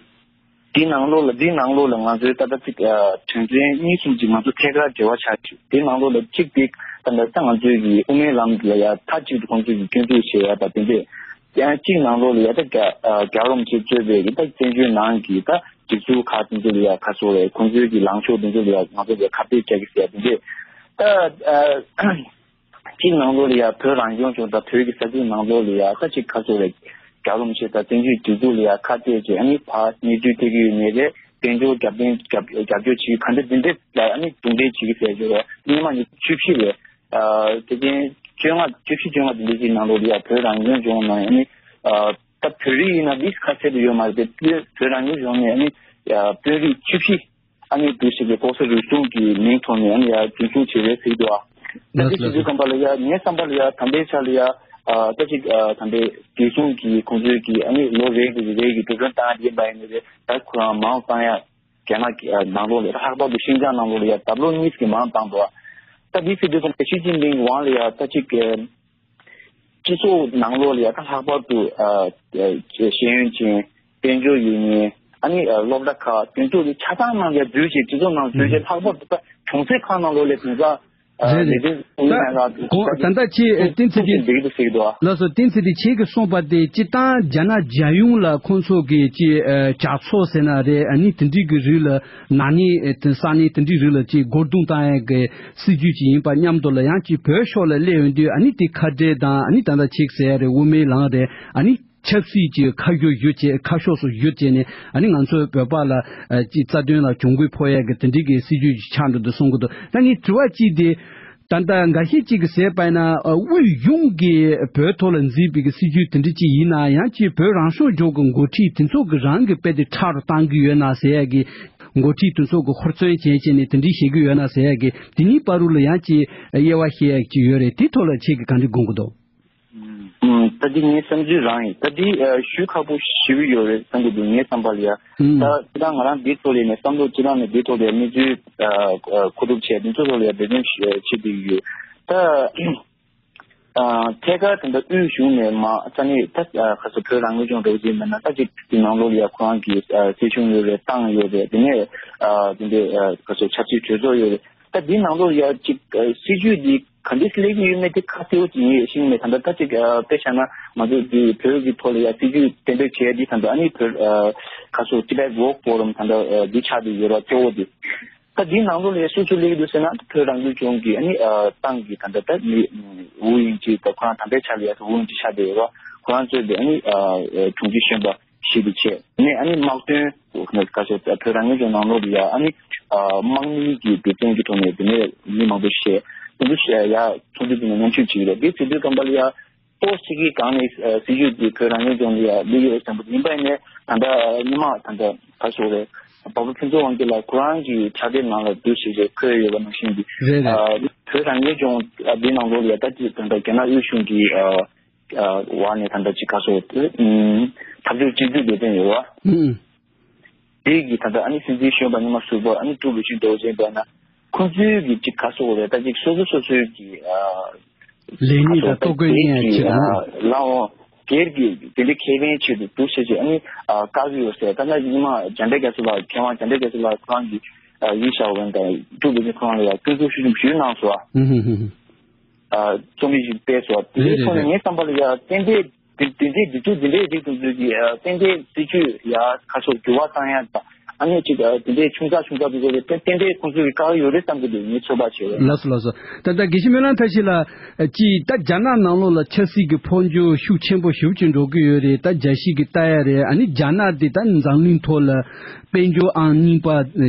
དེའི་ནང་ལོགས་ལ་དེའི་ནང་ལོགས་ལ་ང་ཚོའི་ད་ལྟ་ཅིག་དོན་ཚན་གཉིས་གསུམ་ཅིག་ང་ཚོ་ཐད་ཀར་འབྲེལ་བ་ཆགས་ཡོད། དེའི་ནང་ལོགས་ལ་གཅིག་དེ་ད་ལྟ་ད་ང་ཚོའི་གི་དབུ་མའི་ལམ་ལ་ཡ་མཐའ་གཅིག་ཏུ་ཁོང་ཚོས་ཀྱི་སྐྱོན་འཛུགས་བྱེད་ཡ་ད་དེ་འདྲས། ཡང་གཅིག་ནང་ལོགས་ལ་ཡ་ད་རྒྱ་རྒྱལ་བ་རིན་པོ་ཆེ་གཙོས་པའི་ཡ་ད་བཙན་བྱོལ་ནང་གི་ད་སྒྲིག་འཛུགས་ཁག་དེ་ཚོ་ལ་ཡ་ཁ་གསོ་རེད། ཁོང་ཚོའི་གི་ལངས་ཕྱོགས་དེ་ཚོ་ལ་ཡ་ང་ཚོ་ལ་ཡ་ཁ་གཏད་བཅག་གི་ཟེར་ཡ་དེ་འདྲས་ད་གཅིག་ནང་ལོགས་ལ་ཡ་བོད་རང་སྐྱོང་ལྗོངས་དང་བོད་ཀྱི་ས་ཁུལ་ནང་ལོགས་ལ་ཡ་ད་གཅིག་ཁ་གསོ་རེད། རྒྱལ་བ་རིན་པོ་ཆེ་དང་བཙན་བྱོལ་སྒྲིག་འཛུགས་ལ་ཡ་ཁ་གཏད་བཅག་ཨ་ནི་ཕར་བརྙས་བཅོས་ཐེབས་ཀྱི་ཡོད་ནའི་རེད། དཔལ་འབྱོར་རྒྱབ་རྟེན་རྒྱབ་རྒྱབ་སྐྱོར་བྱེད་ག་འདྲ་འདི་འདྲས་ལ་ཨ་ནི་རྡུང་རྡེག་བྱེད་ཀྱི་ཟེར་རྒྱུ་རེད། སྔོན་མ་ཉིས་བཅུ་བཞི་ལ་ ཨ་དེ་ཅན་བཅོ་ལྔ་བཅུ་བཞི་བཅོ་ལྔ་དེ་འདྲ་ཅིག་ནང་ལོགས་ལ་ཡ་བོད་རང་སྐྱོང་ལྗོངས་ནང་ཨ་ནི་ཨ་ད་བོད་རིགས་ཡིན་ན་འདི་ཁ་གསལ་དུ་ཡོད་མ་རེད་དེ། བོད་རང་སྐྱོང་ལྗོངས་ནས་ཨ་ནི་ཨ་དཔོན་རིགས་བཅུ་བཞི་ཨ་ནི་འདུ་ཤེས་ཀྱི་ལྐོག་ཟ་རུལ་སུངས་ཀྱི་མིང་ཐོག་ནས་ཨ་ནི་ཡ་འཛིན་བཟུང་བྱས་རེད་ཟེར་གྱི་འདུག་ཨ། ད་ལགས་ཅིག་སོ་དུས་ཙམ་པ་ལ་ཡ་ངའི་བསམ་པ་ལ་ཡ་ད་ལྟའི་ཆ་ལ་ཡ་ཨ་ད་ཅིག་ཨ་ད་ལྟའི་འཛིན་བཟུང་གི་ཁོང་ཚོའི་གི་ཨ་ནི་ལོ་རེ་གི་རེ་གི་འགྲོ་གྲོན་བཏང་ཡ་དེ་ཡིན་པ་ཡིན་ནའི་རེད། ད་ཁོ་རང་མང་བཏང་ཡ་རྒྱ་ནག་གི་ཨ་ནང་ལོགས་ལ་ལྷག་པར་དུ་ཤིན་ཅང་ནང་ལོགས་ལ་ཡ་ལྡབ་ལོག་གཉིས་ཀྱི་མང་བཏང་འདུག་ཨ། ད་འདི་ཟེར་དུས་ཙམ་པ་ཞི་ཅིན་ཕིང་གི་དབང་ལ་ཡ་ད་ཅིག་ཨ་སྤྱི་ཚོགས་ནང་ལོགས་ལ་ཡ་ད་ལྷག་པར་དུ་ཨ་ཤེས་ཡོན་ཅན་དཔལ་འབྱོར་ཡོད་མཁན་ཨ་ནི་ཨ་སློབ་གྲྭ་ཁག་དེ་ཚོ་ལ་ཆ་ཚང་ནང་ལ་འཛུལ་བྱས་སྤྱི་ཚོགས་ནང་འཛུལ་བྱས་ལྷག་པར་དུ་ད་གྲོང་གསེབ་ཁག་ནང་ལོགས་ལ་དེང་སང་ཨ་རེད་རེད། ལས་དོན་ད་གོང་ད་ལྟ་ཁྱེད་བསྟན་འཛིན་དེ་འདེགས་སུ་ཟེར་གྱི་འདུག་ཨ། ལགས་སོ། བསྟན་འཛིན་དེ་ཁྱེད་ཀྱིས་གསུངས་པ་དེ་སྤྱིར་བཏང་རྒྱ་ནག་རྒྱལ་ཡོངས་ལ་ཁོང་ཚོ་གི་ཅིག་ཨ་ཇག་ཚོགས་ཟེར་ན་རེད། ཨ་ནི་དེ་འདྲའི་གི་རིགས་ལ་ན་ནིང་ཨ་ས་གནས་དེ་འདྲའི་རིགས་ལ་ཅིག་རྒོལ་རྡུང་བཏང་ཡ་གི་སྲིད་ཇུས་ཅིག་ཡིན་པ་མཉམ་དུ་ལ་ཡང་ཅིག་བོད་ཕྱོགས་ལ་སླེབས་ཡོང་དུས་ཨ་ནི་དེ་ཁ་བྲལ་དང་ཨ་ནི་ད་ལྟ་ཁྱེད་ཟེར་ཡ་རེད། དབུ་མའི་ལམ་རེད། ཨ་ནི་ཆབ་སྲིད་ཀྱི་ཁ་ཕྱོགས་བསྒྱུར་བྱས་ཁ་ཕྱོགས་སུ་བསྒྱུར་བྱས་ནས་ཨ་ནི་ང་ཚོའི་བོད་པ་ལ་ཨ་ཅིག་རྩ་དོན་ལ་གྱོང་གུད་ཕོག་ཡས་ཀྱི་དེ་འདྲའི་གི་སྲིད་ཇུས་ཅིག་ཆགས་འགྲོ་འདུག་གསུང་གི་འདུག་ད་ངས་དྲི་བ་གཅིག་དེ། ད་ལྟ་འགའ་ཤས་ཅིག་གིས་ཟེར་བ་ཡིན་ན་ཨ་དབུས་གཞུང་གིས་བོད་ཐོག་ལ་འཛིན་པའི་གི་སྲིད་ཇུས་དེ་འདྲ་ཅིག་ཡིན་ན་ཡང་ཅིག་བོད་རང་སྐྱོང་ལྗོངས་ཀྱི་འགོ་ཁྲིད་དེ་ཚོ་གི་རང་གི་དཔེ་དེ་ཁྲག་རུ་བཏང་གི་ཡོད་ན་ཟེར་ཡས་ཀྱི། འགོ་ཁྲིད་དེ་ཚོ་གི་ཧུར་བརྩོན་བྱས་བྱས་ནས་དེ་འདྲའི་བྱེད་ཀྱི་ཡོད་ན་ཟེར་ཡས་ཀྱི་དེ་གཉིས་བར་དུ་ལ་ཡང་ཅིག་དབྱེ་བ་ཕྱེ་ཡས་ཅིག་ཡོད་རེད། དེའི་ཐོག་ལ་ཁྱེད་ཀྱིས་ག་འདྲ་དགོངས་ཀྱི་འདུག་ཨུམ། ད་འདི་ངའི་བསམ་ཚུལ་རང་ཡིན། ད་འདི་ཨ་ཞུ་ཁག་པོ་ཞེ་པོ་ཡོད་རེད་བསམ་གྱི་འདུག་ངའི་བསམ་པ་ལ་ཡ། ཨུམ། ད་ཁྱེད་རང་ང་རང་འདི་ཐོག་ལ་ནས་བསམ་བློ་ཁྱེད་རང་ནས་འདི་ཐོག་ལ་ཡ་གནས་ཚུལ་ཨ་ཨ་མཁོ་སྒྲུབ་བྱས་འདི་ཚོ་ཐོག་ལ་ཡ་འབད་བརྩོན་བྱེད་བསྡད་ཡོད། ད་ཨ་ཐད་ཀར་ད་ལྟ་དབུས་གཞུང་ནས་མ་ས་གནས་ད་ཨ་ག་ས་བོད་རང་སྐྱོང་ལྗོངས་འདྲ་བོ་ཅིག་མིན་ན་ད་ཅིག་འདི་ནང་ལོགས་ལ་ཡ་ཁོ་རང་གི་ཨ་སྲིད་གཞུང་ཡོད་རེད། ཏང་ཡོད་རེད། དེ་ནས་ཨ་དེ་འདྲའི་ཨ་ག་ས་ཆབ་སྲིད་གྲོས་ཚོགས་ཡོད་རེད། ད་འདི་ནང་ལོགས་ལ་ཡ་ཅིག་ཨ་སྲིད་ཇུས་འདི་ག་འདྲས་སླེབས་ཀྱི་ཡོད་མེད་དེ་ཁ་གསལ་པོ་ཅིག་ངས་ཤེས་ཀྱི་མེད། ད་ལྟ་ད་ཅིག་ཨ་དཔེ་བཞག་ན་ང་ཚོ་འདི་བོད་ཀྱི་ཐོག་ལ་ཡ་སྲིད་ཇུས་གཏན་འབེབས་བྱས་འདི་ད་ལྟ་ཨ་ནི་བོད་ཨ་ཁ་སོ་Tibet Work Forum ད་ལྟ་ཨ་འདི་ཆགས་བསྡད་ཡོད་ར་གཙོ་བོ་འདི། ད་འདི་ནང་ལོགས་ལ་ཡ་སུ་སུ་སླེབས་ཀྱི་འདུག་ཟེར་ན་བོད་རང་སྐྱོང་ལྗོངས་ཀྱི་ཨ་ནི་ཨ་ཏང་གི་ད་ལྟ་ད་མི་ཝུའུ་དབྱིང་ཅིན་ད་ཁོ་རང་ད་ལྟའི་ཆ་ལ་ཡ་ཝུའུ་དབྱིང་ཅིན་ཆགས་བསྡད་ཡོད་ར། ཁོ་རང་གཙོས་པའི་ཨ་ནི་ཨ་དྲུང་ཆེ་གཞོན་པ་ཞིག་ཏུ་བྱས་ནས་ཨ་ནི་དམག་དོན་ག་ཚོད་བོད་རང་སྐྱོང་ལྗོངས་ནང་ལོགས་ལ་ཡ་ཨ་ནི་ཨ་དམག་མི་གི་སྡེ་ཚན་གྱི་ཐོག་ནས་དེ་ནས་མི་མང་པོ་བཤད་དེ་ཚོ་བཤད་ཡ་ཚོགས་འདུ་དེ་ནས་མཉམ་ཞུགས་བྱེད་ཀྱི་རེད། དེ་བྱེད་དུས་ཙམ་པ་ལ་ཡ་ཏོག་ཙམ་གྱི་སྒང་ནས་ཨ་སྲིད་ཇུས་དེ་བོད་རང་སྐྱོང་ལྗོངས་ལ་ཡ་སླེབས་ཡོད་བསམ་པ་ཡིན་པ་ཡིན་ནའི་ད་ལྟ་སྔོན་མ་ད་ལྟ་ག་ཚོད་རེད། བ་སྤུ་ཕུན་ཚོགས་དབང་རྒྱལ་ལགས་ཁོ་རང་གི་ཕྱག་དེབ་ནང་ལ་འདུག་ཞེས་བྱས་འཁོད་ཡོད་པ་ནང་བཞིན་གྱི་རེད་རེད། ཨ་བོད་རང་སྐྱོང་ལྗོངས་ཨ་འདི་ནང་ལོགས་ལ་ཡ་ད་ཅིག་ད་ལྟ་རྒྱ་ནག་དབུས་གཞུང་གི་ཨ་ཨ་འོག་ནས་ད་ལྟ་ཅིག་ག་ཚོད་དེ་ཨུམ་འཐབ་ཕྱོགས་གཅིག་སྡུད་སྡེ་ཚན་ཡོད་པ། ཨུམ། དེ་གི་ད་ལྟ་ཨ་ནི་སྲིད་འཛིན་གཞོན་པ་ཉི་མ་ཟུར་པ་ཨ་ནི་ཀྲུའུ་ལི་ཅུན་ཏོ་ཅན་པ་ན་ཁོང་ཚོའི་གི་ཅིག་ག་ཚོད་རེད། ད་ཅིག་སོ་སོ་སོ་སོའི་གི་ཨ་ལས་གནས་དང་ལྟོ་གོས་གནས་ཡ་ཆེད་དུ་ཨ་ལའོ་སྒེར་གྱི་དེ་འདྲའི་ཁེ་ཕན་ཆེད་དུ་འདུག་ཟེར་བྱས་ཨ་ནི་ཨ་བཀག་གི་ཡོད་ཟེར། ད་ནི་ཉི་མ་འཇམ་དཔལ་རྒྱ་མཚོ་ལགས་མཁས་དབང་འཇམ་དཔལ་རྒྱ་མཚོ་ལགས་ཁོ་རང་གི་ཨ་ཡིན་ཤག་འོན་ཀྱང་ཀྲུའུ་ལི་ཅུན་ཁོ་རང་ལ་ཡ་སྐྱོན་འཛུགས་ཤུགས་ཆེན་པོ་ཞུས་གནང་སོང་། ཨུ་ཧུ་ཧུ་ཧུ། ཨ་རྩོམ་ཡིག་ཅིག་སྤེལ་སོང་། དེ་རེད་འདྲའི་ཐོག་ནས་རེད་ངའི་བསམ་པ་ལ་ཡ་ཏན་ཏན་དེ་དེ་འདྲའི་དེ་ཚོ་དེ་འདྲའི་རིགས་དེ་ཚོ་གི་ཨ་ཏན་ཏན་སྲིད་ཇུས་ཡ་ཁ་ཕྱོགས་འགྱུར་བ་བཏང་ཡ་དང་ཨ་ནི་ཅིག་ཨ་དེ་འདྲའི་ཆུང་ཙག་ཆུང་ཙག་དེ་ཚོ་ལ་ཏན་ཏན་ཏན་ཁོང་ཚོ་གི་བཀག་ཡོད་རེད་བསམ་གི་འདུག་ངས་ཚོད་དཔག་བྱས་པ་ཡིན། ལགས་སོ་ལགས་སོ། ད་ལྟ་དགེ་བཤེས་སྨོན་ལམ་མཐར་ཕྱིན་ལགས་ཀྱིས་ད་རྒྱ་ནག་ནང་ལོགས་ལ་ཆབ་སྲིད་ཀྱི་འཕོ་འགྱུར་ཤུགས་ཆེན་པོ་ཞེ་པོ་ཅིག་འགྲོ་གི་ཡོད་རེད། ད་རྒྱལ་སྤྱི་གི་ལྟ་ཡ་རེད། ཨ་ནི་རྒྱ་ནག་དེ་ད་འཛམ་གླིང་ཐོག་ལ་དཔལ་འབྱོར་ཨང་གཉིས་པ་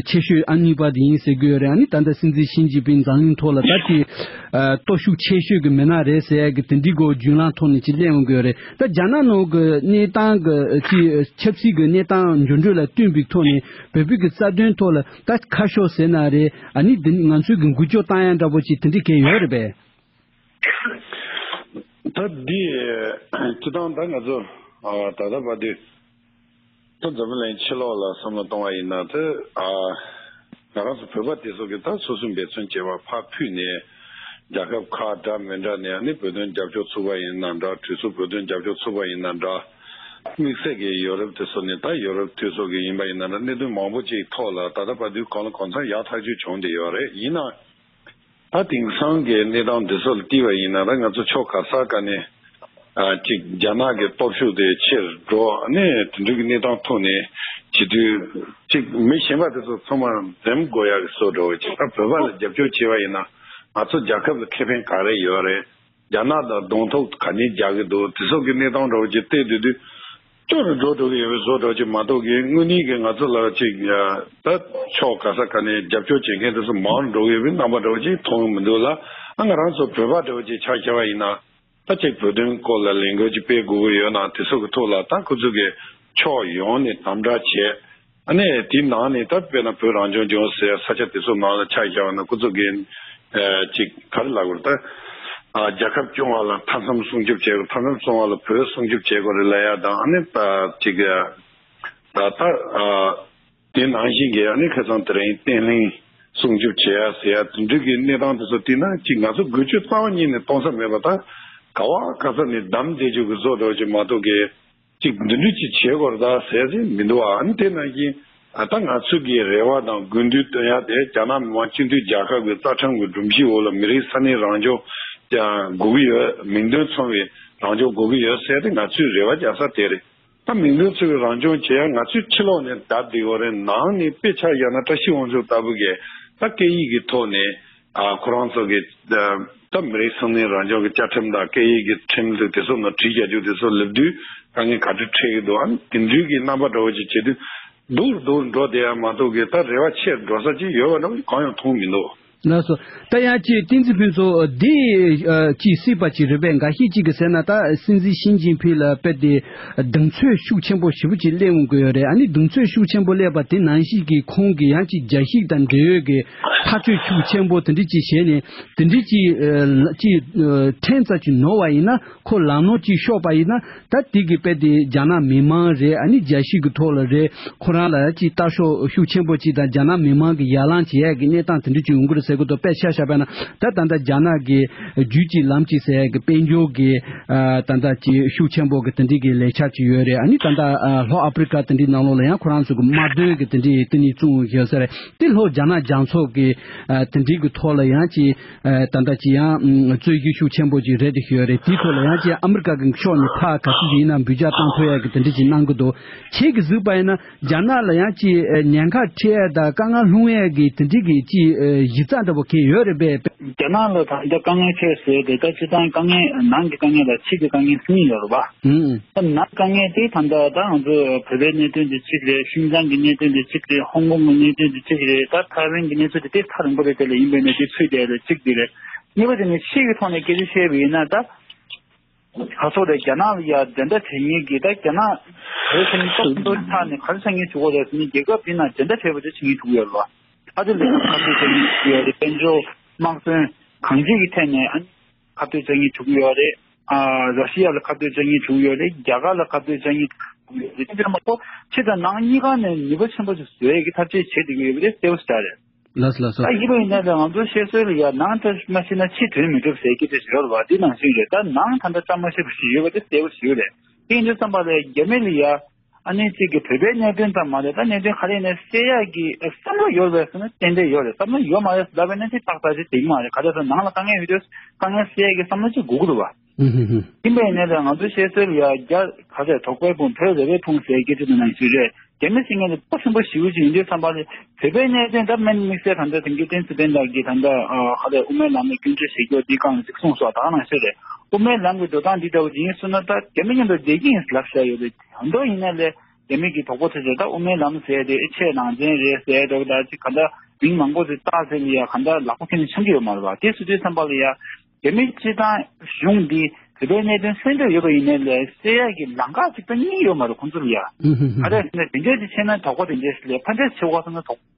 ཆེ་ཤོས་ཨང་གཉིས་པ་དེ་ཡིན་ཟེར་གི་ཡོད་རེད། ཨ་ནི་ད་ལྟ་སྲིད་འཛིན་ཞི་ཅིན་ཕིང་འཛམ་གླིང་ཐོག་ལ་ད་ཅིག་ཨ་སྟོབས་ཤུགས་ཆེ་ཤོས་ཀྱི་མི་སྣ་རེད་ཟེར་ཡ་གི་དེ་འདྲའི་སྒོ་བརྒྱུད་ལམ་ཐོག་ནས་ཅིག་གླེང་ཡོང་གི་ཡོད་རེད། ད་རྒྱ་ནག་ནང་གི་གནས་སྟངས་ཀྱི་ཅིག་ཆབ་སྲིད་ཀྱི་གནས་སྟངས་འགྱུར་འགྲོས་ལ་བསྟུན་པའི་ཐོག་ནས་བོད་བོད་ཀྱི་རྩ་དོན་ཐོག་ལ་ད་ཁ་ཕྱོགས་ཟེར་ན་རེད། ཨ་ནི་འདི་ནི་ང་ཚོས་ཀྱི་འགུལ་སྐྱོད་བཏང་ཡ་འདྲ་པོ་ཅིག་དེ་འདྲའི་གལ་ཡོད་རེད་པས། ད་འདི་སྤྱི་བཏང་ད་ང་ཚོ་ཨ་ད་ལྟ་བར་དུ་ད་འཛམ་བུ་གླིང་ཕྱི་ལོགས་ལ་བསམ་བློ་གཏོང་བ་ཡིན་ན་ད་ཨ་ང་རང་ཚོ་བོད་པ་དེ་ཚོ་གི་ད་སོ་སོའི་འབད་བརྩོན་བྱས་པ་ཕར་ཕུད་ནས་རྒྱལ་ཁབ་ཁག་འདྲ་མི་འདྲ་ནས་ཨ་ནི་བོད་དོན་རྒྱབ་སྐྱོར་ཚུགས་པ་ཡིན་ན་འདྲ། གྲོས་ཚོགས་བོད་དོན་རྒྱབ་སྐྱོར་ཚུགས་པ་ཡིན་ན་འདྲ། དམིགས་བསལ་གྱི་ཡོ་རོབ་དེ་ཚོ་ནས་ད་ཡོ་རོབ་དེ་ཚོ་གི་ཡིན་པ་ཡིན་ན་འདྲ། གནད་དོན་མང་པོ་ཅིག་ཐོག་ལ་ད་ལྟ་བར་དུ་གང་ལ་གང་འཚམ་ཡག་ཐག་ཆོད་བྱུང་བསྡད་ཡོད་རེད། ཡིན་ན། ད་དེང་སང་གི་གནས་སྟངས་འདི་ཚོ་ལ་བལྟས་པ་ཡིན་ན་ད་ང་ཚོ་ཕྱོགས་ག་ས་ག་ནས་ཨ་ཅིག་རྒྱ་ནག་གི་སྟོབས་ཤུགས་དེ་ཆེར་འགྲོ་ནས་དེ་འདྲ་གི་གནས་སྟངས་ཐོག་ནས་བྱེད་དུས་ཅིག་མི་གཞན་པ་དེ་ཚོ་ཚང་མ་འཛེམ་དགོས་ཡག་གི་བཟོ་འདྲ་བོ་ཅིག་ད་བོད་པ་ལ་རྒྱབ་སྐྱོར་བྱས་པ་ཡིན་ན་ང་ཚོ་རྒྱལ་ཁབ་ལ་ཁེ་ཕན་ག་རེ་ཡོད་རེད། རྒྱ་ནག་དང་གདོང་ཐུག་ག་ནས་རྒྱག་གི་འདུག་དེ་ཚོ་གི་གནས་སྟངས་འདྲ་བོ་ཅིག་བལྟས་བསྡད་དུས། སྐྱོ་རུ་འགྲོ་འགྲོ་གི་ཡོད་པའི་བཟོ་འདྲ་ཅིག་མ་གཏོགས་ཀྱི་དངོས་གནས་ཀྱི་ང་ཚོ་ལ་ཅིག་ད་ཕྱོགས་ག་ས་ག་ནས་རྒྱབ་སྐྱོར་བྱེད་མཁན་དེ་ཚོ་མང་རུ་འགྲོ་གི་ཡོད་པའི་རྣམ་པ་འདྲ་བོ་ཅིག་མཐོང་གི་མི་འདུག་ལ། ད་ང་རང་ཚོ་བོད་པ་འདྲ་བོ་ཅིག་ཆ་བཞག་པ་ཡིན་ན། ད་ཅིག་བོད་དོན་སྐོར་ལ་ལས་འགུལ་ཅིག་སྤེལ་དགོས་ཀྱི་ཡོད་ན་དེ་ཚོ་གི་ཐོག་ལ་ད་ཁོ་ཚོ་གི་ཕྱོགས་ཡོངས་ནས་དམ་དྲག་བྱས། ཨ་ནི་དེའི་ནང་ནས་ད་དཔེར་ན་བོད་རང་སྐྱོང་ལྗོངས་ཟེར་ས་ཆ་དེ་ཚོ་ནང་ལ་ཆ་བཞག་པ་ན་ཁོ་ཚོ་གི་ཨ་ཅིག་ག་རེ་ལབ་དགོས་རེད་ད། ཨ་རྒྱལ་ཁབ་སྐྱོང་བ་ལ་མཐའ་མཚམས་སྲུང་སྐྱོབ་བྱེད་དགོས། མཐའ་མཚམས་སྲུང་བ་ལ་བོད་སྲུང་སྐྱོབ་བྱེད་དགོས་རེད་ལབ་ཡ་དང་། ཨ་ནི་ད་ཅིག་ད་ད་ཨ། དེ་ནང་བཞིན་གྱི་ཨ་ནི་ཁ་སང་དེ་རིང་བརྟན་ལྷིང་སྲུང་སྐྱོབ་བྱེད་ཡ་ཟེར་ཡ་དེ་འདྲ་གི་གནས་སྟངས་དེ་ཚོ་བལྟས་ན། ཅིག་ང་ཚོ་འགུལ་སྐྱོད་རྩ་བ་ཉིད་ནས་གཏོང་ས་མེད་པ་དང་། ག་བ་ག་ས་ནས་བསྡམས་བསྡད་རྒྱུ་གི་བཟོ་འདྲ་ཅིག་མ་གཏོགས་གི་ཅིག་འདི་འདྲ་ཅིག་བྱེད་དགོས་རེད་ད་ཟེར་ཟིན་མི་འདུག་ཨ་ནི་དེ་ནང་བཞིན་ཨ་ད་ང་ཚོ་གི་རེ་བ་དང་དགོས་འདུན་བཏོན་ཡ་དེ་རྒྱ་ནག་མི་དམངས་སྤྱི་མཐུན་རྒྱལ་ཁབ་ཀྱི་རྩ་ཁྲིམས་ཀྱི་སྒྲོམ་གཞིའི་འོག་ལ་མི་རིགས་ས་གནས་རང་སྐྱོང་ཀྱང་དགོས་ཀྱི་ཡོད། མིང་དོན་མཚུངས་པའི་རང་སྐྱོང་དགོས་ཀྱི་ཡོད་ཟེར་ཏེ་ང་ཚོའི་རེ་བ་རྒྱག་ས་དེ་རེད། ད་མིང་དོན་མཚུངས་པའི་རང་སྐྱོང་བྱེད་ཡ་ང་ཚོའི་ཕྱི་ལོགས་ནས་བརྡབ་བསྡད་ཡོད་རེད། ནང་ནས་དཔེ་ཆ་བཞག་ན་བཀྲ་ཤིས་དབང་ཕྱུག་ལྟ་བུ་གིས་ད་སྐད་ཡིག་གི་ཐོག་ནས་ཨ་ཁོ་རང་ཚོ་གི་ད་མི་རིགས་ས་གནས་རང་སྐྱོང་གི་བཅའ་ཁྲིམས་དང་སྐད་ཡིག་གི་ཁྲིམས་དེ་དེ་ཚོ་ནང་བྲིས་རྒྱག་རྒྱུ་དེ་ཚོ་ལབ་དུས་དཀའ་ངལ་ག་འདྲ་འཕྲད་ཀྱི་འདུག་ཨ་ནི་དེ་འདྲའི་གི་རྣམ་པ་འདྲ་བོ་ཅིག་བྱེད་དུས་སྡུག་རུ་སྡུག་རུ་འགྲོ་བསྡད་ཡ་མ་གཏོགས་གི་ད་རེ་བ་ཆེར་འགྲོ་ས་ཅིག་ཡོད་པ་འདྲ་བོ་གང་ཡང་མཐོང་མི་འདུག་ལགས་སོ། ད་ཡང་ཅིག་བསྟན་འཛིན་ཕུན་ཚོགས་འདི་ཨ་ཅིག་སྲིད་པ་ཅིག་རེད་པས། འགའ་ཤས་ཅིག་གིས་ཟེར་ན་ད་སྲིད་འཛིན་ཞི་ཅིན་ཕིང་ལ་དཔེ་དེ་གདེང་ཚོད་ཤུགས་ཆེན་པོ་ཞེ་པོ་ཅིག་སླེབས་འོང་གི་ཡོད་རེད། ཨ་ནི་གདེང་ཚོད་ཤུགས་ཆེན་པོ་སླེབས་པ་དེ་ནང་བཞིན་གྱི་ཁོང་གིས་ཡང་ཅིག་རྒྱལ་སྤྱི་དང་འབྲེལ་ཡོད་ཀྱི་ཕར་ཕྱོགས་ཤུགས་ཆེན་པོ་དེ་འདྲ་ཅིག་བྱས་ནས་དེ་འདྲ་ཅིག་ཨ་ཅིག་ཨ་ཕྲན་ཙམ་ཅིག་ནོར་བ་ཡིན་ན། ཁོ་ལམ་ནོར་ཅིག་ཤོར་པ་ཡིན་ན། ད་དེ་གི་དཔེ་དེ་རྒྱ་ནག་མི་མང་རེད། ཨ་ནི་རྒྱལ་སྤྱི་གི་ཐོག་ལ་རེད། ཁོ་རང་ལ་ཅིག་ལྟ་ཕྱོགས་ཤུགས་ཆེན་པོ་ཅིག་དང་རྒྱ་ནག་མི་མང་གི་ཡར་ལངས་བྱེད་ཡས་ཀྱི་གནས་སྟངས་དེ་འདྲ་ཅིག་ཡོང་གི་རེད་ཟེར་གི་འདུག་དཔེ་ཆ་བཞག་པ་ན་ད་ད་ལྟ་རྒྱ་ནག་གི་རྒྱུད་ཀྱི་ལམ་གཅིག་ཟེར་ཡས་ཀྱི་དཔལ་འབྱོར་གྱི་ཨ་ད་ལྟ་ཅིག་ཤུགས་ཆེན་པོ་གི་དེ་འདྲའི་གི་ལས་འཆར་ཅིག་ཡོད་རེད། ཨ་ནི་ད་ལྟ་ཨ་ལྷོ་ཨ་ཕི་རི་ཀ་དེ་འདྲའི་ནང་ལོགས་ལ་ཡང་ཁོ་རང་ཚོ་གི་དམག་དོན་གི་དེ་འདྲའི་དེ་ནི་བཙུགས་ཡོད་ས་རེད། དེ་ལྷོ་རྒྱ་ནག་རྒྱ་མཚོ་གི་ཨ་དེ་འདྲའི་གི་ཐོག་ལ་ཡང་ཅིག་ཨ་ད་ལྟ་ཅིག་ཡང་ཨ་རྩོད་གཞི་ཤུགས་ཆེན་པོ་ཅིག་རེད་དེ་ཞུ་ཡ་རེད། དེའི་ཐོག་ལ་ཡང་ཅིག་ཨ་མི་རི་ཀ་གི་ཕྱོགས་ནས་ཕར་ག་ཚོད་ཅིག་ཡིན་ན་འབུད་རྒྱག་བཏང་ཐུབ་ཡ་གི་དེ་འདྲ་ཅིག་གནང་གི་འདུག་ཁྱེད་ཀྱིས་གཟིགས་པ་ཡིན་ན་རྒྱ་ནག་ལ་ཡང་ཅིག་ཨ་ཉེན་ཁ་འཕྲད་ཡ་དང་དཀའ་ངལ་སློང་ཡ་གི་དེ་འདྲ་གི་ཅིག་ཨ་གཞི་རྩ་འདྲ་པོ་གང་ཡོད་རེད་པས། རྒྱ་ནག་ལ་ད་ལྟ་དཀའ་ངལ་འཕྲད་ཟེར་དེ་ད་སྤྱིར་བཏང་དཀའ་ངལ་ནང་གི་དཀའ་ངལ་དང་ཕྱི་གི་དཀའ་ངལ་གཉིས་ཡོད་རེད་པ། ཨུམ། ད་ནང་དཀའ་ངལ་དེ་ད་ལྟ་ད་ང་ཚོ་བོད་པའི་གནད་དོན་དེ་གཅིག་རེད། ཤིན་ཅང་གི་གནད་དོན་དེ་གཅིག་རེད། ཧོང་ཀོང་གི་གནད་དོན་དེ་གཅིག་རེད། ད་ཐའེ་ཝན་གྱི་གནས་ཚུལ་དེ་དེ་ཐག་རིང་པོ་རེད། དེ་ལ་ཡིན་པའི་གནས་དེ་ཚུད་བསྡད་རེད། གཅིག་དེ་རེད། གཉིས་པ་དེ་ནི་ཕྱི་གི་ཐོག་ནས་སྐད་ཆ་བཤད་པ་ཡིན་ན་ད་ག་སོག་རེད། རྒྱ་ནག་ལ་ཡ་འགྲན་ཟླ་བྱེད་མཁན་གྱི་ད་རྒྱ་ནག་བོད་ཁ་ནས་ཏོག་ཏོག་ཆགས་ནས་ག་རེ་བྱ་མཁན་བྱུང་བ་རེད་ཟེར་ན་རྒྱལ་ཁབ་དེ་ནང་འགྲན་ཟླ་བྱེད་པ་དེ་བྱེད་མཁན་བྱུང་ཡོད་རེད་བ། ཨ་ཅེ་ལ་ཁ་གཏད་བྱེད་མཁན་བྱུང་ཡོད་རེད། དཔལ་འབྱོར་དམག་དོན་གང་ཅིའི་ཐད་ནས་ཨ། ཁ་གཏད་བྱ་མཁན་བྱུང་ཡོད་རེད། ཨ་ར་ཤི་ཡ་ལ་ཁ་གཏད་བྱ་མཁན་བྱུང་ཡོད་རེད། རྒྱ་གར་ལ་ཁ་གཏད་བྱ་མཁན་བྱུང་ཡོད་རེད། དེ་འདྲ་མ་གཏོགས་ཕྱི་དང་ནང་གཉིས་ཀ་ནས་ནུས་པ་ཆེན་པོ་ཞིག་བཟོ་ཡས་ཀྱི་ཐབས་ཤེས་བྱེད་བསྡད་ཀྱི་ཡོད་པ་དེ་གསལ་པོ་ཞེ་དྲག་རེད། ལགས་སོ་ལགས་སོ། ད་ཡིན་པ་ཡིན་ན་ལས་ང་ཚོའི་བཤད་སྲོལ་ལ་ཡ་ནང་ལྟར་མ་ཤེས་ན་ཕྱི་དོན་མི་འགྲུབ་ཟེར་གྱི་དེ་ཡོད་རེད་བ། དེ་ནང་བཞིན་རེད། ད་ནང་ད་ལྟ་བཅའ་མ་ཤེས་པ་ཞིག་ཡོད་པ་དེ་གསལ་པོ་ཞིག་རེད། དེ་ཡིན་དུས་ཙམ་པ་ལ་རྒྱ་མི་ལ་ཡ། ཨ་ནི་གཅིག་གི་བོད་པའི་གནད་དོན་ཙམ་མ་རེད། ད་གནད་དོན་ག་རེ་ཡིན་ན་སེལ་ཡག་གི་བསམ་བློ་ཡོད་རེད་ཟེར་ན་ཏན་ཏན་ཡོད་རེད། བསམ་བློ་ཡོད་མ་རེད་ཟེར་ལབ་པ་ཡིན་ན་དེ་ཏག་ཏག་ཅིག་བསྡད་ཀྱི་མ་རེད། ག་རེ་ཟེར་ན་ནང་ལ་དཀའ་ངལ་ཡོད་དུས་དཀའ་ངལ་སེལ་ཡག་གི་བསམ་བློ་ཅིག་དགོས་ཀྱི་འདུག་བ། ཨུ་ཧུ་ཧུ། ཡིན་པ་ཡིན་ནའི་ལས་ང་ཚོའི་བཤད་སྲོལ་ལ་ཡ་རྒྱ་ག་རེ་དོགས་པའི་ཕུང་བོད་རེ་བའི་ཕུང་ཟེར་སྐད་ཆ་དེ་ནང་བཞིན་རེད། རྒྱ་མི་ཟེར་མཁན་དེ་སྟོབས་ཆེན་པོ་ཞེ་པོ་ཅིག་ཡིན་དུས་ཙམ་པ་ལ་བོད་པའི་གནད་དོན་ད་སྨན་དམིགས་བསལ་ད་ལྟ་དེང་གི་བསྟན་འཛིན་བསྟན་དར་གྱིས་ད་ལྟ་ཨ་ག་རེ་དབུ་མའི་ལམ་ལ་སྐྱོན་བརྗོད་བྱེད་རྒྱུ་འདི་སྒང་ལ་ཅིག་གསུངས་སོང་། ད་ག་ནང་བཞིན་རེད། དབུ་མའི་ལམ་གྱི་འགྲོ་སྟངས་འདི་འདྲ་བོ་ཅིག་ཡིན་སོང་ན་ད་རྒྱ་མི་མཉམ་དུ་བསྡད་ཀྱི་ཡིན་ལབ་བཞག་ཡོད་རེད། ད་མདོ་ཡིན་ན་ལས་རྒྱ་མི་གི་དོགས་པ་དེ་ཚོ་ད་དབུ་མའི་ལམ་ཟེར་དེ་ཨེ་ཆེས་ནང་ཚན་རེད་ཟེར་འདྲ་བོ་ད་ཅིག་ག་འདྲ་མིང་མང་པོ་ཞིག་བཏགས་ཟེར་ལ་ཡ་ག་འདྲ་ལག་པ་འཁྱེར་ནས་འཆམ་གྱི་ཡོད་མ་རེད་བ། དེ་སུ་དུས་བསམ་པ་ལ་ཡ་རྒྱ་མི་སྤྱི་བཏང་གཞུང་འདི་བོད་པའི་གནད་དོན་གསན་འདོད་ཡོད་པ་ཡིན་ནའི་ལས་སེལ་ཡག་གི་ལམ་ཁ་ཅིག་ད་རྙེད་ཡོད་མ་རེད་ཁོང་ཚོ་ལ་ཡ། ཨུ་ཧུ་ཧུ། ག་རེ་ཟེར་ན་དེ་འདྲས་ཅིག་བྱས་ན་དོགས་པ་དེ་འདྲས་ཤིག་ལས་ཕན་ཆད་ཆེ་བ་སོང་ན་དོགས།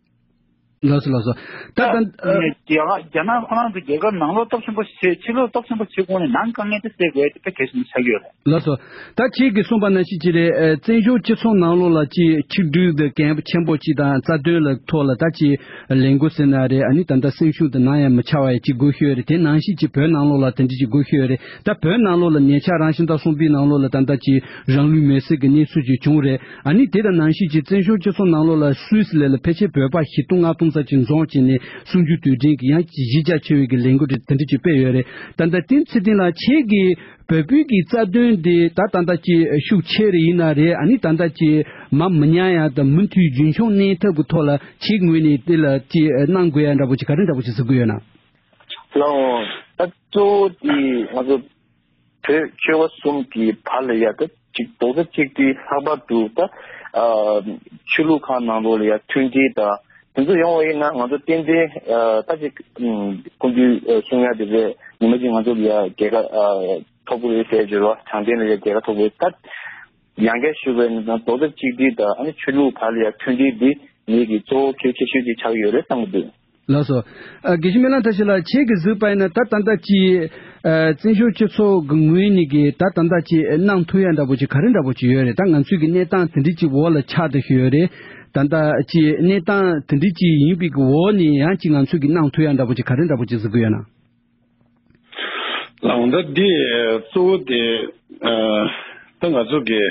ལགས་སོ་ལགས་སོ། ད་ད་ད་རྒྱ་གར་རྒྱ་ནག་ཁོ་རང་ཚོ་རྒྱལ་ཁབ་ནང་ལོགས་སྟོབས་ཆེན་པོ་བྱེད་ཕྱི་ལོགས་སྟོབས་ཆེན་པོ་བྱེད་དགོས་ནས་ནང་དཀའ་ངལ་དེ་སེལ་དགོས་དེ་དཔེ་གལ་ཆེན་པོ་ཆགས་ཀྱི་ཡོད་རེད། ལགས་སོ། ད་ཁྱེད་ཀྱིས་གསུངས་པ་ནང་བཞིན་ཅིག་རེད། ཨ་བཙན་བྱོལ་སྤྱི་ཚོགས་ནང་ལོགས་ལ་ཅིག་ཆིག་སྒྲིལ་དེ་གལ་ཆེན་པོ་ཅིག་དང་རྩ་དོན་ལ་ཐོག་ལ་ད་ཅིག་ལས་འགུལ་ཟེར་ན་རེད། ཨ་ནི་ད་ལྟ་སེམས་ཤུགས་དེ་ནམ་ཡང་མི་ཆག་པ་ཡ་ཅིག་དགོས་ཤོས་རེད། དེ་ནང་བཞིན་ཅིག་བོད་ནང་ལོགས་ལ་དེ་འདྲ་ཅིག་དགོས་ཤོས་རེད། ད་བོད་ནང་ལོགས་ལ་ཉེ་ཆར་རང་བཞིན་དང་གསུངས་པའི་ནང་ལོགས་ལ་ད་ལྟ་ཅིག་རང་ལུས་མེར་སྲེག་གི་གནས་ཚུལ་ཅིག་བྱུང་རེད། ཨ་ནི་དེ་དང་ནང་བཞིན་ཅིག་བཙན་བྱོལ་སྤྱི་ཚོགས་ནང་ལོགས་ལ་སུད་སི་ལ་ཕལ་ཆེར་བོད་པ་བཞི་སྟོང་ལྔ་སྟོང་ཙམ་ཅིག་འཛོམས་བྱས་ནས་གསུམ་བཅུ་དུས་དྲན་གྱི་ཡང་གཞི་རྒྱ་ཆེ་བའི་གི་ལས་འགུལ་དེ་འདྲ་ཅིག་སྤེལ་ཡོད་རེད། ད་ལྟ་དེ་ཚེ་བརྟན་ལགས་ཁྱེད་ཀྱིས་བོད་པའི་གི་རྩ་དོན་དེ་ད་ད་ལྟ་ཅིག་ཤུགས་ཆེ་རེ་ཡིན་ན་རེད། ཨ་ནི་ད་ལྟ་ཅིག་མར་མི་ཉམས་ཡ་དང་མུ་མཐུད་རྒྱུན་འཁྱོངས་གནས་ཐབས་ཀྱི་ཐོག་ལ་ཁྱེད་ངོས་ནས་དེ་ལ་ཅིག་གནང་དགོས་ཡ་འདྲ་པོ་ཅིག་ག་རེ་འདྲ་པོ་ཅིག་ཟེར་དགོས་ཡོད་ན། ལགས་འོང་། ད་གཙོ་བོ་དེ་ང་ཚོ་བོད་ཆོལ་ཁ་གསུམ་གྱི་བར་ལ་ཡ་ད་ཅིག་རྡོག་རྩ་གཅིག་སྒྲིལ། ལྷག་པར་དུ་ད་ཨ་ཆོས་ལུགས་ཁག་ནང་ལོགས་ལ་ཡ་མཐུན་སྒྲིལ་དང་ དེ་ཚོ་ཡོང་བ་ཡིན་ན་ང་ཚོ་ཏན་ཏན་ད་ཅིག་ཁོང་ཚོས་གསུང་ཡ་དེ་རེད། ཉི་མ་གཅིག་ང་ཚོ་ལ་ཡ་རྒྱལ་ཁ་ཐོབ་ཀྱི་རེད་ཟེར་གྱི་རེད་བ། དྲང་བདེན་ལ་ཡ་རྒྱལ་ཁ་ཐོབ་ཀྱི་རེད། ད་ཡང་བསྐྱར་ཞུ་བའི་ནང་རྡོག་རྩ་གཅིག་སྒྲིལ་དང་ཨ་ནི་ཆོས་ལུགས་བར་ལ་ཡ་མཐུན་སྒྲིལ་འདི་ངེད་ཀྱི་གཙོ་བོ་གལ་ཆེ་ཤོས་ཅིག་ཆགས་ཀྱི་ཡོད་རེད་བསམ་གྱི་འདུག། ལགས་སོ། ཨ། དགེ་བཤེས་སྨོན་ལམ་བཀྲ་ཤིས་ལགས། ཁྱེད་ཀྱིས་གཟིགས་པ་ཡིན་ན་ད་ད་ལྟ་ཅིག་ཨ། བཙན་བྱོལ་སྤྱི་ཚོགས་ཀྱི་ངོས་ནས་ཀྱི་ད་ད་ལྟ་ཅིག་གནང་ཐུབ་ཡ་འདྲ་པོ་ཅིག་ག་རེ་འདྲ་པོ་ཅིག་ཡོད་རེད། ད་ང་ཚོས་ཀྱི་གནས་སྟངས་དེ་འདྲ་ཅིག་འོག་ལ་ཆགས་བསྡད་ཡོད་རེད། ད་ལྟ་ཅིག་གནས་སྟངས་དེ་འདྲ་ཅིག་ཡིན་པའི་གི་འོག་ནས་ཡང་ཅིག་ང་ཚོས་ཀྱི་གནང་ཐུབ་ཡ་འདྲ་པོ་ཅིག་ག་རེ་འདྲ་པོ་ཅིག་གཟིགས་ཀྱི་ཡོད་ན། ལགས། ད་འདི་གཙོ་བོ་དེ་ཨ། ད་ང་ཚོ་གི་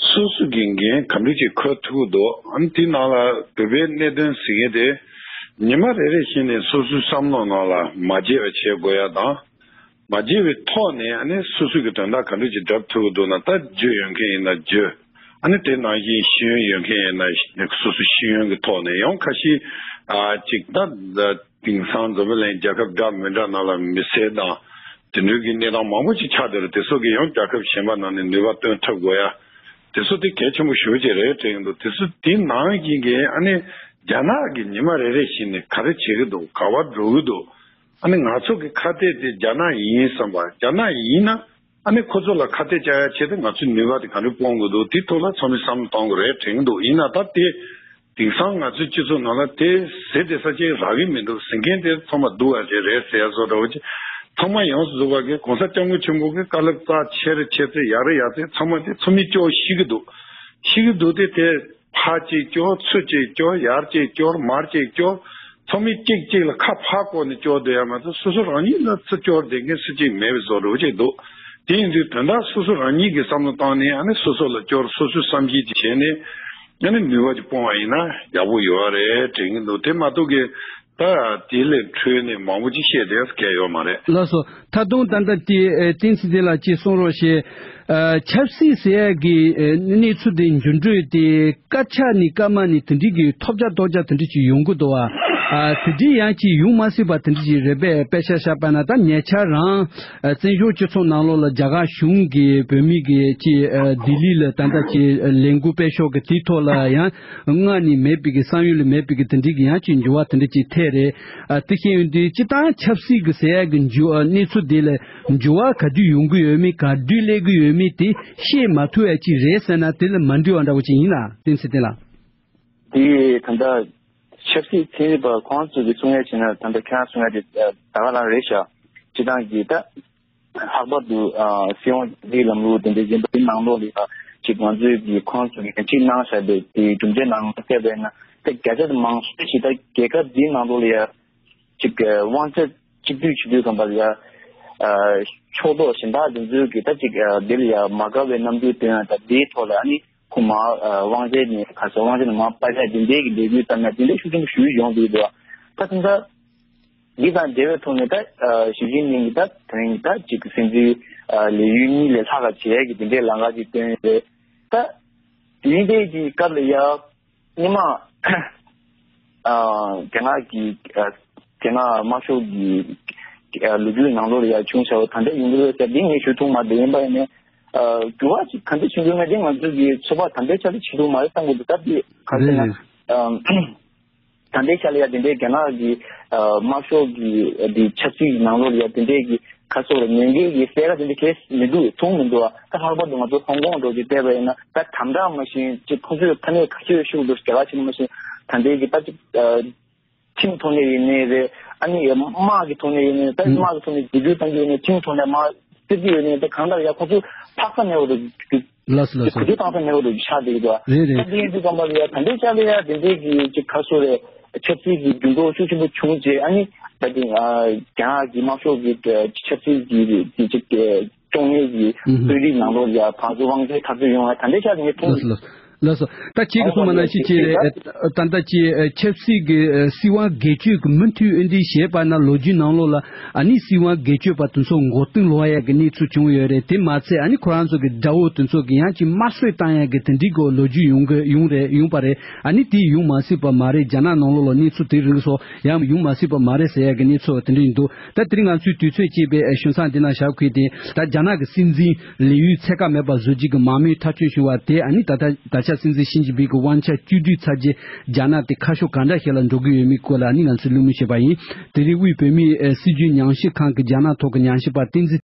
སོ་སོ་གི་འགན་ག་འདྲ་ཅིག་འཁུར་ཐུབ་ཀྱི་འདུག། ཨ་ནི་དེའི་ནང་ལ་བོད་པའི་གནད་དོན་ཟེར་མཁན་དེ་ཉི་མ་རེ་རེ་བཞིན་ནས་སོ་སོའི་བསམ་བློ་ནང་ལ་མ་བརྗེད་པ་བྱེད་དགོས་ཡ་དང་། མ་བརྗེད་པའི་ཐོག་ནས་ཨ་ནི་སོ་སོ་གི་དོན་དག་ག་འདྲ་ཅིག་སྒྲུབ་ཐུབ་ཀྱི་འདུག་ན། ད་རྒྱུ་ཡོད་མཁན་ཡིན་ན་རྒྱུ། ཨ་ནི་དེ་ནང་བཞིན་ཤེས་ཡོན་ཡོད་མཁན་ཡིན་ན་སོ་སོའི་ཤེས་ཡོན་གྱི་ཐོག་ནས། ཡང་ཁ་ཤས་ཨ་ཅིག་ད་དེང་སང་འཛམ་བུ་གླིང་རྒྱལ་ཁབ་འདྲ་མི་འདྲ་ནང་ལ་མི་སེར་དང་དེ་འདྲའི་གི་གནས་སྟངས་མང་པོ་ཅིག་ཆགས་བསྡད་རེད། དེ་ཚོ་གི་ཡང་རྒྱལ་ཁབ་གཞན་པ་ནང་ནས་ནུས་པ་བཏོན་ཐུབ་དགོས་ཡ། དེ་ཚོ་དེ་གལ་ཆེན་པོ་ཞེ་པོ་ཅིག་རེད་དྲན་གྱི་འདུག། དེ་ཚོ་དེ་ནང་བཞིན་གྱི་ཨ་ནི་རྒྱ་ནག་གིས་ཉི་མ་རེ་རེ་བཞིན་ནས་ག་རེ་བྱེད་ཀྱི་འདུག། ག་པར་འགྲོ་གི་འདུག། ཨ་ནི་ང་ཚོ་གི་ཁ་གཏད་དེ་རྒྱ་ནག་ཡིན་བསམ་པ། རྒྱ་ནག་ཡིན་ན་ཨ་ནི་ཁོ་ཚོ་ལ་ཁ་གཏད་བཅག་ཡ་ཆེད་དུ་ང་ཚོའི་ནུས་པ་དེ་ག་འདྲ་སྤུངས་དགོས་འདུག། དེའི་ཐོག་ལ་ཚང་མས་བསམ་བློ་གཏོང་དགོས་རེད་དྲན་གྱི་འདུག། ཡིན་ན་ད་དེ་དེང་སང་ང་ཚོའི་སྤྱི་ཚོགས་ནང་ལ་དེ་ཟེར་བསྡད་ས་ཅིག་རག་གི་མི་འདུག། ཟེར་མཁན་དེ་ཚང་མ་སྡུག་པ་ཅིག་རེད་ཟེར་ཡ་བཟོ་འདྲ་བོ་ཅིག། ཚང་མ་ཡོངས་སུ་རྫོགས་པ་གི་གོང་ས་སྐྱབས་མགོན་ཆེན་པོ་གི་བཀའ་སློབ་རྩ་ཆེ་རུ་ཆེ་ཚེ་ཡག་རུ་ཡག་ཚེ་ཚང་མ་དེ་ཚང་མས་སྐྱོར་ཤེས་ཀྱི་འདུག། ཤེས་ཀྱི་འདུག་སྟེ། དེ་ཕར་གཅིག་སྐྱོར། ཚུར་གཅིག་སྐྱོར། ཡར་གཅིག་སྐྱོར། མར་གཅིག་སྐྱོར། ཚང་མས་གཅིག་གཅིག་ལ་ཁ་ཕར་བསྐོར་ནས་སྐྱོར་བསྡད་ཡ་མ་གཏོགས། སོ་སོ་རང་ཉིད་ལ་ཚུར་སྐྱོར་བསྡད་མཁན་སུ་གཅིག་མེད་པའི་བཟོ་འདྲ་བོ་ཅིག་འདུག། དེ་ཡིན་དུས་དོན་དག་སོ་སོ་རང་ཉིད་ཀྱིས་བསམ་བློ་བཏང་ནས་ཨ་ནི་སོ་སོ་ལ་སྐྱོར། སོ་སོའི་བསམ་གཞིག་ཅིག་བྱས་ནས་ཨ་ནི་ནུས་པ་ཅིག་སྤུངས་པ་ཡིན་ན་ཡག་པོ་ཡོད་རེད་དྲན་གྱི་འདུག། དེ་མ་གཏོགས་ཀྱི་ད་དེ་ལས་འཕྲོས་ནས་མང་པོ་ཅིག་བཤད་བསྡད་ཡ་གལ་ཡོད་མ་རེད། ལགས་སོ། ད་དུང་ད་ལྟ་དེ་ཨེ་བསྟན་འཛིན་བདེ་ལགས་ཀྱིས་གསུང་རོགས་བྱེད། ཨ། ཆབ་སྲིད་ཟེར་ཡ་གི་ཨེ་གནས་ཚུལ་དེ་འགྱུར་འགྲོས་དེ་སྐད་ཆ་ནས་སྐར་མ་ནས་དེ་འདྲའི་གི་ཐོལ་རྒྱག་རྡོལ་རྒྱག་དེ་འདྲ་ཅིག་ཡོང་གི་འདུག་བ། ཨ། དེ་འདྲའི་ཡང་ཅིག་ཡོང་མ་སྲིད་པ་དེ་འདྲ་ཅིག་རེད་པས། དཔེ་ཆ་བཞག་པ་ན་ད་ཉེ་ཆར་རང་ཨ་བཙན་བྱོལ་སྤྱི་ཚོགས་ནང་ལོགས་ལ་རྒྱ་གར་གཞུང་གིས་བོད་མི་གི་ཅིག་ཨ་ལྡི་ལི་ལ་ད་ལྟ་ཅིག་ཨ་ལས་འགུལ་སྤེལ་ཕྱོགས་ཀྱི་དེའི་ཐོག་ལ་ཡང་སྔར་ནས་མེད་པའི་གི་བསམ་ཡུལ་ལས་མེད་པའི་གི་དེ་འདྲའི་གི་ཡང་ཅིག་འགྱུར་བ་དེ་འདྲ་ཅིག་ཐེབས་རེད། ཨ། དེ་བཤད་ཡོང་དུས་སྤྱིར་བཏང་ཆབ་སྲིད་ཀྱི་ཟེར་ཡག་གི་འགྱུར་བ། གནས་ཚུལ་དེ་ལ་འགྱུར་བ་ག་དུས་ཡོང་གི་ཡོད་མེད། ག་དུས་སླེབས་ཀྱི་ཡོད་མེད་དེ་ཤེས་མ་ཐུབ་ཡ་ཅིག་རེད་ཟེར་ན་དེ་ལ་མ་འགྲིག་པ་འདྲ་བོ་ཅིག་ཡིན་ན། བསྟན་འཛིན་བདེ་ལགས། དེ་ད་ལྟ་ཆབ་སྲིད་ཚན་རིག་པ་ཁོང་ཚོ་གི་གསུང་ཡ་བྱས་ན། ད་ལྟ་ཁྱེད་རང་གསུང་ཡ་དེ་ད་ག་རང་རེད་ཤག། སྤྱིར་བཏང་གི་ད་ལྷག་པར་དུ་ཨ་སྲིད་དབང་སྒེར་གྱི་ལམ་ལུགས་དེ་འདྲའི་ཡིན་པ་དེ་ནང་ལོགས་ལ་ཡ་ཅིག་ང་ཚོས་ཀྱི་ཁོང་ཚོ་གི་འགན་འཁྲི་གནང་བཞག་པའི་དེའི་གྲུབ་འབྲས་ནང་བལྟས་པས་ན། དེ་བརྒྱ་ཆ་མང་ཤོས་ཤིག་ད་རྒྱལ་ཁབ་འདིའི་ནང་ལོགས་ལ་ཡ་ཅིག་ཨ་དབང་ཆ་གཅིག་སྡུད་བྱེད་དུས་ཙམ་པ་ལ་ཡ་ཨ་ཕྱོགས་གཏོགས་གཞན་དག་དེ་ཚོས་ཀྱི་ད་ཅིག་ཨ་དེ་ལ་ཡ་མ་དགའ་བའི་རྣམ་འགྱུར་སྟོན་ཡ་དང་། དེའི་ཐོག་ལ་ཨ་ནི་ཁོ་མར་ཨ་དབང་ཆའི་ནས་ག་ཚོད་དབང་ཆ་ནས་མར་ཕབ་ཡ་དེ་འདྲའི་གི་ལས་འགུལ་བཏང་ཡ་དེ་འདྲའི་ཤུགས་ཆེན་པོ་ཞེ་པོ་ཡོང་བསྡད་འདུག། ད་དེ་འདྲ་འདི་དང་འབྲེལ་བའི་ཐོག་ནས་ད་ཨ་ཞི་ཅིན་ཕིང་གིས་ད་དེ་རིང་ད་ཅིག་སྲིད་འཛིན་ཨ་ལས་ཡུན་གཉིས་ལས་ལྷག་ག་བྱེད་ཡ་གི་དེ་འདྲའི་ལམ་ཁ་ཅིག་བཏོན་ཡོད་རེད། ད་དེ་འདྲའི་གི་སྐབས་ལ་ཡ་སྔོན་མ་ཨ་རྒྱ་ནག་གི་ཨ་རྒྱ་ནག་དམར་ཤོག་གི་ཨ་ལོ་རྒྱུས་ནང་ལོགས་ལ་ཡ་བྱུང་བཞག་པ་ད་ལྟ་ཡོང་གི་རེད་ཟེར་འདི་ངས་ཞུ་ཐུབ་མ་རེད། ཡིན་པ་ཡིན་ནའི་ཨ་འགྱུར་བ་ཅིག་ག་འདྲ་བྱུང་གི་མེད་དེ་ང་ཚོ་གི་ཚོད་དཔག་ད་ལྟའི་ཆ་ལ་བྱེད་ཐུབ་མ་རེད་བསམ་གྱི་འདུག། ད་འདི་ག་རེ་ཟེར་ན། རེད་རེད། ཨ་ད་ལྟའི་ཆ་ལ་ཡ་དེ་འདྲའི་རྒྱ་ནག་གི་ཨ་དམར་ཤོག་གི་འདི་ཆབ་སྲིད་ཀྱི་ནང་ལོགས་ལ་ཡ་དེ་འདྲའི་གི་ག་ཚོད་ཉེན་ཁའི་གི་གསལ་ཁ་དེ་འདྲ་གས་མི་འདུག། མཐོང་མི་འདུག། ད་ལྷག་པར་དུ་ང་ཚོ་ཧོང་ཀོང་འདྲ་ཅིག་བལྟས་པ་ཡིན་ན། ད་དམ་དྲག་མ་བཞིན་ཅིག་ཁོ་ཚོས་ཐ་སྙད་ག་ཚོད་ཤོད་འདུག། རྒྱ་གར་ཕྱིན་མ་བཞིན་ད་ལྟའི་གི་ད་ཅིག་ཨ་ཁྲིམས་ཐོག་ནས་ཡིན་ནའི་རེད། ཨ་ནི་དམག་གི་ཐོག་ནས་ཡིན་ནའི་ད་དམག་གི་ཐོག་ནས་འཛུལ་རྒྱུ་གཏང་རྒྱུ་ཡིན་ནའི་ཁྲིམས་ཐོག་ནས་དམག་བཙིར་གྱི་ཡོད་ནའི་ད་གང་ལྟར་ཡ་ཁོ་ཚོ་འཕག་ས་མེད་པ་འདྲ་ལགས་སོ་ལགས་སོ། གོ་རྒྱུ་བཏང་ས་མེད་པ་འདྲ་ཆགས་བསྡད་ཀྱི་འདུག། རེད་རེད། ད་འདི་ཡིན་དུས་ཙམ་པ་ལ་ཡ་ད་ལྟའི་ཆ་ལ་ཡ་དེ་འདྲའི་གི་ཅིག་ག་ཚོད་རེད། ཆབ་སྲིད་ཀྱི་འགྱུར་ལྡོག་ཤུགས་ཆེན་པོ་བྱུང་རྗེས་ཨ་ནི་ད་དེ་ཨ་རྒྱ་ནག་གི་དམར་ཤོག་གི་ཆབ་སྲིད་ཀྱི་དེ་ཅིག་སྐྱོང་མཁན་གྱི་ཨུ་ཧུ། དཔོན་རིགས་ནང་ལོགས་ལ་ཡ་ཕར་ཚུར་དབང་ཆའི་འཐབ་རྩོད་ཡོང་བ་ད་ལྟའི་ཆར་ངས་མཐོང་ལགས་སོ་ལགས་སོ། ད་ཁྱེད་ཀྱིས་གསུངས་པ་ནང་བཞིན་བྱས་རེད། ད་ལྟ་ཅིག་ཆབ་སྲིད་ཀྱི་སྲིད་དབང་སྒེར་གཅོད་ཀྱི་མུ་མཐུད་འོས་འདེམས་བྱས་པ་ན་ལོ་རྒྱུས་ནང་ལོགས་ལ་ཨ་ནི་སྲིད་དབང་སྒེར་གཅོད་པ་དེ་ཚོ་མགོ་རྟིང་སློག་ཡ་གི་གནས་ཚུལ་བྱུང་ཡོད་རེད། དེ་མ་ཚད་ཨ་ནི་ཁོ་རང་ཚོ་གི་དགྲ་བོ་དེ་ཚོ་གི་ཡང་ཅིག་དམར་གསོད་བཏང་ཡ་གི་དེ་འདྲའི་གི་ལོ་རྒྱུས་ཡོང་གི་ཡོང་རེད། ཡོང་པ་རེད། ཨ་ནི་དེ་ཡོང་མ་སྲིད་པ་མ་རེད། རྒྱ་ནག་ནང་ལོགས་ལ་གནས་ཚུལ་དེ་རིགས་སོགས་ཡང་ཡོང་མ་སྲིད་པ་མ་རེད་ཟེར་ཡ་གི་གནས་ཚུལ་དེ་འདྲ་ཡིན་འདུག། ད་དེ་རིང་ང་ཚོའི་དུས་ཚོད་ཅེས་པའི་ཞུ་མཚམས་འདི་ན་བཞག་གི་ཡོད་དེ། ད་རྒྱ་ནག་གི་སྲིད་འཛིན་ལས་ཡུན་ཚད་བཀག་མེད་པར་བཟོ་རྒྱུ་གི་མང་མོས་ཐག་གཅོད་བྱུང་བ་དེ་ཨ་ནི་ད་ལྟ་ད་ཆ་ སྲིད་འཛིན་ཞི་ཅིན་ཕིང་གི་དབང་ཆ་བཅོས་སྒྲིག་ཚར་རྗེས་རྒྱ་ནག་དེ་ཁ་ཕྱོགས་ག་འདྲ་ཞིག་ལ་འགྲོ་གི་ཡོད་མེད་སྐོར་ལ་ནི་ང་ཚོས་གླེང་མོལ་བྱས་པ་ཡིན། དེ་རིང་དབུས་བོད་མིའི་ཨེ་སྲིད་བྱུས་ཉམས་ཞིབ་ཁང་གི་རྒྱ་ནག་ཐོག་གི་ཉམས་ཞིབ་པ་བསྟན་འཛིན།